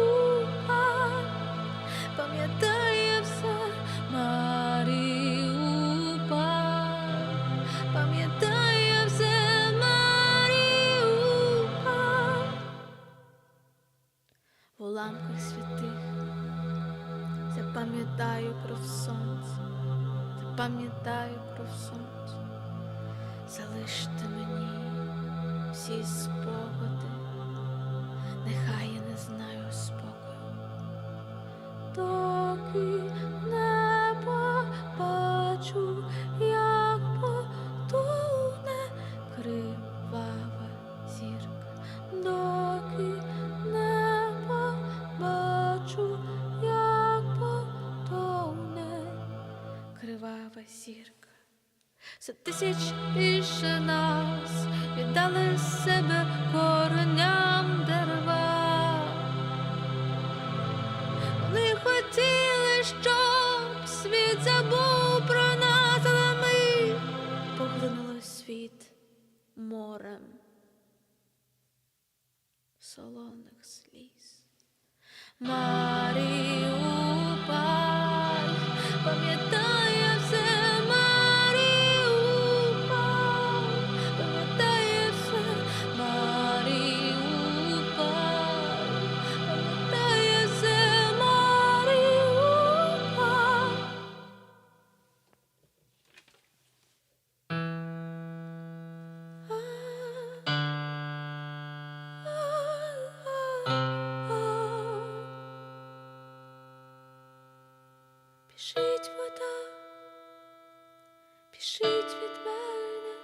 пам'ятає все, Маріуполь, пам'ятає все, Маріуполь. В уламках святих запам'ятаю кров сонця, запам'ятаю кров сонця. Залиште мені всі спогади, нехай я не знаю спокою. Доки не побачу, як потоне кривава зірка, доки не побачу, як потоне кривава зірка. 100 тисяч більше нас віддали себе кореням дерева. Вони хотіли, щоб світ забув про нас, але ми поглинули світ морем солоних сліз. Маріуполь, пам'ятає все, Маріуполь, пам'ятає все, Маріуполь, пам'ятає все, Маріуполь. Біжить від мене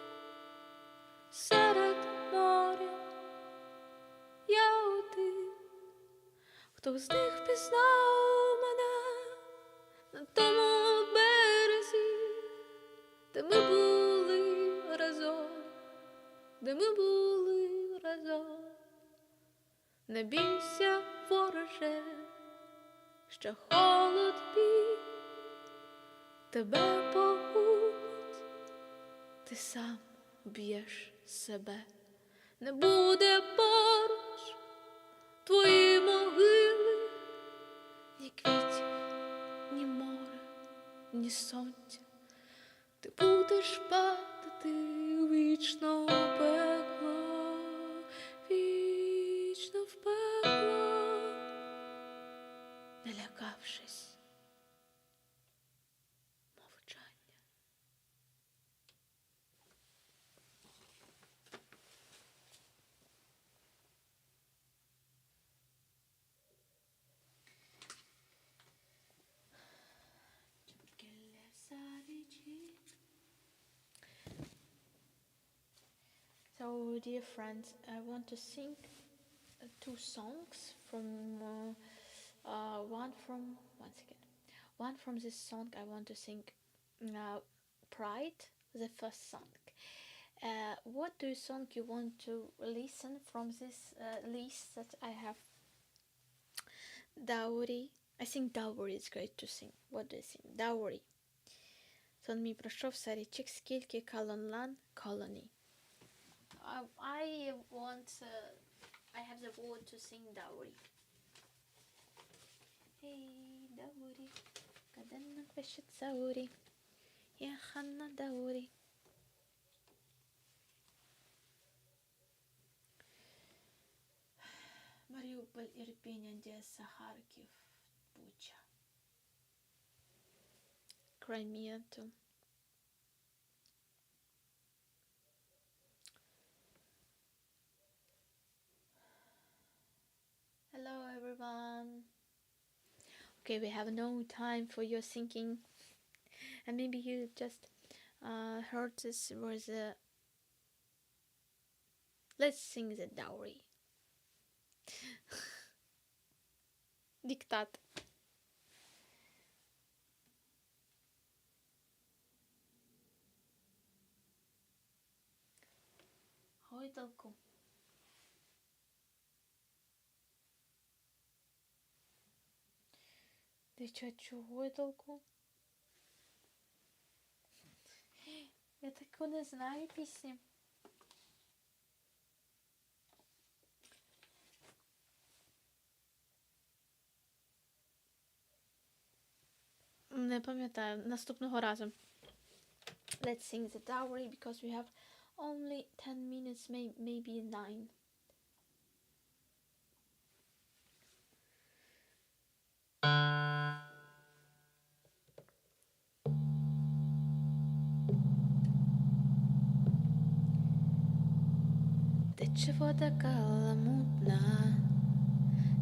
серед моря. Я один, хто з них пізнав мене на тому березі, де ми були разом, де ми були разом. Не бійся, вороже, що холод бій тебе погубить, ти сам б'єш себе, не буде поруч твої могили, ні квітів, ні моря, ні сонця. Ти будеш падати вічно в пекло, вічно в пекло, не лякавшись мовчання. So, dear friends, I want to sing two songs from one from one second, one from this song I want to sing Pride, the first song. What do you think you want to listen from this list that I have? Dowry. I think Dowry is great to sing. What do you think? Dowry. Сон мій пройшов річок, скільки колонлан colony. I want, I have the word to sing Dowry. Hey, Dowry, Kadenna Kweshitsauri, Yehanna Dowry. Mariupol, Irpin, Odessa, Kharkiv, Bucha. Crimea too. Hello everyone. Okay, we have no time for your thinking, and maybe you just heard this was a. Let's sing the dowry. Диктат. Гойдалку. Дитячу гойдалку. Я таку не знаю пісню. Не пам'ятаю. Наступного разу. Let's sing the dowry because we have only 10 minutes, maybe 9. Тече вода каламутна,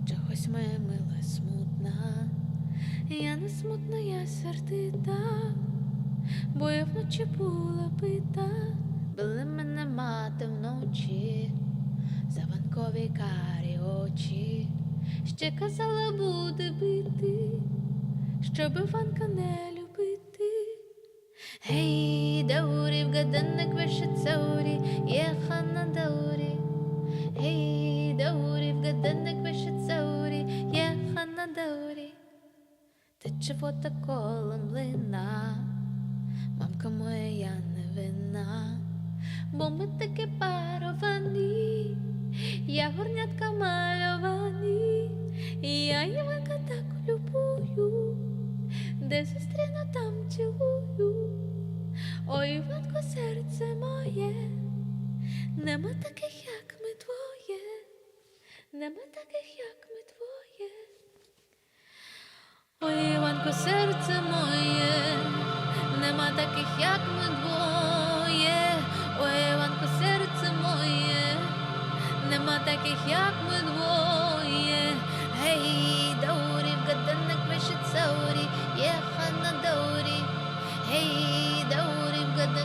чогось моя мила смутна. Я не смутна, я сердита, бо я вночі була бита. Били мене мати вночі, за ванкові карі очі. Ще казала, буде бити, щоб Іванка не любити. Гей, даурі, в годинник вишицаурі, єхана даурі. Гей, даурі, в годинник вишицаурі, єхана даурі. Тече вода коло млина, мамка моя, я не винна, бо ми таки паровані, я горнятка мальовані, я Іванка так любую, де зустріну, там цілую. Ой, Іванко, серце моє, нема таких, як ми двоє, нема таких, як ми двоє. Ой, Іванко, серце моє, нема таких, як ми двоє. Ой, Іванко, серце моє, нема таких, як ми двоє. Гей, даурі, в годинник вишицаурі, єхана даурі. Гей, даурі, в годинник.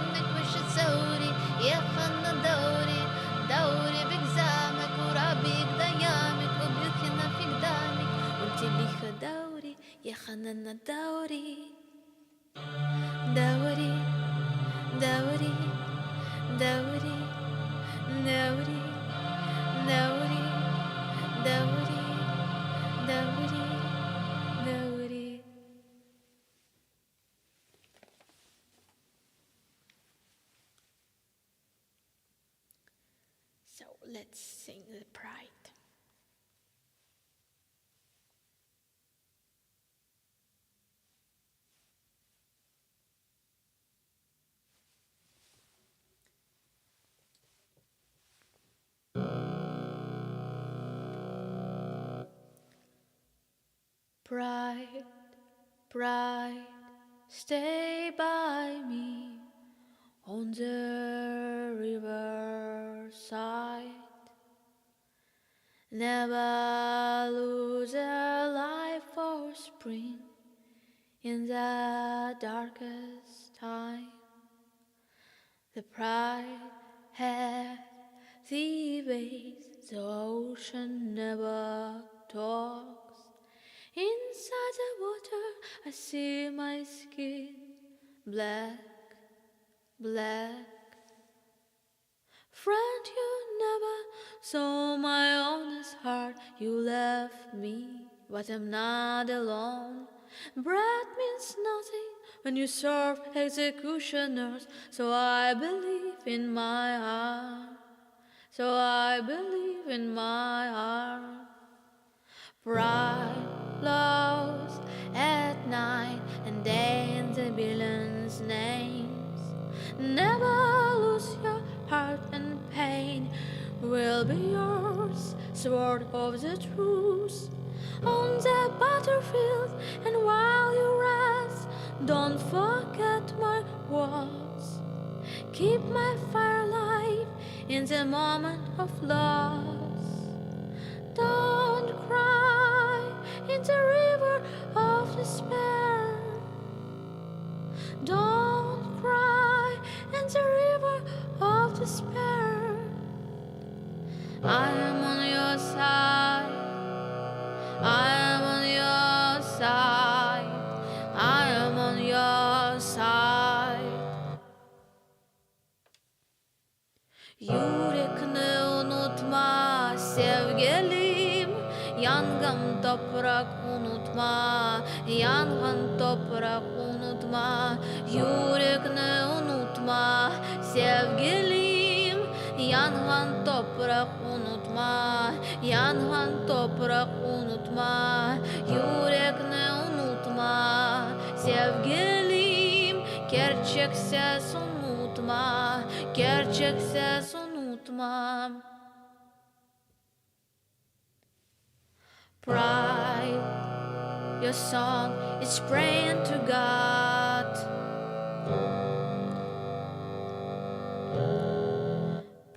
Dauri, dauri, dauri, dauri, dauri, dauri, dauri, dauri, dauri. So let's sing the pride. Pride, pride, stay by me on the riverside. Never lose a life for spring in the darkest time. The pride hath the base, the ocean never talks. Inside the water I see my skin black, black. Friend, you never saw my honest heart. You left me, but I'm not alone. Bread means nothing when you serve executioners. So I believe in my heart. So I believe in my heart. Pride loves at night and dance the villains' names. Never lose your heart and pain will be yours, sword of the truth. On the battlefield and while you rest, don't forget my words. Keep my fire alive in the moment of loss. Don't cry in the river of despair. Don't cry in the river of despair. I am on your side. I am on your side. I am on your side. Yürekni unutma, sevgilim, Yanğan topraq unutma, yanğan topraq unutma. Yürekni unutma, sevgilim, Yanğan topraq unutma, yanğan topraq unutma. Yürekni unutma, sevgilim, Kerçek ses unutma, kerçek ses unutma. Pride, your song is praying to God.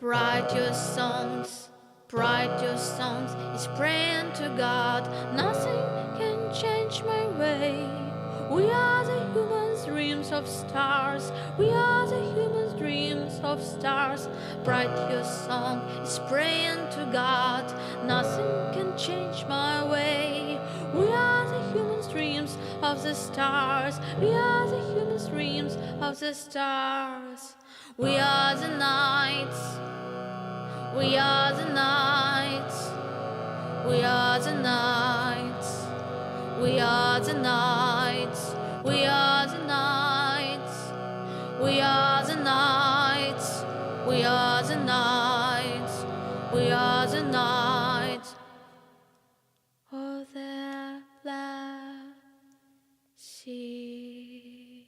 Pride, your songs, pride, your songs is praying to God. Nothing can change my way. We are the human dreams of stars. We are the human dreams of stars. Bright your song is praying to God. Nothing can change my way. We are the human dreams of the stars. We are the human dreams of the stars. We are the nights. We are the nights. We are the nights. We are the nights. We are the nights. We are the nights. We are the nights. We are the nights. Of the black sea.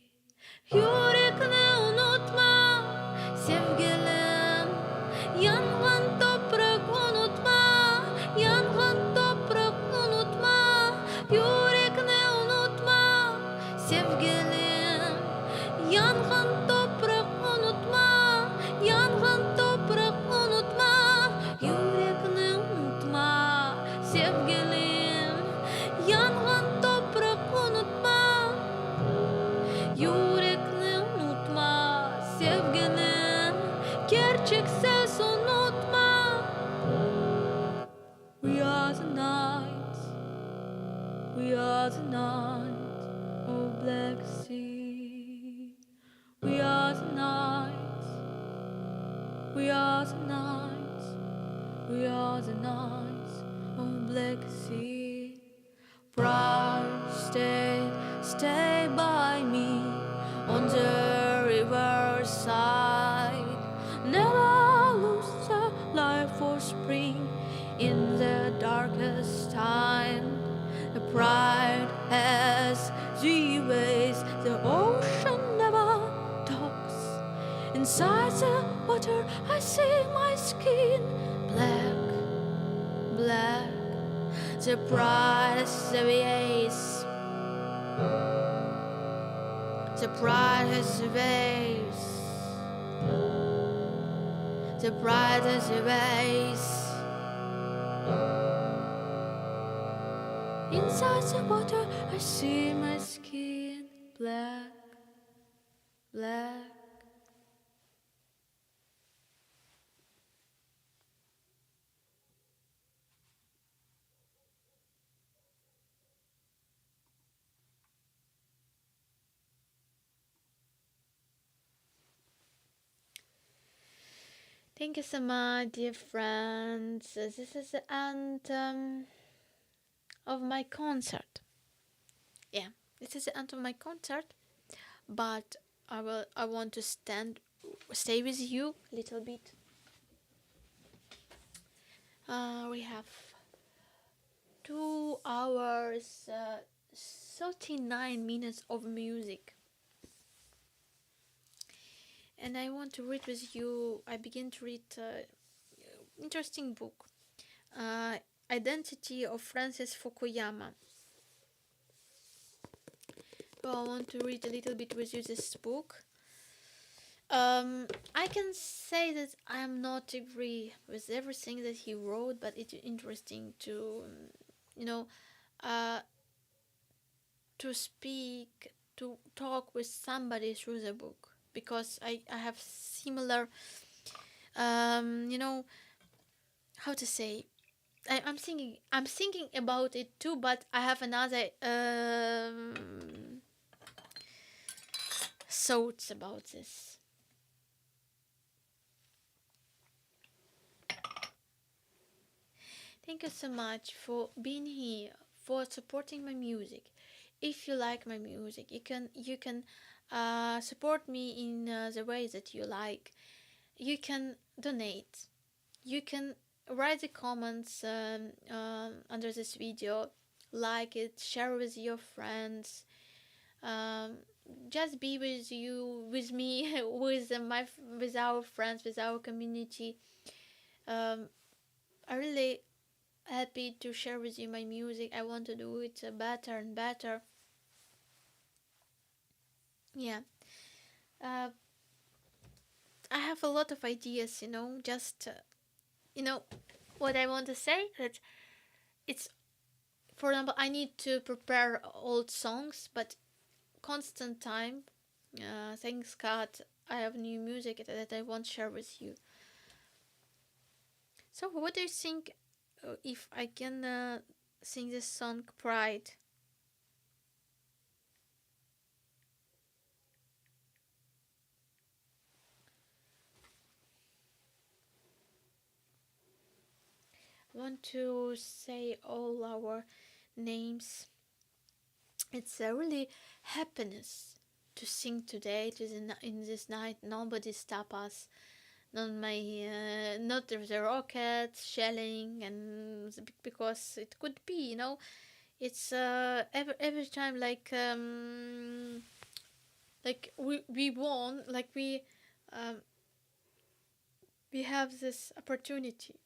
Yürekni unutma, sevgilim. Yanğan topraq unutma, yanğan topraq unutma. Yürekni unutma, sevgilim. Yanğan topraq unutma, yanğan topraq unutma. Yürekni unutma, sevgilim. Yanğan topraq unutma. Yürekni unutma, sevgilim. Kerçek ses unutma. We are the night. We are the night. are the knights, we are the knights of Black Sea. Pride, stay, stay by me on the riverside. Never lose the life for spring in the darkest time. The pride has the ways the ocean never talks. Inside the water, I see my skin black, black. The pride has the ways. The pride has the ways. The pride has the ways. Inside the water, I see my skin black, black. Thank you so much, dear friends. This is the end of my concert. Yeah, this is the end of my concert, but I want to stay with you a little bit. We have 2 hours, 39 minutes of music. And I want to read with you, I begin to read an interesting book, Identity of Francis Fukuyama. So I want to read a little bit with you this book. I can say that I am not agree with everything that he wrote, but it's interesting to speak, to talk with somebody through the book. Because I have similar, you know, how to say, I, I'm thinking, I'm thinking about it too, but I have another thoughts about this. Thank you so much for being here, for supporting my music. If you like my music, you can support me in the way that you like. You can donate. You can write the comments under this video, like it, share with your friends. Just be with you, with me, with my, with our friends, with our community. I really happy to share with you my music. I want to do it better and better. I have a lot of ideas, just you know what I want to say, that it's, for example, I need to prepare old songs, but constant time, thanks God, I have new music that I want to share with you. So what do you think if I can sing this song, Pride? I want to say all our names. It's a really happiness to sing today, to the, in this night. Nobody stop us, not my not the rockets shelling, and because it could be, you know, it's every time like we won, like we have this opportunity.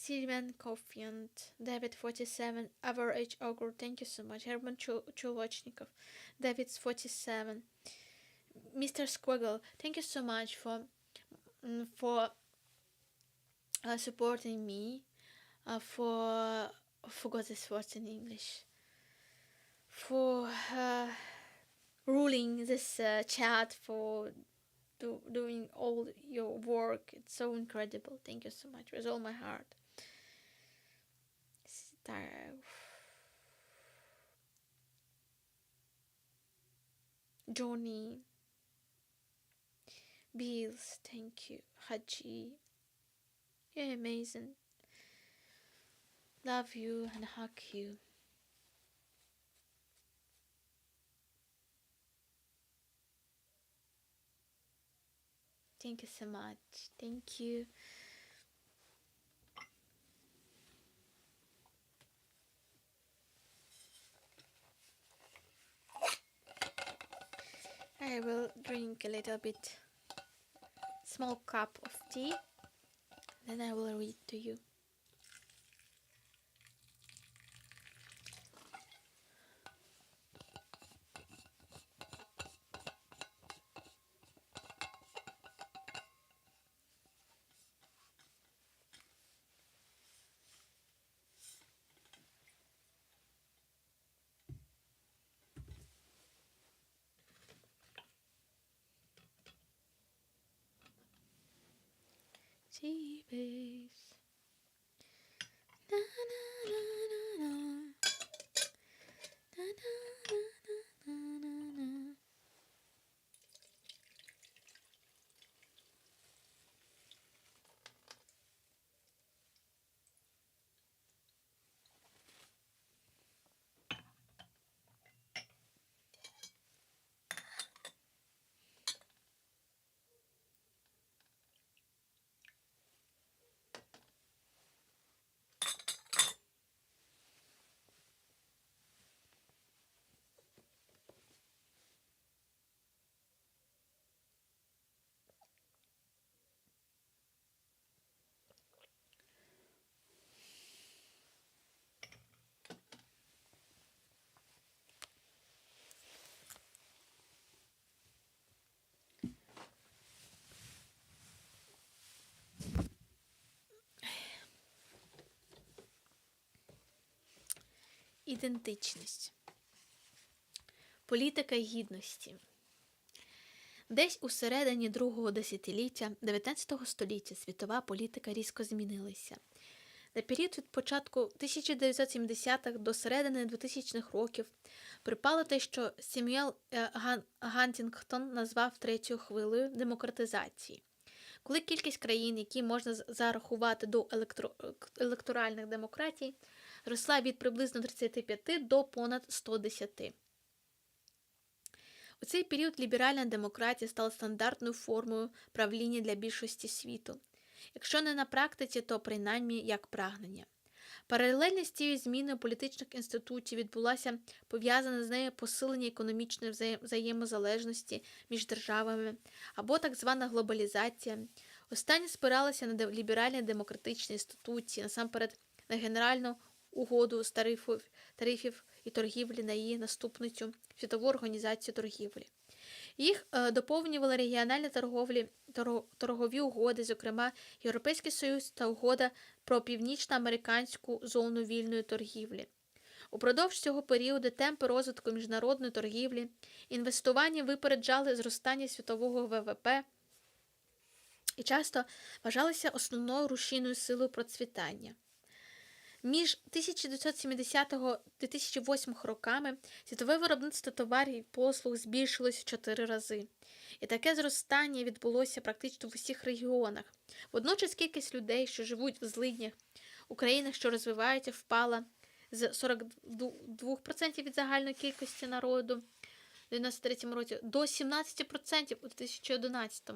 Silvan Cofiant, David 47, Average Ogre, thank you so much. Herman Chulochnikov, David 47, Mr. Squiggle, thank you so much for supporting me, for, I forgot this word in English, for ruling this chat, for doing all your work. It's so incredible. Thank you so much with all my heart. Star. Johnny. Bills, thank you. Haci, you're amazing. Love you and hug you. Thank you so much. Thank you. I will drink a little bit small cup of tea then I will read to you. Tea base. Na na na na na. Na na na na na na. Ідентичність. Політика гідності. Десь у середині другого десятиліття XIX століття світова політика різко змінилася. На період від початку 1970-х до середини 2000-х років припало те, що Семюел Гантінгтон назвав третьою хвилею демократизації, коли кількість країн, які можна зарахувати до електоральних демократій, зросла від приблизно 35 до понад 110. У цей період ліберальна демократія стала стандартною формою правління для більшості світу, якщо не на практиці, то принаймні як прагнення. Паралельно з цією зміною політичних інститутів відбулося пов'язане з нею посилення економічної взаємозалежності між державами або так звана глобалізація. Остання спиралася на ліберальні демократичні інституції, насамперед на Генеральну угоду з тарифів, тарифів і торгівлі на її наступницю Світову організацію торгівлі. Їх доповнювали регіональні торговлі, торгові угоди, зокрема Європейський Союз та угода про північноамериканську зону вільної торгівлі. Упродовж цього періоду темпи розвитку міжнародної торгівлі, інвестування випереджали зростання світового ВВП і часто вважалися основною рушійною силою процвітання. Між 1970 2008 роками світове виробництво товарів і послуг збільшилось в 4 рази. І таке зростання відбулося практично в усіх регіонах. Водночас кількість людей, що живуть в злиднях у країнах, що розвиваються, впала з 42% від загальної кількості народу у 1993 році до 17% у 2011.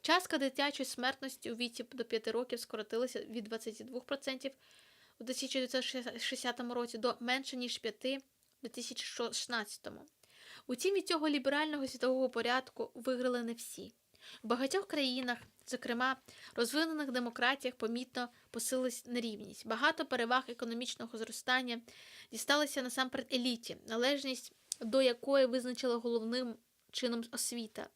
Частка дитячої смертності у віці до 5 років скоротилася від 22% у 1960 році до менше ніж 5 у 2016. Утім, від цього ліберального світового порядку виграли не всі. В багатьох країнах, зокрема розвинених демократіях, помітно посилилась нерівність. Багато переваг економічного зростання дісталися насамперед еліті, належність до якої визначила головним чином освіта.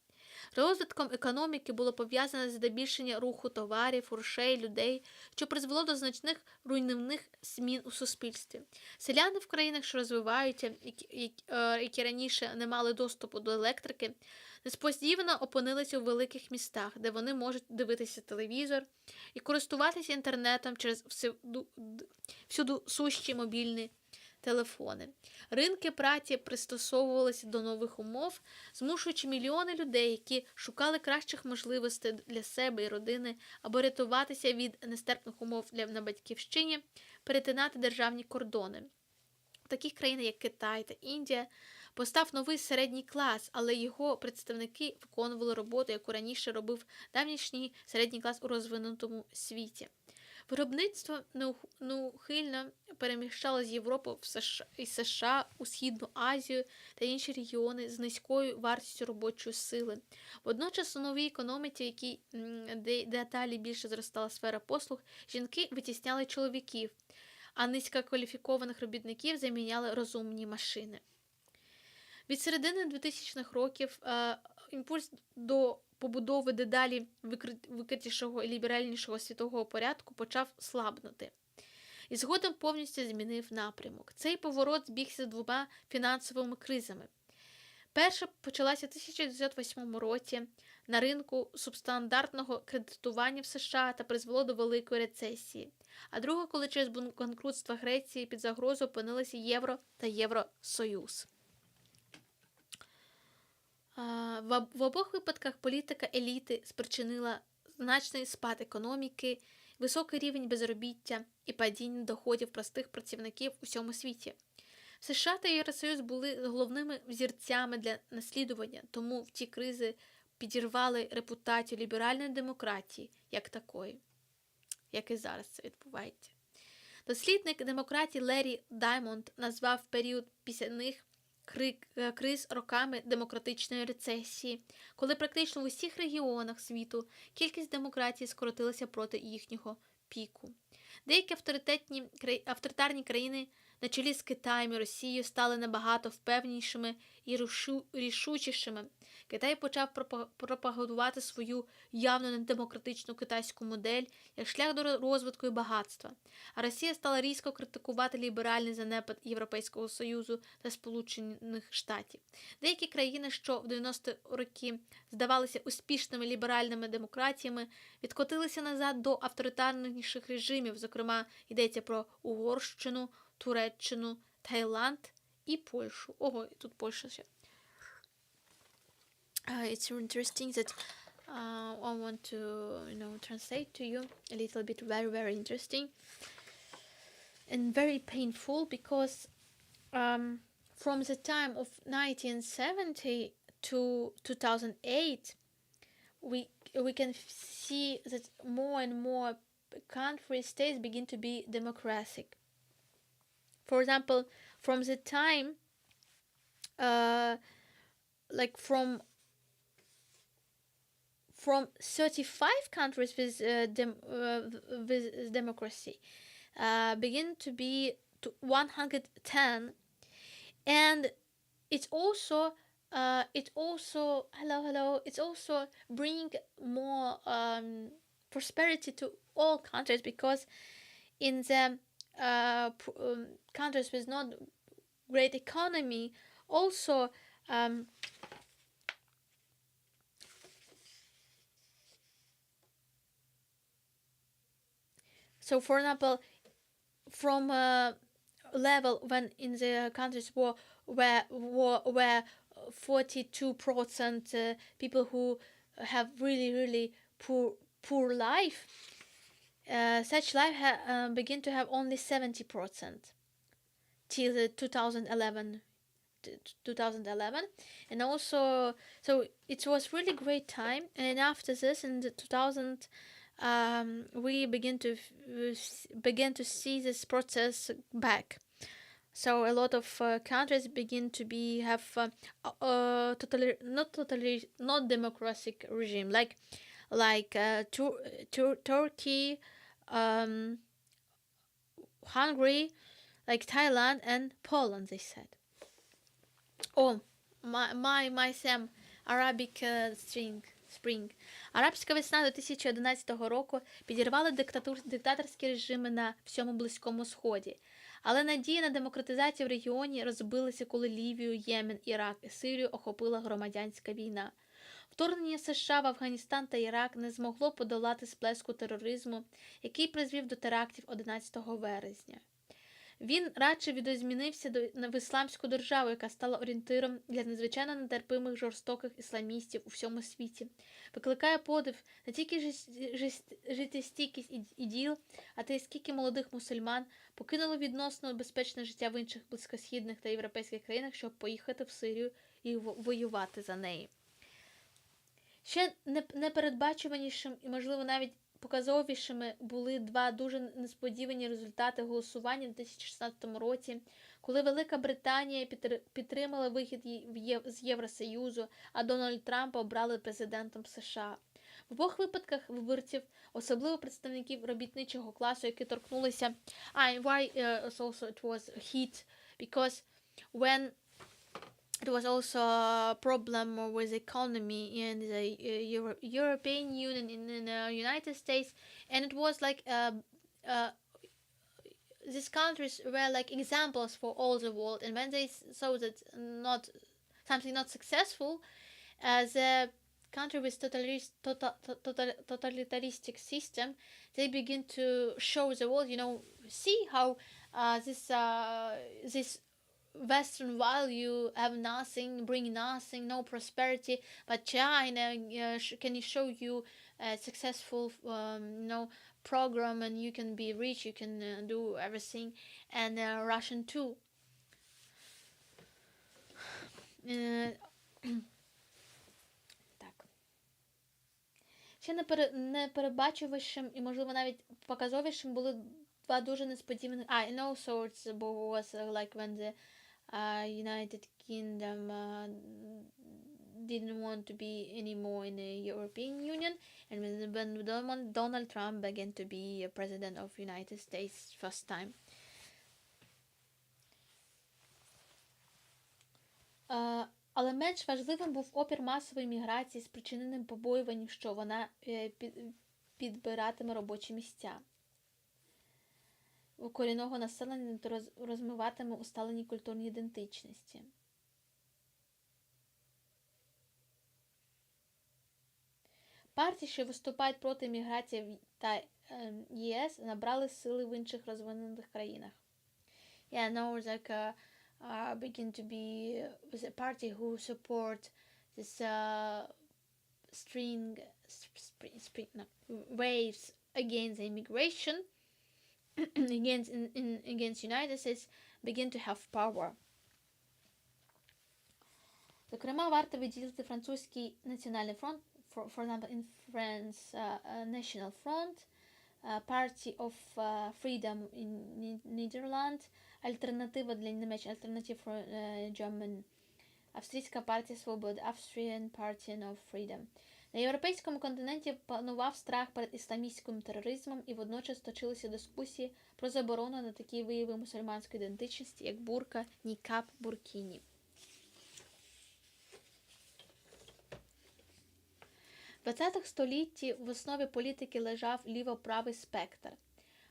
Розвитком економіки було пов'язане здебільшення руху товарів, грошей, людей, що призвело до значних руйнівних змін у суспільстві. Селяни в країнах, що розвиваються, які, які раніше не мали доступу до електрики, несподівано опинилися у великих містах, де вони можуть дивитися телевізор і користуватися інтернетом через всюди сущі мобільні телефони. телефони. Ринки праці пристосовувалися до нових умов, змушуючи мільйони людей, які шукали кращих можливостей для себе і родини або рятуватися від нестерпних умов для на батьківщині, перетинати державні кордони. В таких країнах, як Китай та Індія, постав новий середній клас, але його представники виконували роботу, яку раніше робив давнішній середній клас у розвинутому світі. Виробництво неухильно переміщало з Європи в США, і США у Східну Азію та інші регіони з низькою вартістю робочої сили. Водночас у новій економіці, в якій дедалі більше зростала сфера послуг, жінки витісняли чоловіків, а низькокваліфікованих робітників заміняли розумні машини. Від середини 2000-х років імпульс до побудови дедалі викритішого і ліберальнішого світового порядку почав слабнути. І згодом повністю змінив напрямок. Цей поворот збігся з двома фінансовими кризами. Перша почалася в 1908 році на ринку субстандартного кредитування в США та призвело до великої рецесії. А друга, коли через банкрутство Греції під загрозу опинилися євро та Євросоюз. В обох випадках політика еліти спричинила значний спад економіки, високий рівень безробіття і падіння доходів простих працівників у всьому світі. США та Євросоюз були головними взірцями для наслідування, тому в ті кризи підірвали репутацію ліберальної демократії як такої, як і зараз це відбувається. Дослідник демократії Лері Даймонд назвав період після них криз роками демократичної рецесії, коли практично в усіх регіонах світу кількість демократії скоротилася проти їхнього піку. Деякі авторитетні, авторитарні країни на чолі з Китаєм і Росією стали набагато впевненішими і рішучішими. Китай почав пропагандувати свою явно недемократичну китайську модель як шлях до розвитку і багатства. А Росія стала різко критикувати ліберальний занепад Європейського Союзу та Сполучених Штатів. Деякі країни, що в 90-ті роки здавалися успішними ліберальними демократіями, відкотилися назад до авторитарніших режимів, зокрема, йдеться про Угорщину, Туреччину, Таїланд і Польщу. Ого, і тут Польща ще. It's interesting that I want to translate to you a little bit. Very, very interesting and very painful because from the time of 1970 to 2008, we can see that more and more country states begin to be democratic. For example, from the time, like from 35 countries with democracy begin to be to 110, and it's also hello, hello, it's also bring more prosperity to all countries, because in the countries with not great economy also so for example, from a level when in the countries were 42% people who have really, really poor life, such life begin to have only 70% till the 2011, 2011. And also, so it was really great time, and after this, in the 2000, we begin to see this process back. So a lot of countries begin to be have totally not, totally not democratic regime, like Turkey, Hungary, like Thailand and Poland, they said. Oh, my Sam, Arabic Spring. Арабська весна 2011 року підірвала диктаторські режими на всьому Близькому Сході. Але надії на демократизацію в регіоні розбилися, коли Лівію, Ємен, Ірак і Сирію охопила громадянська війна. Вторгнення США в Афганістан та Ірак не змогло подолати сплеску тероризму, який призвів до терактів 11 вересня. Він радше відозмінився в ісламську державу, яка стала орієнтиром для надзвичайно нетерпимих жорстоких ісламістів у всьому світі. Викликає подив не тільки життєстійкість іділ, а те, скільки молодих мусульман покинули відносно безпечне життя в інших близькосхідних та європейських країнах, щоб поїхати в Сирію і воювати за неї. Ще непередбачуванішим і, можливо, навіть показовішими були два дуже несподівані результати голосування в 2016 році, коли Велика Британія підтримала вихід з Євросоюзу, а Дональд Трампа обрали президентом США. В обох випадках виборців, особливо представників робітничого класу, які торкнулися... Ah, why also it was hit? Because when it was also a problem with economy in the European Union, in the United States, and it was like these countries were like examples for all the world. And when they saw that not something not successful, the country with totalitaristic system, they begin to show the world, see how this Western value have nothing, bring nothing, no prosperity, but China can show you a successful program, and you can be rich, you can do everything, and Russian too. Так. Ще непередбачуванішим і, можливо, навіть показовішим були два дуже несподіваних... And also it was like when the United Kingdom didn't want to be anymore in the European Union, and when Donald Trump began to be a president of United States first time. Але менш важливим був опір масової міграції, спричиненим побоюванням, що вона підбиратиме робочі місця у корінного населення та розмиватиме усталені культурні ідентичності. Партії, що виступають проти міграції та ЄС, набрали сили в інших розвинених країнах. Yeah, now like, begin to be with a party who support this string, spring, spring, no, waves against immigration, against in, in, against United States, begin to have power. Зокрема, варто виділити французький національний фронт, for example, in France, National Front, Party of Freedom in Netherlands, Альтернатива для Німеччини, Alternative for German, Австрійська партія свободи, Austrian Party of Freedom. На європейському континенті панував страх перед ісламістським тероризмом і водночас точилися дискусії про заборону на такі вияви мусульманської ідентичності, як бурка, нікаб, буркіні. В ХХ столітті в основі політики лежав ліво-правий спектр,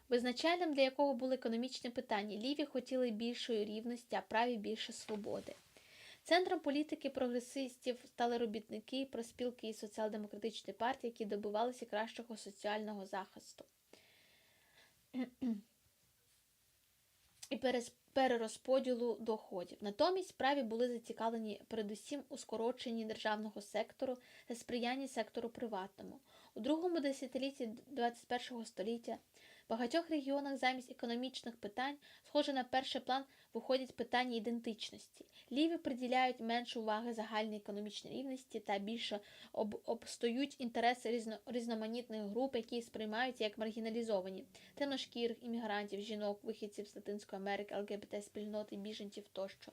визначальним для якого були економічні питання. Ліві хотіли більшої рівності, а праві більше свободи. Центром політики прогресистів стали робітники, профспілки і соціал-демократичні партії, які добивалися кращого соціального захисту і перерозподілу доходів. Натомість праві були зацікавлені передусім у скороченні державного сектору та сприянні сектору приватному. У другому десятилітті 21-го століття в багатьох регіонах замість економічних питань, схоже на перший план, виходять питання ідентичності. Ліві приділяють менше уваги загальній економічній рівності та більше обстоюють інтереси різноманітних груп, які сприймаються як маргіналізовані – темношкірих, іммігрантів, жінок, вихідців з Латинської Америки, Л Г Б Т-спільноти, біженців тощо.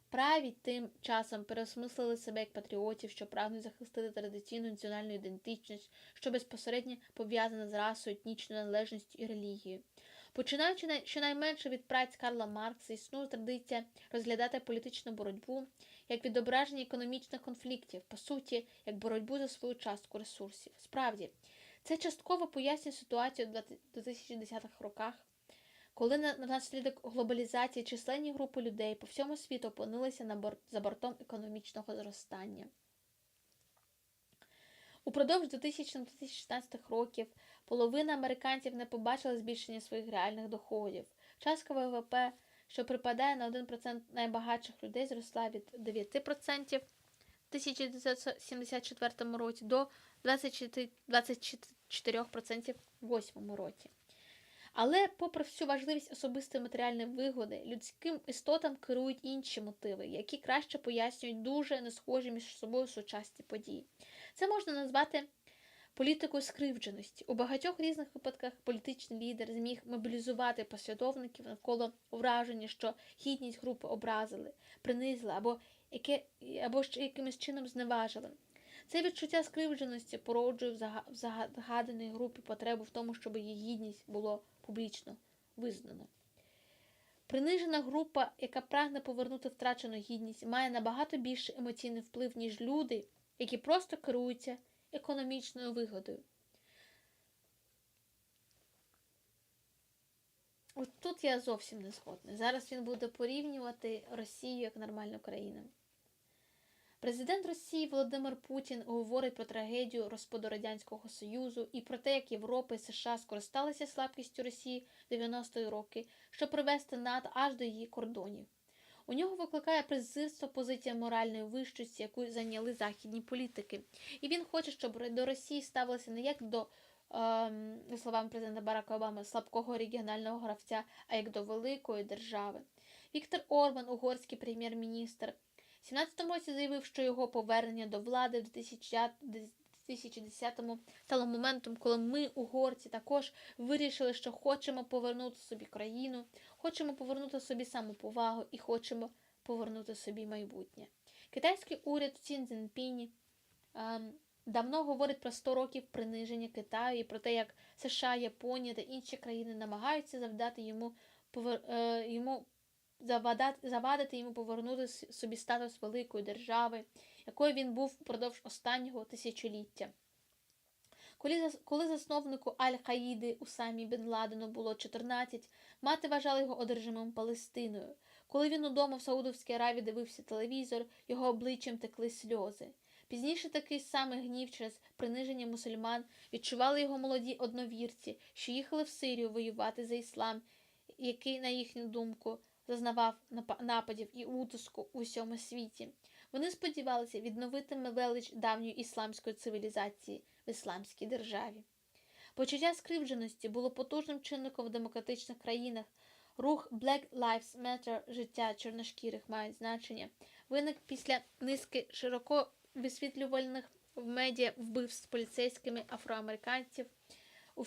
Праві тим часом переосмислили себе як патріотів, що прагнуть захистити традиційну національну ідентичність, що безпосередньо пов'язана з расою, етнічною належністю і релігією. Починаючи щонайменше від праць Карла Маркса, існує традиція розглядати політичну боротьбу як відображення економічних конфліктів, по суті, як боротьбу за свою частку ресурсів. Справді, це частково пояснює ситуацію в 2010-х роках, коли внаслідок глобалізації численні групи людей по всьому світу опинилися за бортом економічного зростання. Упродовж 2000-2016 років половина американців не побачила збільшення своїх реальних доходів. Частка ВВП, що припадає на 1% найбагатших людей, зросла від 9% в 1974 році до 24% в 2008 році. Але, попри всю важливість особистої матеріальної вигоди, людським істотам керують інші мотиви, які краще пояснюють дуже несхожі між собою сучасні події. Це можна назвати політикою скривдженості. У багатьох різних випадках політичний лідер зміг мобілізувати послідовників навколо враження, що гідність групи образили, принизили або, яке, або ще якимось чином зневажили. Це відчуття скривдженості породжує в згаданій групі потребу в тому, щоб її гідність було публічно визнано. Принижена група, яка прагне повернути втрачену гідність, має набагато більший емоційний вплив, ніж люди, які просто керуються економічною вигодою. От тут я зовсім не згодна. Зараз він буде порівнювати Росію як нормальну країну. Президент Росії Володимир Путін говорить про трагедію розпаду Радянського Союзу і про те, як Європа і США скористалися слабкістю Росії в 90-ті роки, щоб привести НАТО аж до її кордонів. У нього викликає презирство позиція моральної вищості, яку зайняли західні політики. І він хоче, щоб до Росії ставилися не як до, ем, за словами президента Барака Обами, слабкого регіонального гравця, а як до великої держави. Віктор Орбан, угорський прем'єр-міністр, в 17-му році заявив, що його повернення до влади в 2010-му стало моментом, коли ми, угорці, також вирішили, що хочемо повернути собі країну, хочемо повернути собі самоповагу і хочемо повернути собі майбутнє. Китайський уряд Сі Цзіньпіні ем, давно говорить про 100 років приниження Китаю і про те, як США, Японія та інші країни намагаються завдати йому, повер... е, йому завадати, завадити йому повернути собі статус великої держави, якою він був впродовж останнього тисячоліття. Коли, коли засновнику Аль-Каїди Усамі Бен Ладену було 14, мати вважала його одержимим Палестиною. Коли він удома в Саудовській Аравії дивився телевізор, його обличчям текли сльози. Пізніше такий самий гнів через приниження мусульман відчували його молоді одновірці, що їхали в Сирію воювати за іслам, який, на їхню думку, зазнавав нападів і утиску у всьому світі. Вони сподівалися відновити велич давньої ісламської цивілізації в ісламській державі. Почуття скривдженості було потужним чинником в демократичних країнах. Рух Black Lives Matter життя чорношкірих мають значення виник після низки широко висвітлюваних в медіа вбивств поліцейськими афроамериканців у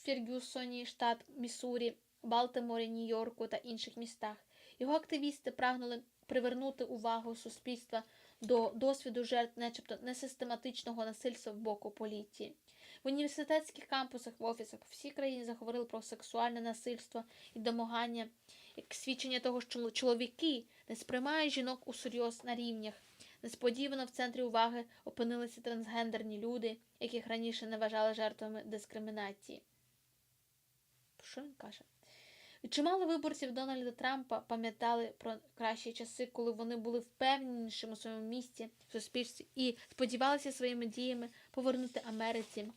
Фергюсоні, штат Міссурі, Балтиморі, Нью-Йорку та інших містах. Його активісти прагнули привернути увагу суспільства до досвіду жертв, начебто несистематичного насильства з боку поліції. В університетських кампусах, в офісах по всій країні заговорили про сексуальне насильство і домагання, як свідчення того, що чоловіки не сприймають жінок усерйоз на рівнях. Несподівано в центрі уваги опинилися трансгендерні люди, яких раніше не вважали жертвами дискримінації. Що він каже? І чимало виборців Дональда Трампа пам'ятали про кращі часи, коли вони були впевненішими у своєму місці в суспільстві і сподівалися своїми діями повернути Америці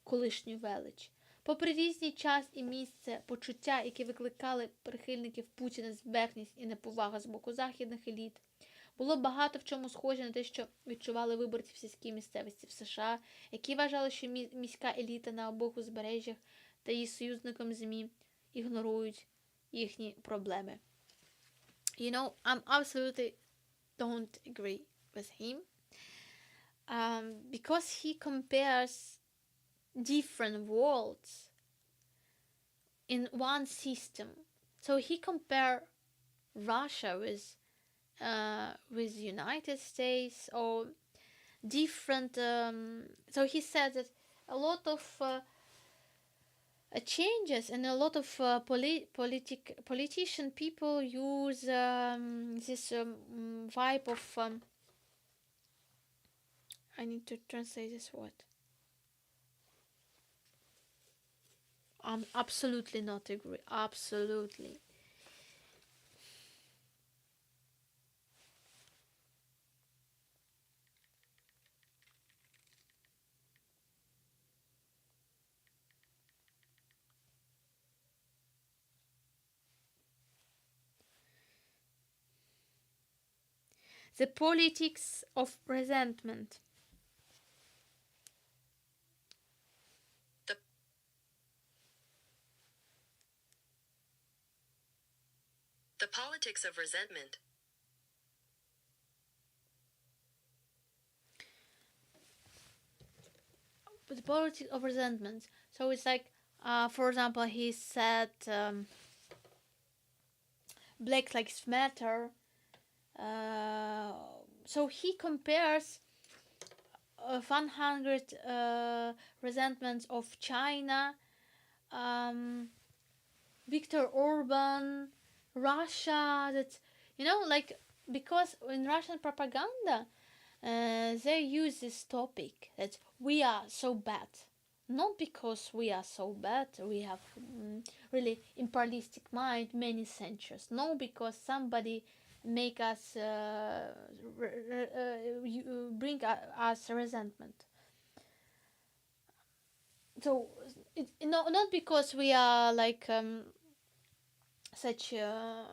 колишню велич. Попри різний час і місце, почуття, які викликали прихильників Путіна зверхність і неповага з боку західних еліт, було багато в чому схоже на те, що відчували виборці в сільській місцевості в США, які вважали, що міська еліта на обох узбережжях та її союзникам ЗМІ ігнорують їхні проблеми. I'm absolutely don't agree with him because he compares different worlds in one system. So he compare Russia with United States or different. So he said that a lot of changes and a lot of politician people use this vibe of. I need to translate this word. I'm absolutely not agree. Absolutely. The politics of resentment. The The politics of resentment. The politics of resentment. So it's like, uh, for example, he said um, Black Lives Matter. Uh, so he compares uh, 100 uh, resentments of China, um, Viktor Orban, Russia. That you know, like because in Russian propaganda, uh, they use this topic that we are so bad. Not because we are so bad, we have mm, really imperialistic mind many centuries. No, because somebody make us uh, uh, bring us resentment. So it, no, not because we are like um, such uh,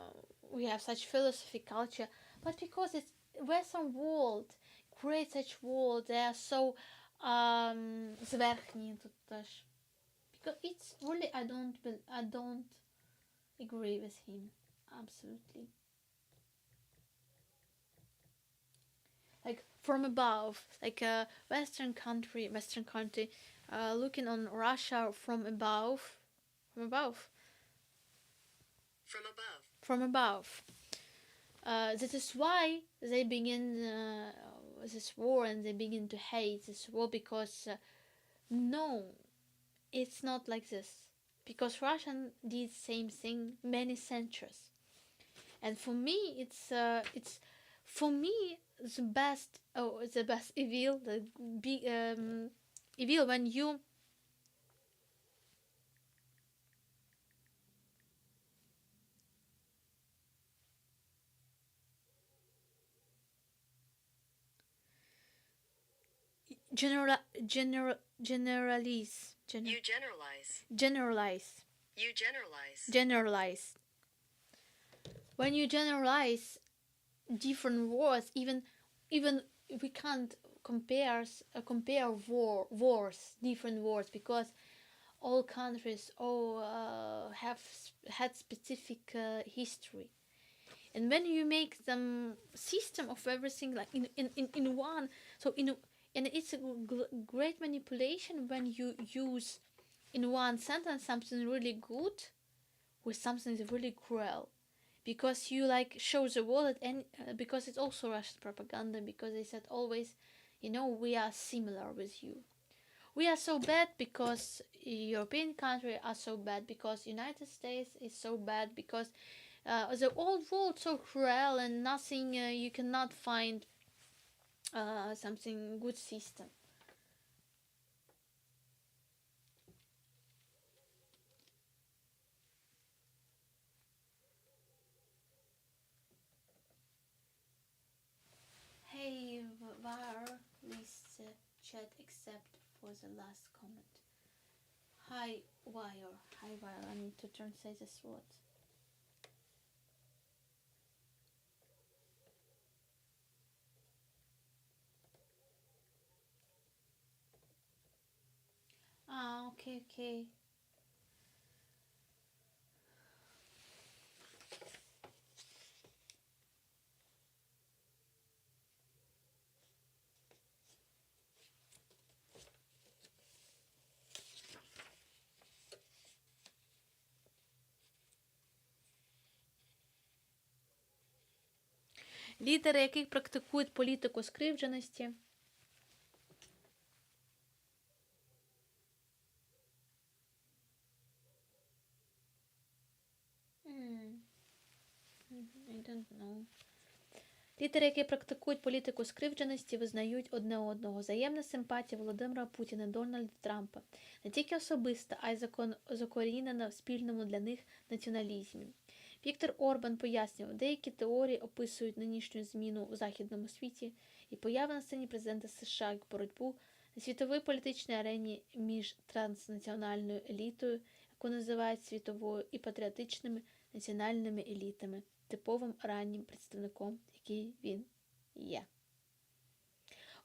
we have such philosophy culture, but because it's Western world create such world. They are so um, зверхні тут теж. Because it's really I don't I don't agree with him absolutely. Like from above, like a Western country, Western country, uh, looking on Russia from above, from above, From above. from above. Uh, that is why they begin uh, this war and they begin to hate this war because uh, no, it's not like this. Because Russian did same thing many centuries, and for me, it's uh, it's for me the best oh the best evil the big um, evil when you general general generalize gener- You generalize. generalize You generalize. generalize when you generalize different wars even even we can't compare uh, compare war wars different wars because all countries all uh, have had specific uh, history and when you make them system of everything like in in, in, in one so in and it's a great manipulation when you use in one sentence something really good with something really cruel because you like show the world that any uh, because it's also Russian propaganda because they said always you know we are similar with you we are so bad because European country are so bad because United States is so bad because uh, the old world so cruel and nothing uh, you cannot find uh, something good system hey var list chat except for the last comment hi wire hi wire I need to translate this word ah okay okay Лідери, яких практикують політику скривдженості. Mm. I don't know. Лідери, які практикують політику скривдженості, визнають одне одного. Взаємна симпатія Володимира Путіна і Дональда Трампа не тільки особиста, а й закон... закорінена в спільному для них націоналізмі. Віктор Орбан пояснював, деякі теорії описують нинішню зміну у західному світі і появу на сцені президента США як боротьбу на світовій політичній арені між транснаціональною елітою, яку називають світовою, і патріотичними національними елітами, типовим раннім представником, який він Є.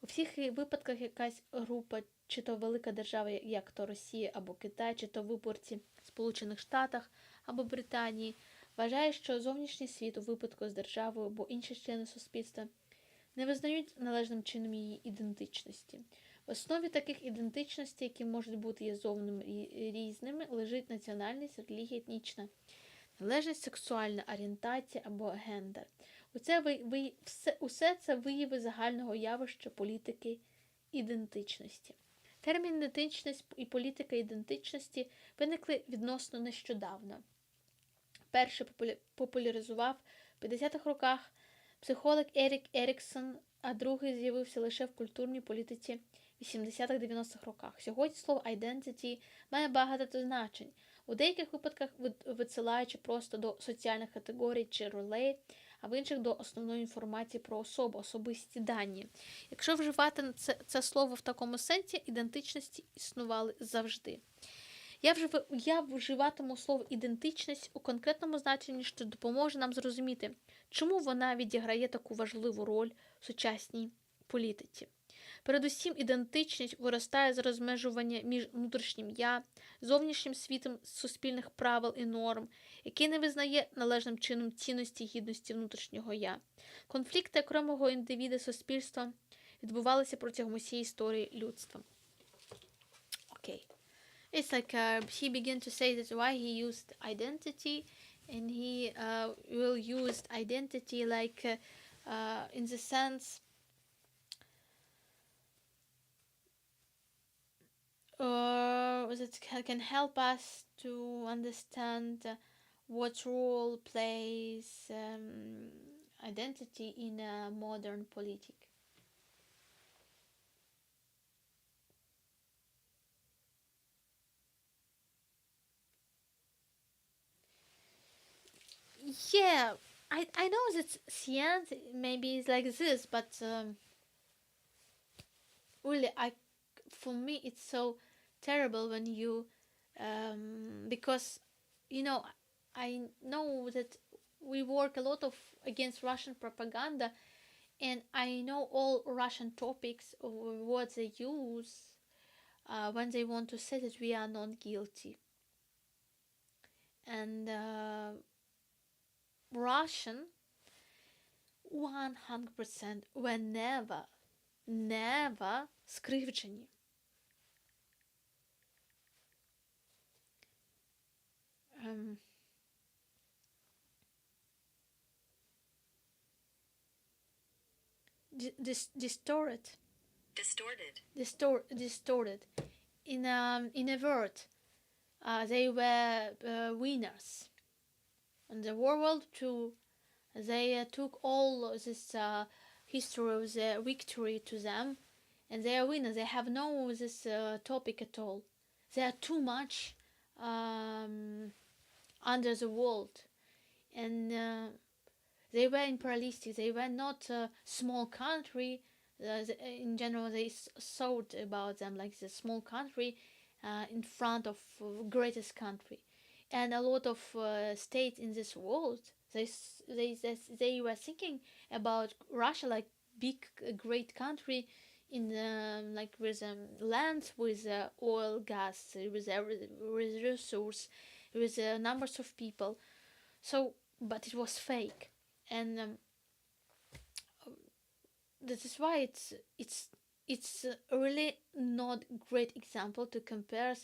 У всіх випадках якась група, чи то велика держава, як то Росія або Китай, чи то виборці в Сполучених Штатах або Британії, вважає, що зовнішній світ у випадку з державою або інші члени суспільства не визнають належним чином її ідентичності. В основі таких ідентичностей, які можуть бути є зовним різними, лежить національність, релігія, етнічна належність, сексуальна орієнтація або гендер. Усе, ви, ви, все, усе це вияви загального явища політики ідентичності. Термін ідентичність і політика ідентичності виникли відносно нещодавно. Перший популяризував в 50-х роках психолог Ерік Еріксон, а другий з'явився лише в культурній політиці 80-х-90-х роках. Сьогодні слово identity має багато значень. У деяких випадках відсилаючи просто до соціальних категорій чи ролей, а в інших до основної інформації про особу, особисті дані. Якщо вживати це, це слово в такому сенсі, ідентичності існували завжди. Я, вже, я вживатиму слово ідентичність у конкретному значенні, що допоможе нам зрозуміти, чому вона відіграє таку важливу роль в сучасній політиці. Передусім, ідентичність виростає з розмежування між внутрішнім я, зовнішнім світом суспільних правил і норм, який не визнає належним чином цінності гідності внутрішнього я. Конфлікти окремого індивіда суспільства відбувалися протягом усієї історії людства. Окей. It's like he began to say that why he used identity, and he will use identity like in the sense that can help us to understand what role plays identity in a modern politic. Yeah, I know that science maybe is like this, but really, I for me it's so terrible when you because you know I know that we work a lot of against Russian propaganda, and I know all Russian topics of what they use when they want to say that we are not guilty. And Russian 100% were never, never скривджені. Distorted. Distorted. Distorted. In a word, they were winners. In the World War II, they took all this history of the victory to them, and they are winners. They have no this topic at all. They are too much under the world, and they were imperialistic. They were not a small country. In general, they thought about them like the small country in front of greatest country, and a lot of states in this world they were thinking about Russia like big great country in like with land, with oil, gas, with every with resource, with numbers of people. So, but it was fake, and this is why it's really not great example to compare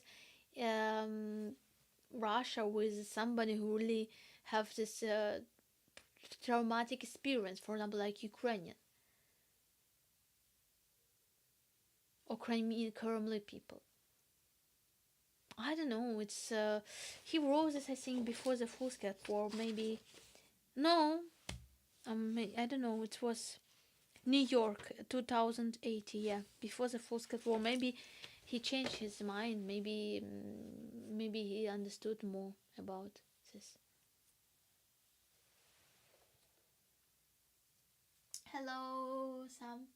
Russia with somebody who really have this traumatic experience, for example, like Ukrainian or Crimean Kremlin people. I don't know. It's he wrote this I think before the full scale war, maybe. No, I don't know. It was New York, 2080. Yeah, before the full scale war. Maybe he changed his mind. Maybe maybe he understood more about this. Hello, Sam.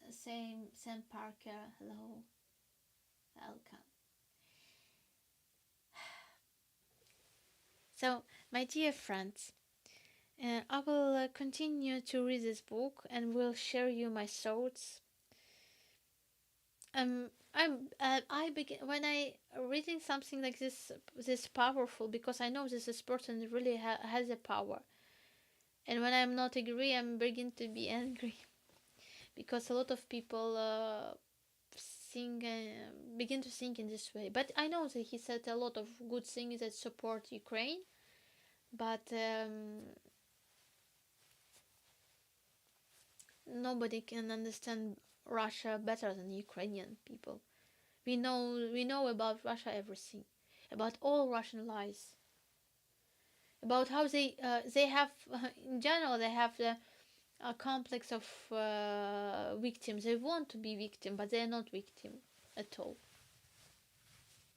Same Sam Parker. Hello, welcome. So, my dear friends, I will continue to read this book and will share you my thoughts. I'm I begin when I reading something like this this powerful because I know this, this person really has a power. And when I'm not agree, I'm begin to be angry because a lot of people think begin to think in this way. But I know that he said a lot of good things that support Ukraine, but nobody can understand Russia better than Ukrainian people. We know about Russia everything, about all Russian lies, about how they have in general they have the a complex of victims. They want to be victim, but they are not victim at all.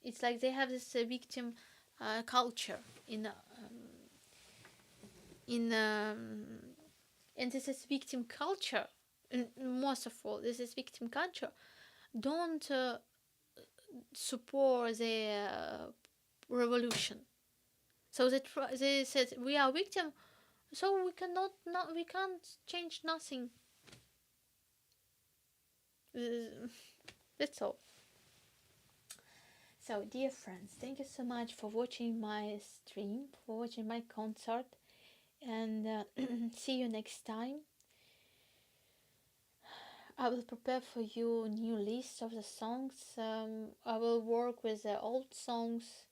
It's like they have this victim culture in and this is victim culture. And most of all, this is victim culture. Don't support the revolution. So they said we are victim, so we cannot not we can't change nothing. That's all. So, dear friends, thank you so much for watching my stream, for watching my concert, and see you next time. I will prepare for you new list of the songs. I will work with the old songs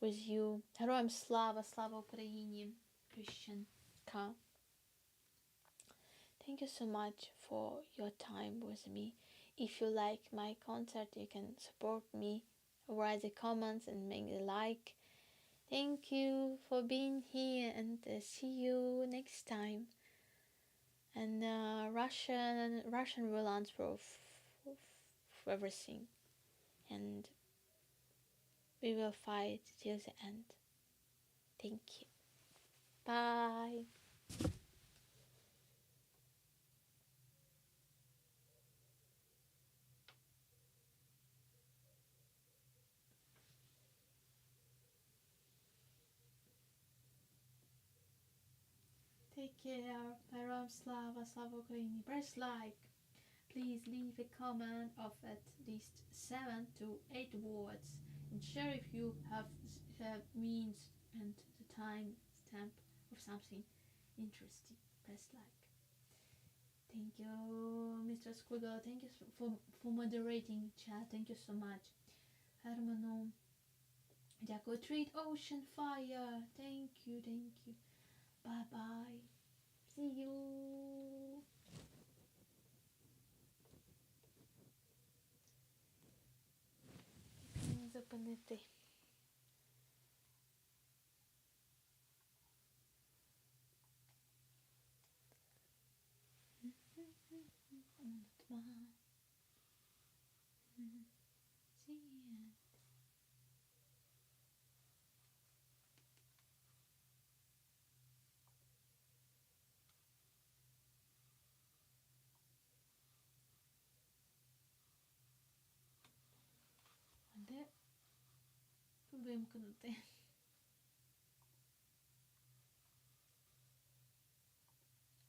with you. Героям слава, слава Україні, Christian K. Thank you so much for your time with me. If you like my concert, you can support me, write the comments and make the like. Thank you for being here and see you next time. And Russian will answer of everything, and we will fight till the end. Thank you. Bye. Take care. Героям слава, слава Україні. Press like. Please leave a comment of at least 7 to 8 words and share if you have the means and the time stamp of something interesting. Press like. Thank you, Mr. Squiggle. Thank you for moderating chat. Thank you so much. Hermanu. Дякую. Treat Ocean Fire. Thank you, thank you. Bye bye. See you. Як мені зупинити? Unutma. See it. А де вимкнути?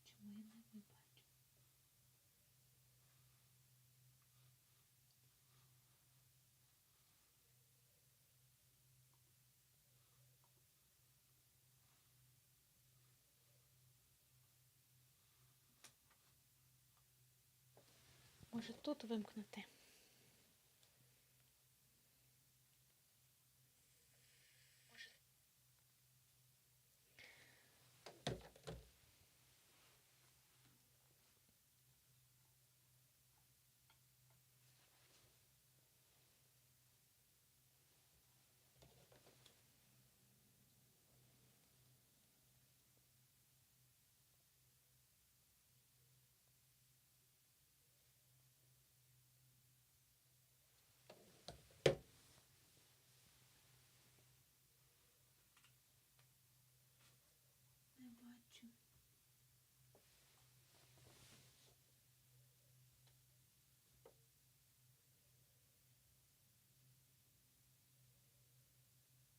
Чому я не бачу? Може, тут вимкнути?